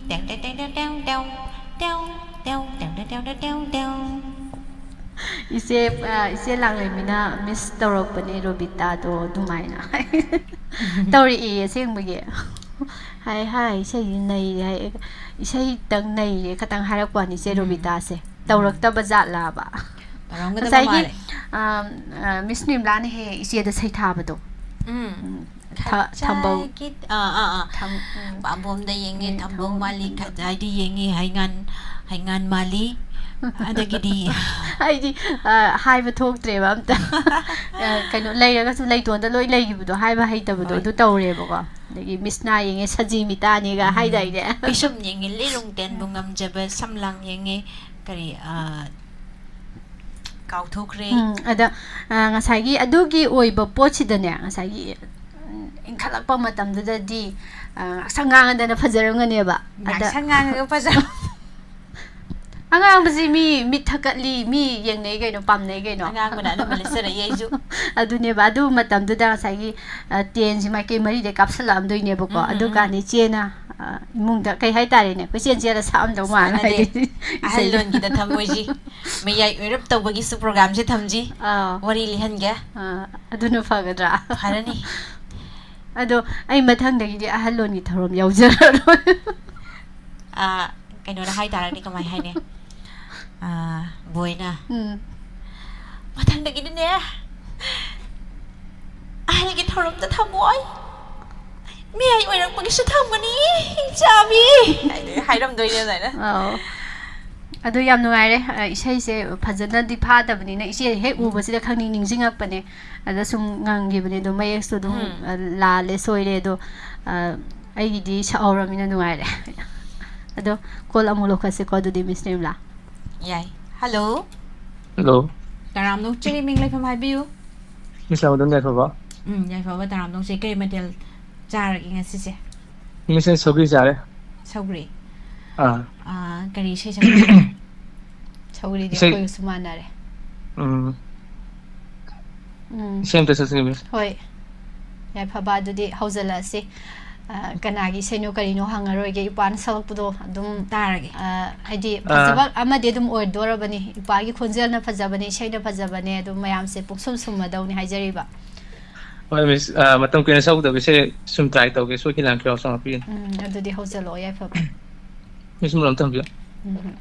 ꯇꯦꯡ, ꯇꯦꯡ, ꯇꯦꯡ, ꯇꯦꯡ, ꯇꯦꯡ, ꯇꯦꯡ, ꯇꯦꯡ, ꯇꯦꯡ, ꯇꯦꯡ, ꯇꯦꯡ, ꯇꯦꯡ, ꯇꯦꯡ, ꯇꯦꯡ꯫ ꯏꯆꯦ, ꯑ, ꯏꯆꯦ ꯂꯥꯡꯂꯦꯝꯕꯤꯅ miss ꯇꯧꯔꯛꯄꯅꯦ ꯔꯣꯕꯤꯇꯥꯗꯣ ꯑꯗꯨꯃꯥꯏꯅ꯫ ꯇꯧꯔꯛꯏ ꯑꯁꯦꯡꯕꯒꯤ꯫ ꯍꯥꯏ, ꯍꯥꯏ, ꯏꯁꯩꯗꯤ ꯅꯩꯔꯦ ꯍꯥꯏ꯫ ꯏꯁꯩꯇꯪ ꯅꯩꯔꯦ ꯈꯇꯪ ꯍꯥꯏꯔꯛꯄ ꯋꯥꯅꯤ ꯏꯆꯦ ꯎꯝ꯫ ꯔꯣꯕꯤꯇꯥꯁꯦ꯫ ꯎꯝ꯫ ꯇꯧꯔꯛꯇꯕ ꯖꯥꯠꯂꯕ? ꯇꯧꯔꯝꯒꯗꯕ ꯉꯁꯥꯏꯒꯤ, ꯃꯥꯜꯂꯦ꯫ ꯑ, ꯑ, ꯃꯤꯁ ꯅꯤꯝꯂꯥꯅ ꯍꯦꯛ ꯏꯆꯦꯗ ꯁꯩꯊꯥꯕꯗꯣ꯫ ꯎꯝ꯫ ꯎꯝ꯫ ꯊ-, ꯊꯝꯕꯧ꯫ ꯈꯖꯥꯏꯒꯤ-, ꯑꯥ, ꯑꯥ, ꯑꯥ꯫ ꯊꯝ-, ꯎꯝ꯫ ꯄꯥꯝꯕꯣꯝꯗ ꯌꯦꯡꯉꯦ, ꯎꯝ, ꯊꯝꯕꯧ ꯊꯝꯕꯧ꯫ ꯃꯥꯜꯂꯤ, ꯎꯝ꯫ ꯈꯖꯥꯏꯗ ꯌꯦꯡꯉꯦ, ꯍꯩꯉꯥꯟ, ꯍꯩꯉꯥꯟ ꯃꯥꯜꯂꯤ꯫ ꯑꯗꯒꯤꯗꯤ ꯑꯩꯗꯤ ꯑ, ꯍꯥꯏꯕ ꯊꯣꯛꯇ꯭ꯔꯦꯕ ꯑꯝꯇ꯫ ꯑ, ꯀꯩꯅꯣ, ꯂꯩꯔꯒꯁꯨ ꯂꯩꯇꯣꯟꯗ ꯂꯣꯏ ꯂꯩꯈꯤꯕꯗꯣ, ꯍꯥꯏꯕ ꯍꯩꯇꯕꯗꯣ, ꯍꯣꯏ꯫ ꯑꯗꯨ ꯇꯧꯔꯦꯕꯀꯣ꯫ ꯑꯗꯒꯤ ꯃꯤꯁꯅꯥ ꯌꯦꯡꯉꯦ, ꯁꯖꯤ ꯃꯤꯇꯥꯅꯤꯒ ꯍꯥꯏꯗꯥꯏꯅꯦ? ꯄꯤꯁꯨꯝ ꯌꯦꯡꯉꯦ, ꯂꯤꯔꯨꯡ ꯇꯦꯟꯕꯨ ꯉꯝꯖꯕ, ꯁꯝꯂꯥꯡ ꯌꯦꯡꯉꯦ, ꯀꯔꯤ, ꯑ, ꯀꯥꯎꯊꯣꯛꯈ꯭ꯔꯦ꯫ ꯎꯝ, ꯑꯗ ꯑ, ꯉꯁꯥꯏꯒꯤ ꯑꯗꯨꯒꯤ ꯑꯣꯏꯕ ꯄꯣꯠꯁꯤꯗꯅꯦ, ꯉꯁꯥꯏꯒꯤ ꯎꯝ, ꯏꯟꯈꯠꯂꯛꯄ ꯃꯇꯝꯗꯨꯗꯗꯤ ꯑ, ꯉꯥꯛꯁꯪ ꯉꯥꯡꯉꯗꯅ ꯐꯖꯔꯝꯒꯅꯦꯕ꯫ ꯑꯗ ꯉꯥꯛꯁꯪ ꯉꯥꯡꯉꯒ ꯐꯖꯕ꯫ ꯑꯉꯥꯡꯕꯁꯤ ꯃꯤ ꯃꯤꯠ ꯊꯛꯀꯠꯂꯤ, ꯃꯤ ꯌꯦꯡꯅꯩ ꯀꯩꯅꯣ, ꯄꯥꯝꯅꯩ ꯀꯩꯅꯣ꯫ ꯑꯉꯥꯡꯕꯅ ꯑꯅꯝꯕ ꯂꯤꯠꯆꯔꯛꯏ ꯑꯩꯁꯨ꯫ ꯑꯗꯨꯅꯦꯕ, ꯑꯗꯨ ꯃꯇꯝꯗꯨꯗ ꯉꯁꯥꯏꯒꯤ ꯑ, ꯇꯦꯟꯁꯤ ꯃꯥꯏꯀꯩ ꯃꯔꯤꯗꯩ ꯀꯥꯞꯁꯤꯜꯂꯛꯑꯝꯗꯣꯏꯅꯦꯕꯀꯣ꯫ ꯎꯝ, ꯎꯝ, ꯑꯗꯨꯀꯥꯟꯗ ꯏꯆꯦꯅ ꯑ, ꯏꯃꯨꯡꯗ ꯀꯩ ꯍꯥꯏꯇꯥꯔꯦꯅꯦ, ꯀꯣꯏꯆꯦꯟ ꯆꯦꯜꯂ ꯁꯥꯛꯑꯝꯗꯧ ꯃꯥꯜꯂꯦ꯫ ꯁꯥꯟꯅꯗꯦ꯫ ꯍꯥꯏꯗꯤ ꯑꯍꯜ ꯏꯁꯩꯗꯣ꯫ ꯂꯣꯟꯒꯤꯗ ꯊꯝꯃꯣꯏꯁꯤ ꯃꯌꯥꯏ ꯑꯣꯏꯔꯞ ꯇꯧꯕꯒꯤꯁꯨ ꯄ꯭ꯔꯣꯒꯥꯝꯁꯦ ꯊꯝꯁꯤ꯫ ꯑꯥ꯫ ꯋꯥꯔꯤ ꯂꯤꯍꯟꯒꯦ꯫ ꯑꯥ, ꯑꯗꯨꯅ ꯐꯒꯗ꯭ꯔꯥ? ꯐꯔꯅꯤ꯫ ꯑꯗꯣ ꯑꯩ ꯃꯊꯪꯗꯒꯤꯗꯤ ꯑꯍꯜ ꯂꯣꯟꯒꯤ ꯊꯧꯔꯝ ꯌꯥꯎꯖꯔꯔꯣꯏ꯫ ꯑ, ꯀꯩꯅꯣꯗ ꯍꯥꯏꯇꯥꯔꯗꯤ ꯀꯃꯥꯏ ꯍꯥꯏꯅꯤ? ꯑ, ꯕꯣꯏꯅ ꯎꯝ꯫ ꯃꯊꯪꯗꯒꯤꯗꯤꯅꯦ ꯑꯍꯜꯒꯤ ꯊꯧꯔꯝꯗ ꯊꯝꯃꯣꯏ, ꯃꯤꯌꯥꯏ ꯑꯣꯏꯔꯛꯄꯒꯤꯁꯨ ꯊꯝꯒꯅꯤ, ꯏꯆꯥꯕꯤ꯫ ꯍꯥꯏꯗꯤ ꯍꯥꯏꯔꯝꯗꯣꯏꯅꯦ ꯑꯗꯨꯃꯥꯏꯅ꯫ ꯑꯧ꯫ ꯑꯗꯨ ꯌꯥꯝ ꯅꯨꯡꯉꯥꯏꯔꯦ꯫ ꯑ, ꯏꯁꯩꯁꯦ ꯐꯖꯅꯗꯤ ꯐꯥꯗꯕꯅꯤꯅ ꯏꯆꯦ ꯍꯦꯛ ꯎꯕꯁꯤꯗ ꯈꯪꯅꯤꯡ ꯅꯤꯡꯁꯤꯡꯉꯛꯄꯅꯦ꯫ ꯑꯗ ꯁꯨꯝ ꯉꯪꯈꯤꯕꯅꯦ꯫ ꯑꯗꯣ ꯃꯌꯦꯛꯁꯨ ꯑꯗꯨꯝ, ꯎꯝ꯫ ꯑ, ꯂꯥꯜꯂꯦ, ꯁꯣꯏꯔꯦ꯫ ꯑꯗꯣ, ꯑ, ꯑꯩꯒꯤꯗꯤ ꯁꯛꯍꯧꯔꯃꯤꯅ ꯅꯨꯡꯉꯥꯏꯔꯦ꯫ ꯑꯗꯣ ꯀꯣꯜ ꯑꯃꯨꯛ ꯂꯧꯈꯠꯁꯤꯀꯣ ꯑꯗꯨꯗꯤ, ꯃꯤꯁ ꯅꯤꯔꯃꯂꯥ꯫ ꯌꯥꯏ꯫ ꯍꯜꯂꯣ꯫ ꯍꯜꯂꯣ꯫ ꯇꯔꯥꯝꯅ ꯑꯣꯛꯆꯔꯤ, ꯃꯤꯡ ꯂꯩꯐꯝ ꯍꯥꯏꯕꯤꯌꯨ꯫ ꯃꯤꯁ ꯂꯥꯎꯗꯝ ꯌꯥꯏꯐꯕ꯫ ꯎꯝ, ꯌꯥꯏꯐꯕ ꯇꯔꯥꯝꯅ ꯑꯣꯛꯆꯔꯤ꯫ ꯀꯔꯤ ꯃꯊꯦꯜ ꯆꯥꯔꯒꯦ ꯉꯁꯤꯁꯦ? ꯃꯤꯁ ꯑꯩ ꯁꯧꯒ꯭ꯔꯤ ꯆꯥꯔꯦ꯫ ꯁꯧꯒ꯭ꯔꯤ꯫ ꯑꯥ꯫ ꯑꯥ, ꯀꯔꯤ ꯏꯁꯩ ꯁꯛꯄ? ꯁꯧꯒ꯭ꯔꯤꯗꯤ ꯏꯁꯩ- ꯑꯩꯈꯣꯏꯒꯁꯨ ꯃꯥꯟꯅꯔꯦ꯫ ꯎꯝ꯫ ꯎꯝ꯫ ꯏꯁꯩ ꯑꯝꯇ ꯁꯛꯁꯤꯅꯦ ꯃꯤꯁ꯫ ꯍꯣꯏ꯫ ꯌꯥꯏꯐꯕ, ꯑꯗꯨꯗꯤ ꯍꯧꯖꯤꯜꯂꯛꯑꯁꯤ꯫ ꯑ, ꯀꯅꯥꯒꯤ ꯏꯁꯩꯅꯣ ꯀꯔꯤꯅꯣ ꯍꯪꯉꯔꯣꯏꯒꯦ, ꯏꯄ꯭ꯋꯥꯅ ꯁꯛꯂꯛꯄꯗꯣ ꯑꯗꯨꯝ ꯇꯥꯔꯒꯦ꯫ ꯑ, ꯍꯥꯏꯗꯤ ꯑ꯫ ꯐꯖꯕ ꯑꯃꯗꯤ ꯑꯗꯨꯝ ꯑꯣꯏꯗꯣꯔꯕꯅꯤ꯫ ꯏꯄ꯭ꯋꯥꯒꯤ ꯈꯣꯟꯖꯦꯜꯅ ꯐꯖꯕꯅꯤ, ꯏꯁꯩꯅ ꯐꯖꯕꯅꯦ, ꯑꯗꯨꯝ ꯃꯌꯥꯝꯁꯦ ꯄꯨꯡꯁꯨꯝ ꯁꯨꯝꯃꯗꯧꯅꯤ ꯍꯥꯏꯖꯔꯤꯕ꯫ ꯍꯣꯏ ꯃꯤꯁ, ꯑ, ꯃꯇꯝ ꯀꯨꯏꯅ ꯁꯛꯎꯗꯕ ꯏꯁꯩ ꯁꯨꯝ ꯇ꯭ꯔꯥꯏ ꯇꯧꯒꯦ, ꯁꯣꯏꯈꯤ ꯂꯥꯟꯈꯤ ꯌꯥꯎꯁꯪ ꯍꯥꯞꯄꯤꯒꯅꯤ꯫ ꯎꯝ, ꯑꯗꯨꯗꯤ ꯍꯧꯖꯤꯜꯂꯛꯑꯣ ꯌꯥꯏꯐꯕ꯫ ꯃꯤꯁ ꯃꯨꯂꯝ ꯊꯝꯕꯤꯌꯨ꯫ ꯎꯝ꯫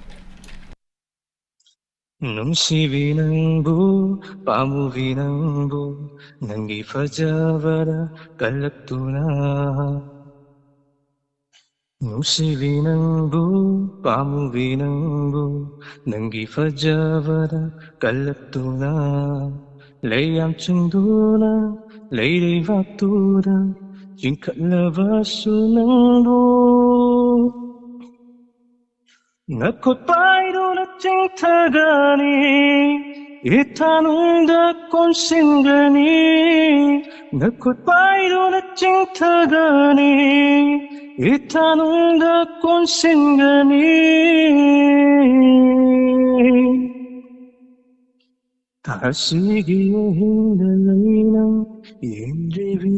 ꯅꯨꯡꯁꯤꯕꯤ ꯅꯪꯕꯨ, ꯄꯥꯝꯃꯨꯕꯤ ꯅꯪꯕꯨ, ꯅꯪꯒꯤ ꯐꯖꯕꯗ ꯀꯜꯂꯛꯇꯨꯅ꯫ ꯅꯨꯡꯁꯤꯕꯤ ꯅꯪꯕꯨ, ꯄꯥꯝꯃꯨꯕꯤ ꯅꯪꯕꯨ, ꯅꯪꯒꯤ ꯐꯖꯕꯗ ꯀꯜꯂꯛꯇꯨꯅ, ꯂꯩ ꯌꯥꯝ ꯆꯤꯡꯗꯨꯅ, ꯂꯩ ꯂꯩꯕꯥꯛꯇꯨꯗ ꯆꯤꯡꯈꯠꯂꯕꯁꯨ ꯅꯪꯕꯨ, ꯅꯈꯨꯠ ꯄꯥꯏꯗꯨꯅ ꯆꯤꯡꯊꯒꯅꯤ, ꯏꯊꯥꯅꯨꯡꯗ ꯀꯣꯟꯁꯤꯟꯒꯅꯤ, ꯅꯈꯨꯠ ꯄꯥꯏꯗꯨꯅ ꯆꯤꯡꯊꯒꯅꯤ, ꯏꯊꯥꯅꯨꯡꯗ ꯀꯣꯟꯁꯤꯟꯒꯅꯤ꯫ ꯊꯥꯁꯤꯒꯤ ꯑꯍꯤꯡꯗ ꯂꯩ ꯅꯪ ꯌꯦꯡꯗ꯭ꯔꯤꯕꯤ,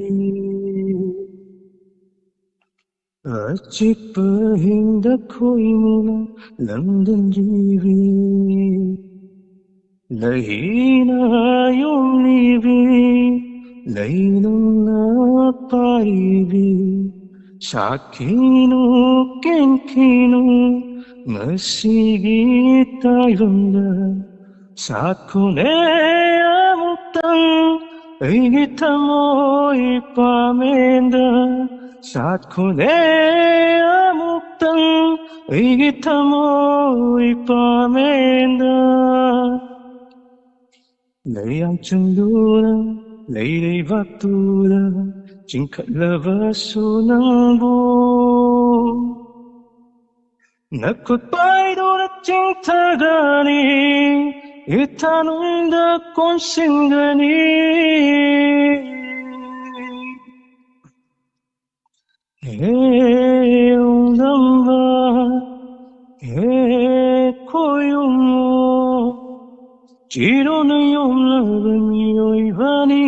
ꯑꯆꯤꯛꯄ ꯑꯍꯤꯡꯗ ꯈꯣꯏꯃꯨꯅ ꯂꯪꯗꯟꯗ꯭ꯔꯤꯕꯤ, ꯂꯩꯅ ꯌꯣꯝꯂꯤꯕꯤ, ꯂꯩꯅꯨꯡꯅ ꯄꯥꯏꯕꯤ, ꯁꯥꯠꯈꯤꯅꯨ, ꯀꯦꯟꯈꯤꯅꯨ, ꯉꯁꯤꯒꯤ ꯇꯥꯏꯕꯪꯗ ꯁꯥꯠꯈꯣꯅꯦ ꯑꯃꯨꯛꯇꯪ ꯑꯩꯒꯤ ꯊꯃꯣꯏ ꯄꯥꯃꯦꯟꯗ, ꯁꯥꯠꯈꯣꯅꯦ ꯑꯃꯨꯛꯇꯪ ꯑꯩꯒꯤ ꯊꯃꯣꯏ ꯄꯥꯃꯦꯟꯗ꯫ ꯂꯩ ꯌꯥꯝ ꯆꯪꯗꯨꯅ, ꯂꯩ ꯂꯩꯕꯥꯛꯇꯨꯗ ꯆꯤꯡꯈꯠꯂꯕꯁꯨ ꯅꯪꯕꯨ, ꯅꯈꯨꯠ ꯄꯥꯏꯗꯨꯅ ꯆꯤꯡꯊꯒꯅꯤ, ꯏꯊꯥꯅꯨꯡꯗ ꯀꯣꯟꯁꯤꯟꯒꯅꯤ꯫ ꯍꯦ ꯌꯣꯡꯗꯝꯕ, ꯍꯦ ꯈꯣꯏꯌꯨꯝꯃꯣ, ꯆꯤꯔꯨꯅ ꯌꯣꯝꯂꯕ ꯃꯤꯑꯣꯏꯕꯅꯤ,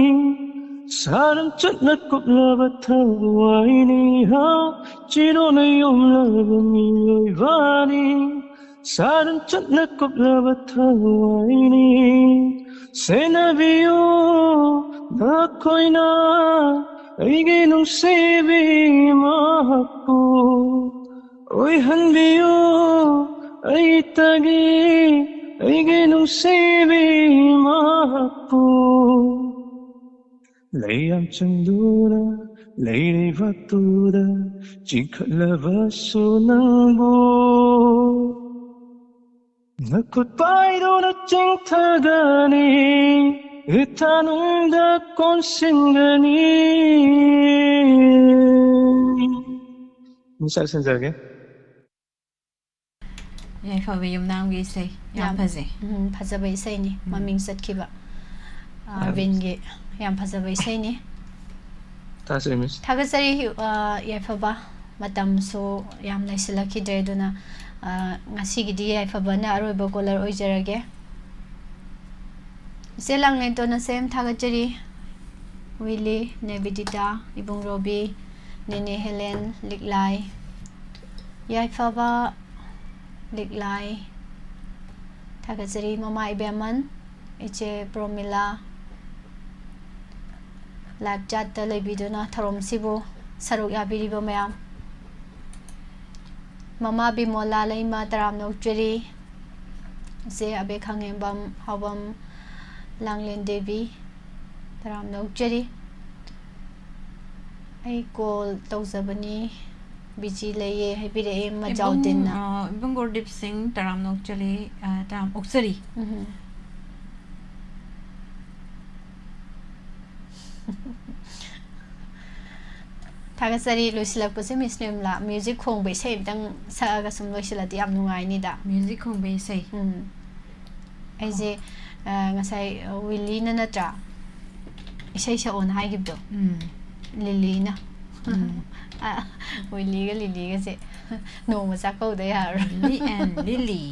ꯁꯥꯔꯝ ꯆꯠꯅ ꯀꯨꯞꯂꯕ ꯊꯋꯥꯏꯅꯤ꯫ ꯍꯥ, ꯆꯤꯔꯨꯅ ꯌꯣꯝꯂꯕ ꯃꯤꯑꯣꯏꯕꯅꯤ, ꯁꯥꯔꯝ ꯆꯠꯅ ꯀꯨꯞꯂꯕ ꯊꯋꯥꯏꯅꯤ꯫ ꯁꯦꯟꯅꯕꯤꯌꯨ ꯅꯈꯣꯏꯅ ꯑꯩꯒꯤ ꯅꯨꯡꯁꯤꯕꯤ ꯃꯍꯥꯛꯄꯨ, ꯑꯣꯏꯍꯟꯕꯤꯌꯨ ꯑꯩꯇꯒꯤ ꯑꯩꯒꯤ ꯅꯨꯡꯁꯤꯕꯤ ꯃꯍꯥꯛꯄꯨ꯫ ꯂꯩ ꯌꯥꯝ ꯆꯪꯗꯨꯅ ꯂꯩꯔꯤꯕ ꯇꯨꯗ ꯆꯤꯡꯈꯠꯂꯕꯁꯨ ꯅꯪꯕꯨ ꯅꯈꯨꯠ ꯄꯥꯏꯗꯨꯅ ꯆꯤꯡꯊꯒꯅꯤ, ꯏꯊꯥꯅꯨꯡꯗ ꯀꯣꯟꯁꯤꯟꯒꯅꯤ꯫ ꯃꯤꯁꯥꯛ ꯁꯤꯟꯖꯔꯒꯦ꯫ ꯌꯥꯏꯐꯕ ꯌꯨꯝꯅꯥꯝꯒꯤ ꯏꯁꯩ ꯌꯥꯝ ꯌꯥꯝ- ꯐꯖꯩ꯫ ꯎꯝ, ꯐꯖꯕ ꯏꯁꯩꯅꯤ꯫ ꯎꯝ꯫ ꯃꯃꯤꯡ ꯆꯠꯈꯤꯕ ꯌꯥꯝ- ꯑꯥꯔꯕꯤꯟꯒꯤ ꯌꯥꯝ ꯐꯖꯕ ꯏꯁꯩꯅꯤ꯫ ꯊꯥꯖꯩ ꯃꯤꯁ꯫ ꯊꯥꯒꯠꯆꯔꯤ꯫ ꯑ, ꯌꯥꯏꯐꯕ꯫ ꯃꯇꯝꯁꯨ ꯌꯥꯝ ꯂꯩꯁꯤꯜꯂꯛꯈꯤꯗ꯭ꯔꯦ, ꯑꯗꯨꯅ, ꯑ, ꯉꯁꯤꯒꯤꯗꯤ ꯌꯥꯏꯐꯕꯅ ꯑꯔꯣꯏꯕ ꯀꯣꯂꯔ ꯑꯣꯏꯖꯔꯒꯦ꯫ ꯏꯆꯦ ꯂꯥꯡꯂꯦꯟꯇꯣꯟ ꯑꯁꯦꯝ ꯊꯥꯒꯠꯆꯔꯤ꯫ ꯋꯤꯂꯤ, ꯅꯦꯕꯤꯗꯤꯇꯥ, ꯏꯕꯨꯡ ꯔꯣꯕꯤ, ꯅꯦꯅꯦ ꯍꯦꯂꯦꯟ, ꯂꯤꯛꯂꯥꯏ, ꯌꯥꯏꯐꯕ, ꯂꯤꯛꯂꯥꯏ꯫ ꯊꯥꯒꯠꯆꯔꯤ ꯃꯃꯥ ꯏꯕꯦꯝꯃꯟ, ꯏꯆꯦ ꯄ꯭ꯔꯣꯃꯤꯂꯥ꯫ ꯂꯥꯏꯚ ꯆꯥꯠꯇ ꯂꯩꯕꯤꯗꯨꯅ ꯊꯧꯔꯝꯁꯤꯕꯨ ꯁꯔꯨꯛ ꯌꯥꯕꯤꯔꯤꯕ ꯃꯌꯥꯝ꯫ ꯃꯃꯥ ꯕꯤꯃꯣꯂꯥ ꯂꯩꯃ ꯇꯔꯥꯝꯅ ꯑꯣꯛꯆꯔꯤ꯫ ꯏꯆꯦ ꯑꯕꯦ ꯈꯥꯉꯦꯝꯕꯝ, ꯍꯥꯎꯕꯝ ꯂꯥꯡꯂꯦꯟ ꯗꯦꯕꯤ ꯇꯔꯥꯝꯅ ꯑꯣꯛꯆꯔꯤ꯫ ꯑꯩ ꯀꯣꯜ ꯇꯧꯖꯕꯅꯤ, ꯕꯤꯖꯤ ꯂꯩꯌꯦ ꯍꯥꯏꯕꯤꯔꯛꯑꯦ ꯃꯖꯥꯎꯗꯤꯟꯅ꯫ ꯏꯕꯨꯡ, ꯑ, ꯏꯕꯨꯡ ꯒꯣꯔꯗꯤꯞ ꯁꯤꯡ ꯇꯔꯥꯝꯅ ꯑꯣꯛꯆꯔꯤ, ꯑ, ꯇꯔꯥꯝ ꯑꯣꯛꯆꯔꯤ꯫ ꯎꯝ꯫ ꯊꯥꯒꯠꯆꯔꯤ꯫ ꯂꯣꯏꯁꯤꯜꯂꯛꯄꯁꯦ ꯃꯤꯁ ꯅꯤꯔꯃꯂꯥ, ꯃ꯭ꯌꯨꯖꯤꯛ ꯈꯣꯡꯕ ꯏꯁꯩ ꯑꯝꯇꯪ ꯁꯛꯑꯒ ꯁꯨꯝ ꯂꯣꯏꯁꯤꯜꯂꯗꯤ ꯌꯥꯝ ꯅꯨꯡꯉꯥꯏꯅꯤꯗ꯫ ꯃ꯭ꯌꯨꯖꯤꯛ ꯈꯣꯡꯕ ꯏꯁꯩ꯫ ꯎꯝ꯫ ꯑꯩꯁꯦ, ꯑ, ꯉꯁꯥꯏ, ꯑ, ꯋꯤꯂꯤꯅ ꯅꯠꯇ꯭ꯔꯥ ꯏꯁꯩ ꯁꯛꯑꯣꯅ ꯍꯥꯏꯈꯤꯕꯗꯣ? ꯎꯝ꯫ ꯂꯤꯂꯤꯅ꯫ ꯎꯝ꯫ ꯑ, ꯋꯤꯂꯤꯒ ꯂꯤꯂꯤꯒꯁꯦ ꯅꯣꯡꯃ ꯆꯥꯛꯀꯧꯗ ꯌꯥꯔꯔꯣꯏ꯫ Lily and Lily.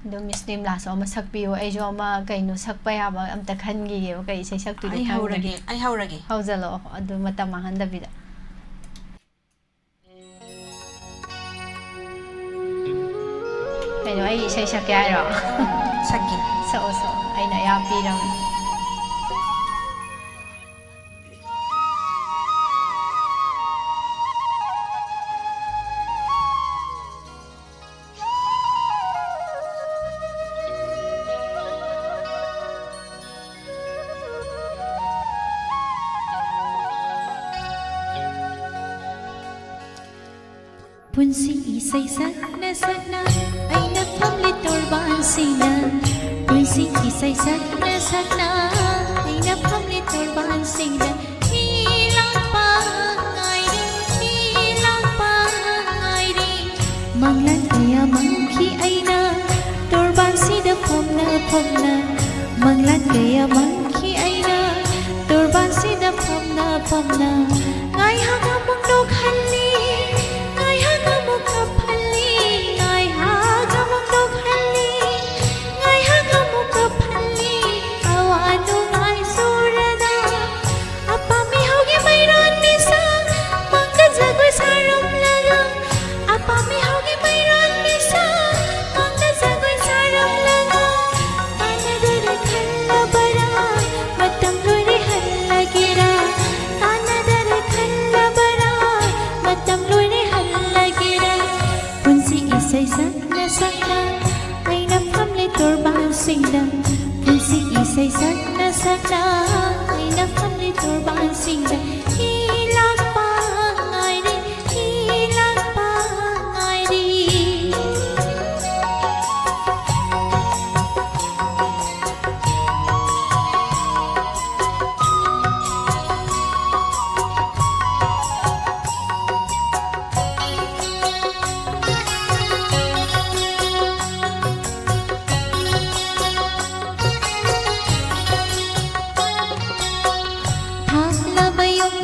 ꯑꯗꯣ ꯃꯤꯁ ꯅꯤꯔꯃꯂꯥꯁꯨ ꯑꯃ ꯁꯛꯄꯤꯌꯣ, ꯑꯩꯁꯨ ꯑꯃ ꯀꯩꯅꯣ ꯁꯛꯄ ꯌꯥꯕ ꯑꯝꯇ ꯈꯟꯈꯤꯒꯦꯕ, ꯀꯩ ꯏꯁꯩ ꯁꯛꯇꯣꯏꯅꯣ ꯑꯩ ꯈꯪꯗꯦ꯫ ꯍꯧꯔꯒꯦ, ꯑꯩ ꯍꯧꯔꯒꯦ꯫ ꯍꯧꯖꯜꯂꯛꯑꯣ, ꯑꯗꯨ ꯃꯇꯝ ꯃꯥꯡꯍꯟꯗꯕꯤꯗ꯫ ꯀꯩꯅꯣ, ꯑꯩ ꯏꯁꯩ ꯁꯛꯀꯦ ꯍꯥꯏꯔꯣ? ꯁꯛꯀꯦ꯫ ꯁꯛꯑꯣ, ꯁꯛꯑꯣ, ꯑꯩꯅ ꯑꯌꯥ ꯄꯤꯔꯕꯅꯤ꯫ ꯄꯨꯟꯁꯤ ꯏꯁꯩ ꯁꯛꯅ ꯁꯛꯅ ꯑꯩꯅ ꯐꯝꯂꯤ ꯇꯣꯔꯕꯥꯟꯁꯤꯡꯗ꯫ ꯄꯨꯟꯁꯤ ꯏꯁꯩ ꯁꯛꯅ ꯁꯛꯅ ꯑꯩꯅ ꯐꯝꯂꯤ ꯇꯣꯔꯕꯥꯟꯁꯤꯡꯗ꯫ ꯍꯤ ꯂꯥꯛꯄ ꯉꯥꯏꯔꯤ, ꯍꯤ ꯂꯥꯛꯄ ꯉꯥꯏꯔꯤ꯫ ꯃꯪꯂꯥꯟ ꯀꯌꯥ ꯃꯪꯈꯤ ꯑꯩꯅ ꯇꯣꯔꯕꯥꯟꯁꯤꯗ ꯐꯝꯅ ꯐꯝꯅ꯫ ꯃꯪꯂꯥꯟ ꯀꯌꯥ ꯃꯪꯈꯤ ꯑꯩꯅ ꯇꯣꯔꯕꯥꯟꯁꯤꯗ ꯐꯝꯅ ꯐꯝꯅ꯫ ꯉꯥꯏꯍꯥꯛ ꯑꯃꯨꯛ ꯅꯣꯛꯍꯜꯂꯤ, ꯉꯥꯏꯍꯥꯛ ꯑꯃꯨꯛ ꯀꯞꯍꯜꯂꯤ, ꯉꯥꯏꯍꯥꯛ ꯑꯃꯨꯛ ꯅꯣꯛꯍꯜꯂꯤ, ꯉꯥꯏꯍꯥꯛ ꯑꯃꯨꯛ ꯀꯞꯍꯜꯂꯤ꯫ ꯑꯋꯥ ꯅꯨꯡꯉꯥꯏ ꯁꯨꯔꯗ ꯑꯄꯥꯝꯕꯤ ꯍꯧꯒꯤ ꯃꯩꯔꯣꯟ ꯃꯤꯁꯥ ꯃꯪꯒ ꯖꯒꯣꯏ ꯁꯥꯔꯝꯂꯒ꯫ ꯑꯄꯥꯝꯕꯤ ꯍꯧꯒꯤ ꯃꯩꯔꯣꯟ ꯃꯤꯁꯥ ꯃꯪꯒ ꯖꯒꯣꯏ ꯁꯥꯔꯝꯂꯒ꯫ ꯀꯥꯟꯅꯗꯔꯦ ꯈꯜꯂꯕꯔꯥ ꯃꯇꯝ ꯂꯣꯏꯔꯦ ꯍꯜꯂꯒꯦꯔꯥ? ꯀꯥꯟꯅꯗꯔꯦ ꯈꯜꯂꯕꯔꯥ ꯃꯇꯝ ꯂꯣꯏꯔꯦ ꯍꯜꯂꯒꯦꯔꯥ? ꯄꯨꯟꯁꯤ ꯏꯁꯩ ꯁꯛꯅ ꯁꯛꯅ ꯑꯩꯅ ꯐꯝꯂꯤ ꯇꯣꯔꯕꯥꯟꯁꯤꯡꯗ꯫ ꯄꯨꯟꯁꯤ ꯏꯁꯩ ꯁꯛꯅ ꯁꯛꯅ ꯑꯩꯅ ꯐꯝꯂꯤ ꯇꯣꯔꯕꯥꯟꯁꯤꯡꯗ꯫ ꯍꯤ ꯂꯥꯛꯄ ꯉꯥꯏꯔꯤ, ꯍꯤ ꯂꯥꯛꯄ ꯉꯥꯏꯔꯤ꯫ ꯊꯥꯞꯂꯕ ꯌꯨꯝ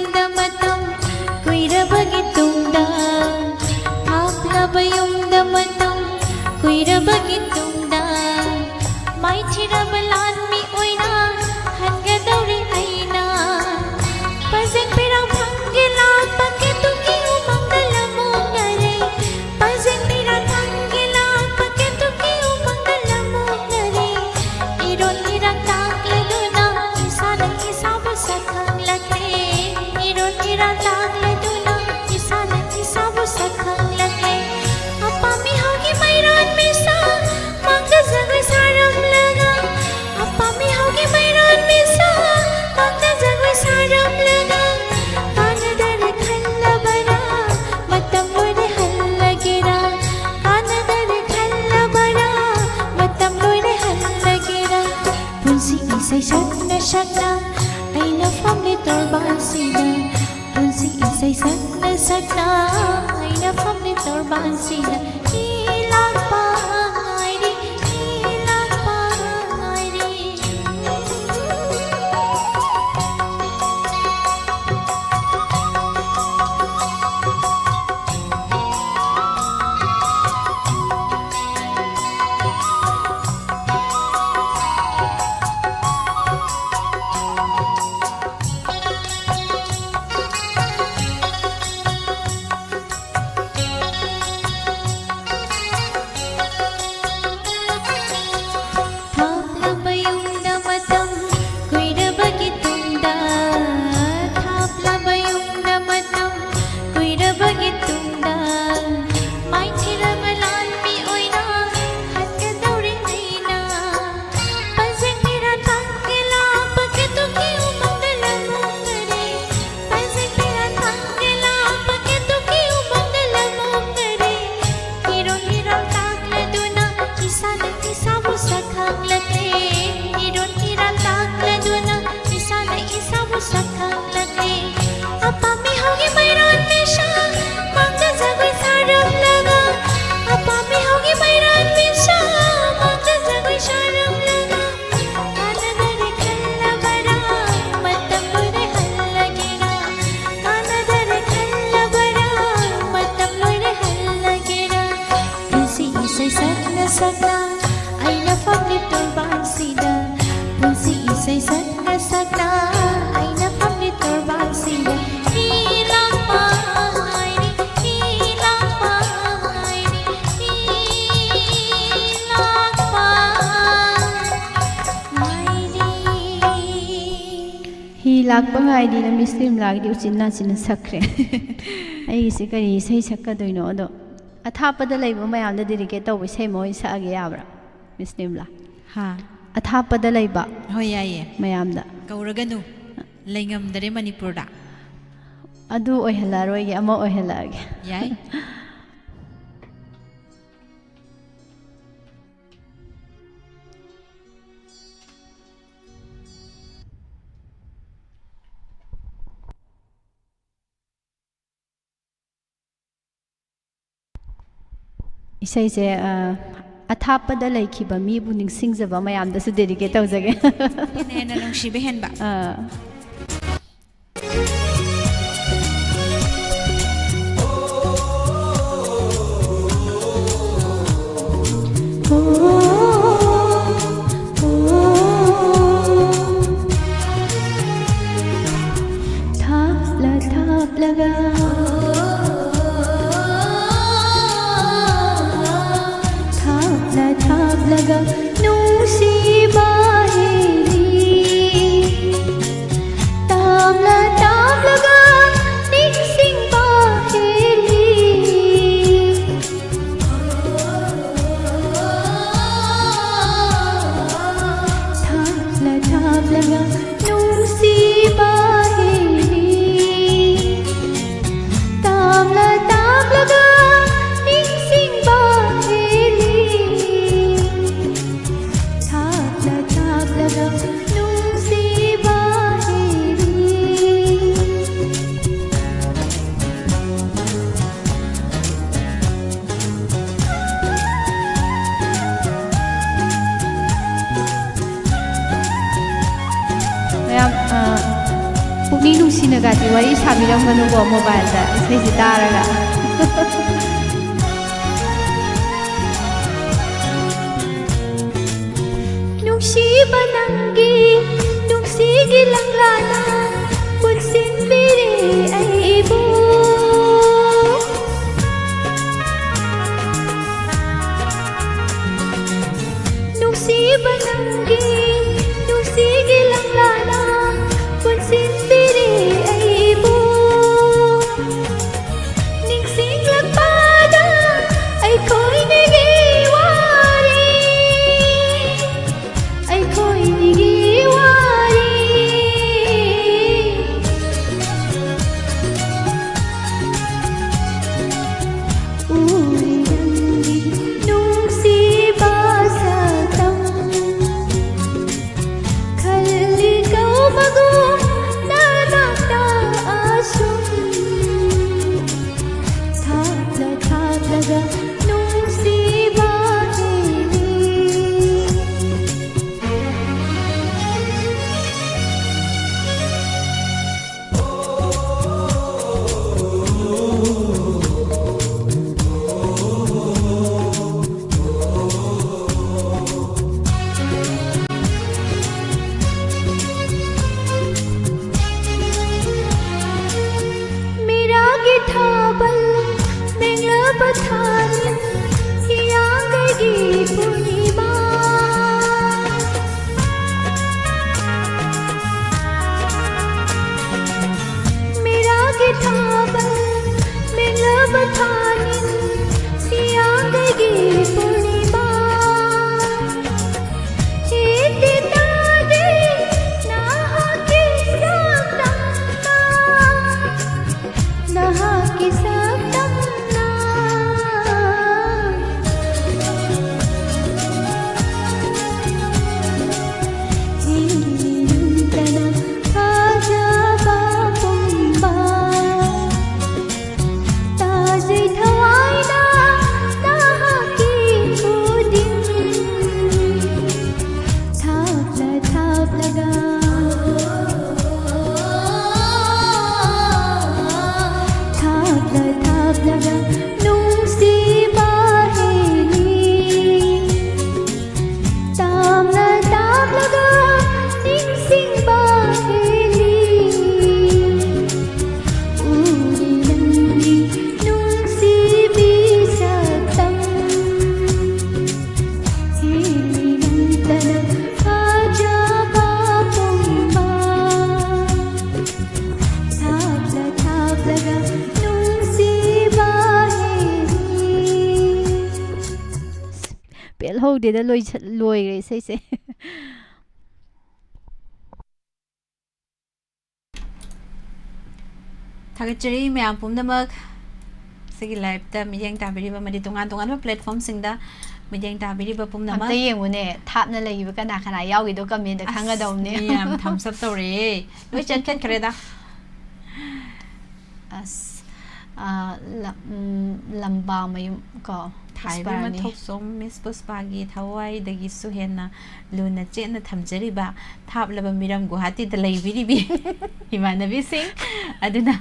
ꯂꯥꯛꯄ ꯉꯥꯏꯔꯤꯅ ꯃꯤꯁ ꯅꯤꯔꯃꯂꯥꯒꯤꯗꯤ ꯎꯆꯤꯟ ꯅꯥꯆꯤꯟꯅ ꯁꯛꯈ꯭ꯔꯦ꯫ ꯑꯩꯒꯤꯁꯦ ꯀꯔꯤ ꯏꯁꯩ ꯁꯛꯀꯗꯣꯏꯅꯣ? ꯑꯗꯣ ꯑꯊꯥꯞꯄꯗ ꯂꯩꯕ ꯃꯌꯥꯝꯗ ꯗꯦꯗꯤꯀꯦꯠ ꯇꯧꯕ ꯏꯁꯩ ꯑꯃ ꯑꯣꯏꯅ ꯁꯛꯑꯒꯦ ꯌꯥꯕ꯭ꯔꯥ, ꯃꯤꯁ ꯅꯤꯔꯃꯂꯥ? ꯍꯥ? ꯑꯊꯥꯞꯄꯗ ꯂꯩꯕ ꯍꯣꯏ, ꯌꯥꯏꯌꯦ꯫ ꯃꯌꯥꯝꯗ꯫ ꯀꯧꯔꯒꯅꯨ꯫ ꯂꯩꯉꯝꯗꯔꯦ ꯃꯅꯤꯄꯨꯔꯗ꯫ ꯑꯗꯨ ꯑꯣꯏꯍꯜꯂꯛꯑꯔꯣꯏꯒꯦ, ꯑꯃ ꯑꯣꯏꯍꯜꯂꯛꯑꯒꯦ꯫ ꯌꯥꯏ꯫ ꯏꯁꯩꯁꯦ, ꯑ, ꯑꯊꯥꯞꯄꯗ ꯂꯩꯈꯤꯕ ꯃꯤꯕꯨ ꯅꯤꯡꯁꯤꯡꯖꯕ ꯃꯌꯥꯝꯗꯁꯨ ꯗꯦꯗꯤꯀꯦꯠ ꯇꯧꯖꯒꯦ꯫ ꯍꯦꯟꯅ ꯍꯦꯟꯅ ꯅꯨꯡꯁꯤꯕ ꯍꯦꯟꯕ꯫ ꯑ꯫ ꯊꯥꯞꯂ ꯊꯥꯞꯂꯒ, ꯊꯥꯞꯂ ꯊꯥꯞꯂꯒ ꯅꯨꯡꯁꯤꯕ ꯍꯦꯜꯂꯤ꯫ ꯇꯥꯞꯂ ꯇꯥꯞꯂꯒ ꯅꯤꯡꯁꯤꯡꯕ ꯍꯦꯜꯂꯤ꯫ ꯊꯥꯞꯂ ꯊꯥꯞꯂꯒ ꯅꯨꯡꯁꯤꯕ ꯍꯦꯜꯂꯤ꯫ ꯇꯥꯞꯂ ꯇꯥꯞꯂꯒ ꯅꯤꯡꯁꯤꯡꯕ ꯍꯦꯜꯂꯤ꯫ ꯊꯥꯞꯂ ꯊꯥꯞꯂꯒ ꯅꯨꯡꯁꯤꯕ ꯍꯦꯜꯂꯤ꯫ ꯃꯌꯥꯝ, ꯑ, ꯄꯨꯛꯅꯤꯡ ꯅꯨꯡꯁꯤꯅꯒꯗꯤ ꯋꯥꯔꯤ ꯁꯥꯕꯤꯔꯝꯒꯅꯨꯀꯣ, ꯃꯣꯕꯥꯏꯜꯗ ꯏꯁꯩꯁꯤ ꯇꯥꯔꯒ꯫ ꯅꯨꯡꯁꯤꯕ ꯅꯪꯒꯤ ꯅꯨꯡꯁꯤꯒꯤ ꯂꯪꯂꯥꯅ ꯄꯨꯟꯁꯤꯟꯕꯤꯔꯦ ꯑꯩꯕꯨ꯫ ꯅꯨꯡꯁꯤꯕ ꯅꯪꯒꯤ ꯅꯨꯡꯁꯤꯒꯤ ꯂꯪꯂꯥꯅ ꯄꯨꯟꯁꯤ ꯅꯤꯡꯁꯤꯡꯕ ꯍꯦꯜꯂꯤ꯫ ꯎꯔꯤ ꯅꯪꯒꯤ ꯅꯨꯡꯁꯤꯕꯤ ꯁꯛꯇꯝ꯫ ꯍꯦꯜꯂꯤ ꯅꯪꯇꯅ ꯐꯖꯕ ꯄꯨꯝꯕ꯫ ꯊꯥꯞꯂ ꯊꯥꯞꯂꯒ ꯅꯨꯡꯁꯤꯕ ꯍꯦꯜꯂꯤ꯫ ꯄꯦꯜꯍꯧꯗꯦꯗ, ꯂꯣꯏꯁ-, ꯂꯣꯏꯈ꯭ꯔꯦ ꯏꯁꯩꯁꯦ꯫ ꯊꯥꯒꯠꯆꯔꯤ ꯃꯌꯥꯝ ꯄꯨꯝꯅꯃꯛ꯫ ꯁꯤꯒꯤ live-ꯇ ꯃꯤꯠꯌꯦꯡ ꯇꯥꯕꯤꯔꯤꯕ, ꯑꯃꯗꯤ ꯇꯣꯉꯥꯟ ꯇꯣꯉꯥꯟꯕ platform-ꯁꯤꯡꯗ ꯃꯤꯠꯌꯦꯡ ꯇꯥꯕꯤꯔꯤꯕ ꯄꯨꯝꯅꯃꯛ꯫ ꯑꯝꯇ ꯌꯦꯡꯉꯨꯅꯦ, ꯊꯥꯞꯅ ꯂꯩꯔꯤꯕ ꯀꯅꯥ ꯀꯅꯥ ꯌꯥꯎꯒꯦꯗꯣ comment-ꯇ ꯑꯁ, ꯈꯪꯒꯗꯧꯕꯅꯦ꯫ ꯃꯤ ꯌꯥꯝ thumbs up ꯇꯧꯔꯛꯑꯦ꯫ ꯂꯣꯏ ꯆꯠꯈꯠꯈ꯭ꯔꯦꯗ꯫ ꯑꯁ, ꯑ, ꯂꯝ-, ꯎꯝ, ꯂꯝꯕꯥꯃꯌꯨꯝ ꯀꯣ, ꯊꯥꯏꯕ ꯄꯨꯁꯄꯥꯔꯥꯅꯤ꯫ ꯃꯊꯧꯁꯣꯝ Miss ꯄꯨꯁꯄꯥꯒꯤ ꯊꯋꯥꯏꯗꯒꯤꯁꯨ ꯍꯦꯟꯅ ꯂꯨꯅ ꯆꯦꯠꯅ ꯊꯝꯖꯔꯤꯕ ꯊꯥꯞꯂꯕ ꯃꯤꯔꯝ ꯒꯨꯋꯥꯍꯥꯇꯤꯗ ꯂꯩꯕꯤꯔꯤꯕꯤ ꯏꯃꯥꯟꯅꯕꯤꯁꯤꯡ ꯑꯗꯨꯅ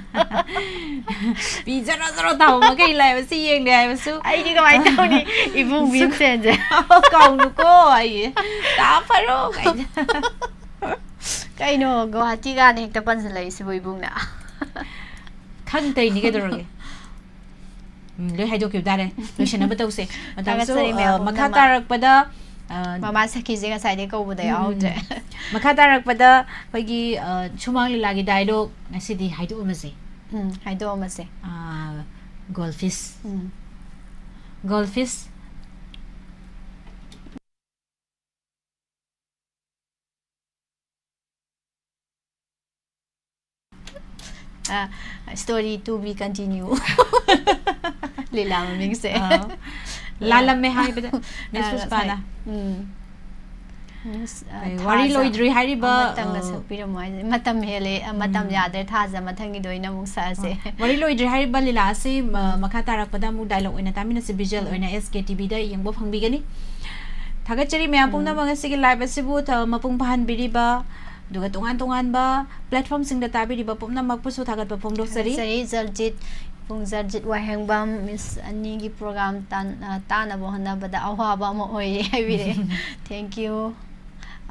ꯄꯤ ꯖꯔꯣ ꯖꯔꯣ ꯇꯥꯕ ꯃꯈꯩ ꯂꯥꯏꯕꯁꯤ ꯌꯦꯡꯂꯦ ꯍꯥꯏꯕꯁꯨ꯫ ꯑꯩꯗꯤ ꯀꯃꯥꯏꯅ ꯇꯧꯅꯤ? ꯏꯕꯨꯡ ꯁꯨ-, ꯚꯤꯝꯁꯦꯟꯁꯦ꯫ ꯀꯥꯎꯅꯨꯀꯣ ꯑꯩ꯫ ꯇꯥ ꯐꯔꯣ ꯀꯥꯏꯅ꯫ ꯀꯩꯅꯣ ꯒꯨꯋꯥꯍꯥꯇꯤ ꯒꯥꯅ ꯍꯦꯛꯇ ꯄꯟꯁꯤꯜꯂꯛꯏꯁꯤꯕꯨ ꯏꯕꯨꯡꯅ? ꯈꯪ ꯇꯧꯔꯤꯅꯤ ꯀꯩꯗꯧꯔꯒꯦ? ꯎꯝ, ꯂꯣꯏ ꯍꯥꯏꯗꯣꯛꯈꯤꯕ ꯇꯥꯔꯦ꯫ ꯂꯣꯏꯁꯟꯅꯕ ꯇꯧꯁꯦ꯫ ꯃꯇꯝꯁꯨ, ꯊꯥꯒꯠꯆꯔꯤ ꯑ, ꯃꯌꯥꯝ ꯃꯈꯥ ꯄꯨꯝꯅꯃꯛ꯫ ꯇꯥꯔꯛꯄꯗ, ꯑ, ꯃꯃꯥ ꯁꯈꯤꯁꯦ ꯉꯁꯥꯏꯗꯩ ꯀꯧꯕꯗ ꯎꯝ, ꯌꯥꯎꯍꯧꯗ꯭ꯔꯦ꯫ ꯃꯈꯥ ꯇꯥꯔꯛꯄꯗ ꯑꯩꯈꯣꯏꯒꯤ, ꯑ, ꯁꯨꯃꯥꯡ ꯂꯤꯂꯥꯒꯤ dialogue ꯉꯁꯤꯗꯤ ꯍꯥꯏꯗꯣꯛꯑꯝꯃꯁꯦ꯫ ꯎꯝ, ꯍꯥꯏꯗꯣꯛꯑꯝꯃꯁꯦ꯫ ꯑ, goldfish꯫ ꯎꯝ꯫ Goldfish꯫ ꯑ, story to be continue꯫ ꯂꯤꯂꯥ ꯃꯃꯤꯡꯁꯦ꯫ ꯑꯥ꯫ ꯂꯥꯜꯂꯝꯃꯦ ꯍꯥꯏꯕꯗ, Miss ꯑ, ꯄꯨꯁꯄꯥꯅ꯫ ꯉꯁꯥꯏ, ꯎꯝ꯫ Miss, ꯑ, ꯑꯩꯈꯣꯏ ꯋꯥꯔꯤ ꯊꯥꯖ ꯂꯣꯏꯗ꯭ꯔꯤ ꯍꯥꯏꯔꯤꯕ, ꯑꯃꯇꯪꯒ ꯑ, ꯁꯛꯄꯤꯔꯝꯃꯣ ꯍꯥꯏꯁꯦ꯫ ꯃꯇꯝ ꯍꯦꯜꯂꯦ, ꯑ, ꯃꯇꯝ ꯎꯝ꯫ ꯌꯥꯗ꯭ꯔꯦ, ꯊꯥꯖ, ꯃꯊꯪꯒꯤꯗ ꯑꯣꯏꯅ ꯑꯃꯨꯛ ꯁꯛꯑꯁꯦ꯫ ꯑ, ꯋꯥꯔꯤ ꯂꯣꯏꯗ꯭ꯔꯤ ꯍꯥꯏꯔꯤꯕ ꯂꯤꯂꯥ ꯑꯁꯤ, ꯃ-, ꯎꯝ꯫ ꯃꯈꯥ ꯇꯥꯔꯛꯄꯗ ꯑꯃꯨꯛ dialogue ꯑꯣꯏꯅ ꯇꯥꯃꯤꯟꯅꯁꯤ, visual ꯎꯝ꯫ ꯑꯣꯏꯅ S K T V-ꯗ ꯌꯦꯡꯕ ꯐꯪꯕꯤꯒꯅꯤ꯫ ꯊꯥꯒꯠꯆꯔꯤ ꯃꯌꯥꯝ ꯎꯝ꯫ ꯄꯨꯝꯅꯃꯛ ꯉꯁꯤꯒꯤ live ꯑꯁꯤꯕꯨ ꯊ-, ꯃꯄꯨꯡ ꯐꯥꯍꯟꯕꯤꯔꯤꯕ, ꯑꯗꯨꯒ ꯇꯣꯉꯥꯟ ꯇꯣꯉꯥꯟꯕ platform-ꯁꯤꯡꯗ ꯇꯥꯕꯤꯔꯤꯕ ꯄꯨꯝꯅꯃꯛꯄꯨꯁꯨ ꯊꯥꯒꯠꯄ ꯐꯣꯡꯗꯣꯛꯆꯔꯤ꯫ ꯊꯥꯒꯠꯆꯔꯤ꯫ ꯖꯜꯖꯤꯠ, ꯄꯨꯡ ꯖꯜꯖꯤꯠ ꯋꯥꯍꯦꯡꯕꯝ, Miss ꯑꯅꯤꯒꯤ program ꯇꯥꯟ-, ꯑ, ꯇꯥꯅꯕ ꯍꯣꯠꯅꯕꯗ ꯑꯋꯥꯕ ꯑꯃ ꯑꯣꯏꯔꯦ ꯍꯥꯏꯕꯤꯔꯛꯑꯦ꯫ Thank you꯫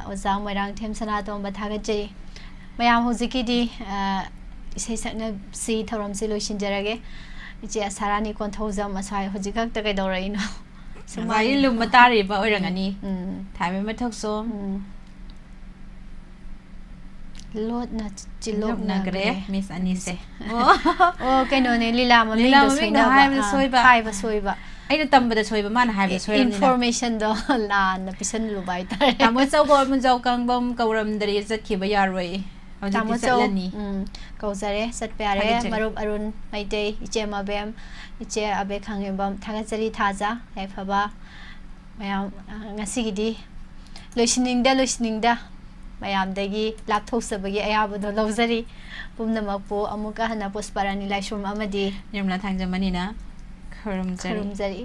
ꯑꯣꯖꯥ ꯃꯣꯏꯔꯥꯡꯊꯦꯝ ꯁꯅꯥꯇꯣꯝꯕ ꯊꯥꯒꯠꯆꯔꯤ꯫ ꯃꯌꯥꯝ ꯍꯧꯖꯤꯛꯀꯤꯗꯤ, ꯑ, ꯏꯁꯩ ꯁꯛꯅꯕꯁꯤ ꯊꯧꯔꯝꯁꯤ ꯂꯣꯏꯁꯤꯟꯖꯔꯒꯦ꯫ ꯏꯆꯦ ꯑꯁꯥꯔꯥꯅꯤ ꯀꯣꯟꯊꯧꯖꯝ ꯑꯁ꯭ꯋꯥꯏ ꯍꯧꯖꯤꯛ ꯈꯛꯇ ꯀꯩꯗꯧꯔꯛꯏꯅꯣ? ꯉꯁꯥꯏꯒꯤ ꯁꯨꯃꯥꯡ-, ꯂꯨꯝꯕ ꯇꯥꯔꯤꯕ ꯑꯣꯏꯔꯝꯒꯅꯤ꯫ ꯎꯝ, ꯎꯝ꯫ ꯊꯥꯏꯃ ꯃꯊꯛꯁꯣꯝ꯫ ꯎꯝ꯫ ꯂꯣꯠꯅ ꯆꯤꯜꯂꯣꯛꯅꯈ꯭ꯔꯦ, ꯆꯤꯜꯂꯣꯛꯅꯈ꯭ꯔꯦ ꯃꯤꯁ ꯑꯅꯤꯁꯦ꯫ ꯑꯣ꯫ ꯑꯣ, ꯀꯩꯅꯣꯅꯦ, ꯂꯤꯂꯥ ꯃꯃꯤꯡꯗꯣ ꯂꯤꯂꯥ ꯃꯃꯤꯡꯗꯣ ꯁꯣꯏꯅꯕ꯫ ꯍꯥꯏꯕꯗ ꯑꯥ, ꯁꯣꯏꯕ꯫ ꯍꯥꯏꯕ ꯁꯣꯏꯕ꯫ ꯑꯩꯅ ꯇꯝꯕꯗ ꯁꯣꯏꯕ, ꯃꯥꯅ ꯍꯥꯏꯕꯗ ꯏ-, ꯁꯣꯏꯔꯝꯅꯤꯅ꯫ Informationꯗꯣ ꯂꯥꯟꯅ ꯄꯤꯁꯜꯂꯨꯕ ꯍꯥꯏꯇꯥꯔꯦ꯫ ꯇꯥꯃꯣ ꯆꯧꯕ ꯑꯃꯨꯟꯖꯥꯎ ꯀꯥꯡꯕꯝ ꯀꯧꯔꯝꯗ꯭ꯔꯦ, ꯆꯠꯈꯤꯕ ꯌꯥꯔꯣꯏ꯫ ꯍꯧꯖꯤꯛꯇꯤ ꯇꯥꯃꯣ ꯆꯧ, ꯆꯠꯂꯅꯤ꯫ ꯎꯝ, ꯀꯧꯖꯔꯦ, ꯆꯠꯄ ꯌꯥꯔꯦ꯫ ꯊꯥꯒꯠꯆꯔꯤ꯫ ꯃꯔꯨꯞ ꯑꯔꯨꯟ ꯃꯩꯇꯩ, ꯏꯆꯦ ꯃꯕꯦꯝ, ꯏꯆꯦ ꯑꯕꯦ ꯈꯥꯡꯉꯦꯝꯕꯝ, ꯊꯥꯒꯠꯆꯔꯤ ꯊꯥꯖ, ꯌꯥꯏꯐꯕ꯫ ꯃꯌꯥꯝ, ꯑ, ꯉꯁꯤꯒꯤꯗꯤ ꯂꯣꯏꯁꯤꯟꯅꯤꯡꯗ, ꯂꯣꯏꯁꯤꯟꯅꯤꯡꯗ ꯃꯌꯥꯝꯗꯒꯤ ꯂꯥꯞꯊꯣꯛꯆꯕꯒꯤ ꯑꯌꯥꯕꯗꯣ ꯂꯧꯖꯔꯤ꯫ ꯄꯨꯝꯅꯃꯛꯄꯨ ꯑꯃꯨꯛꯀ ꯍꯟꯅ ꯄꯨꯁꯄꯥꯔꯥꯅꯤ ꯂꯥꯏꯁ꯭ꯔꯝ ꯑꯃꯗꯤ ꯅꯤꯔꯃꯂꯥ ꯊꯥꯡꯖꯃꯅꯤꯅ ꯈꯨꯔꯨꯝꯖꯔꯤ꯫ ꯈꯨꯔꯨꯝꯖꯔꯤ꯫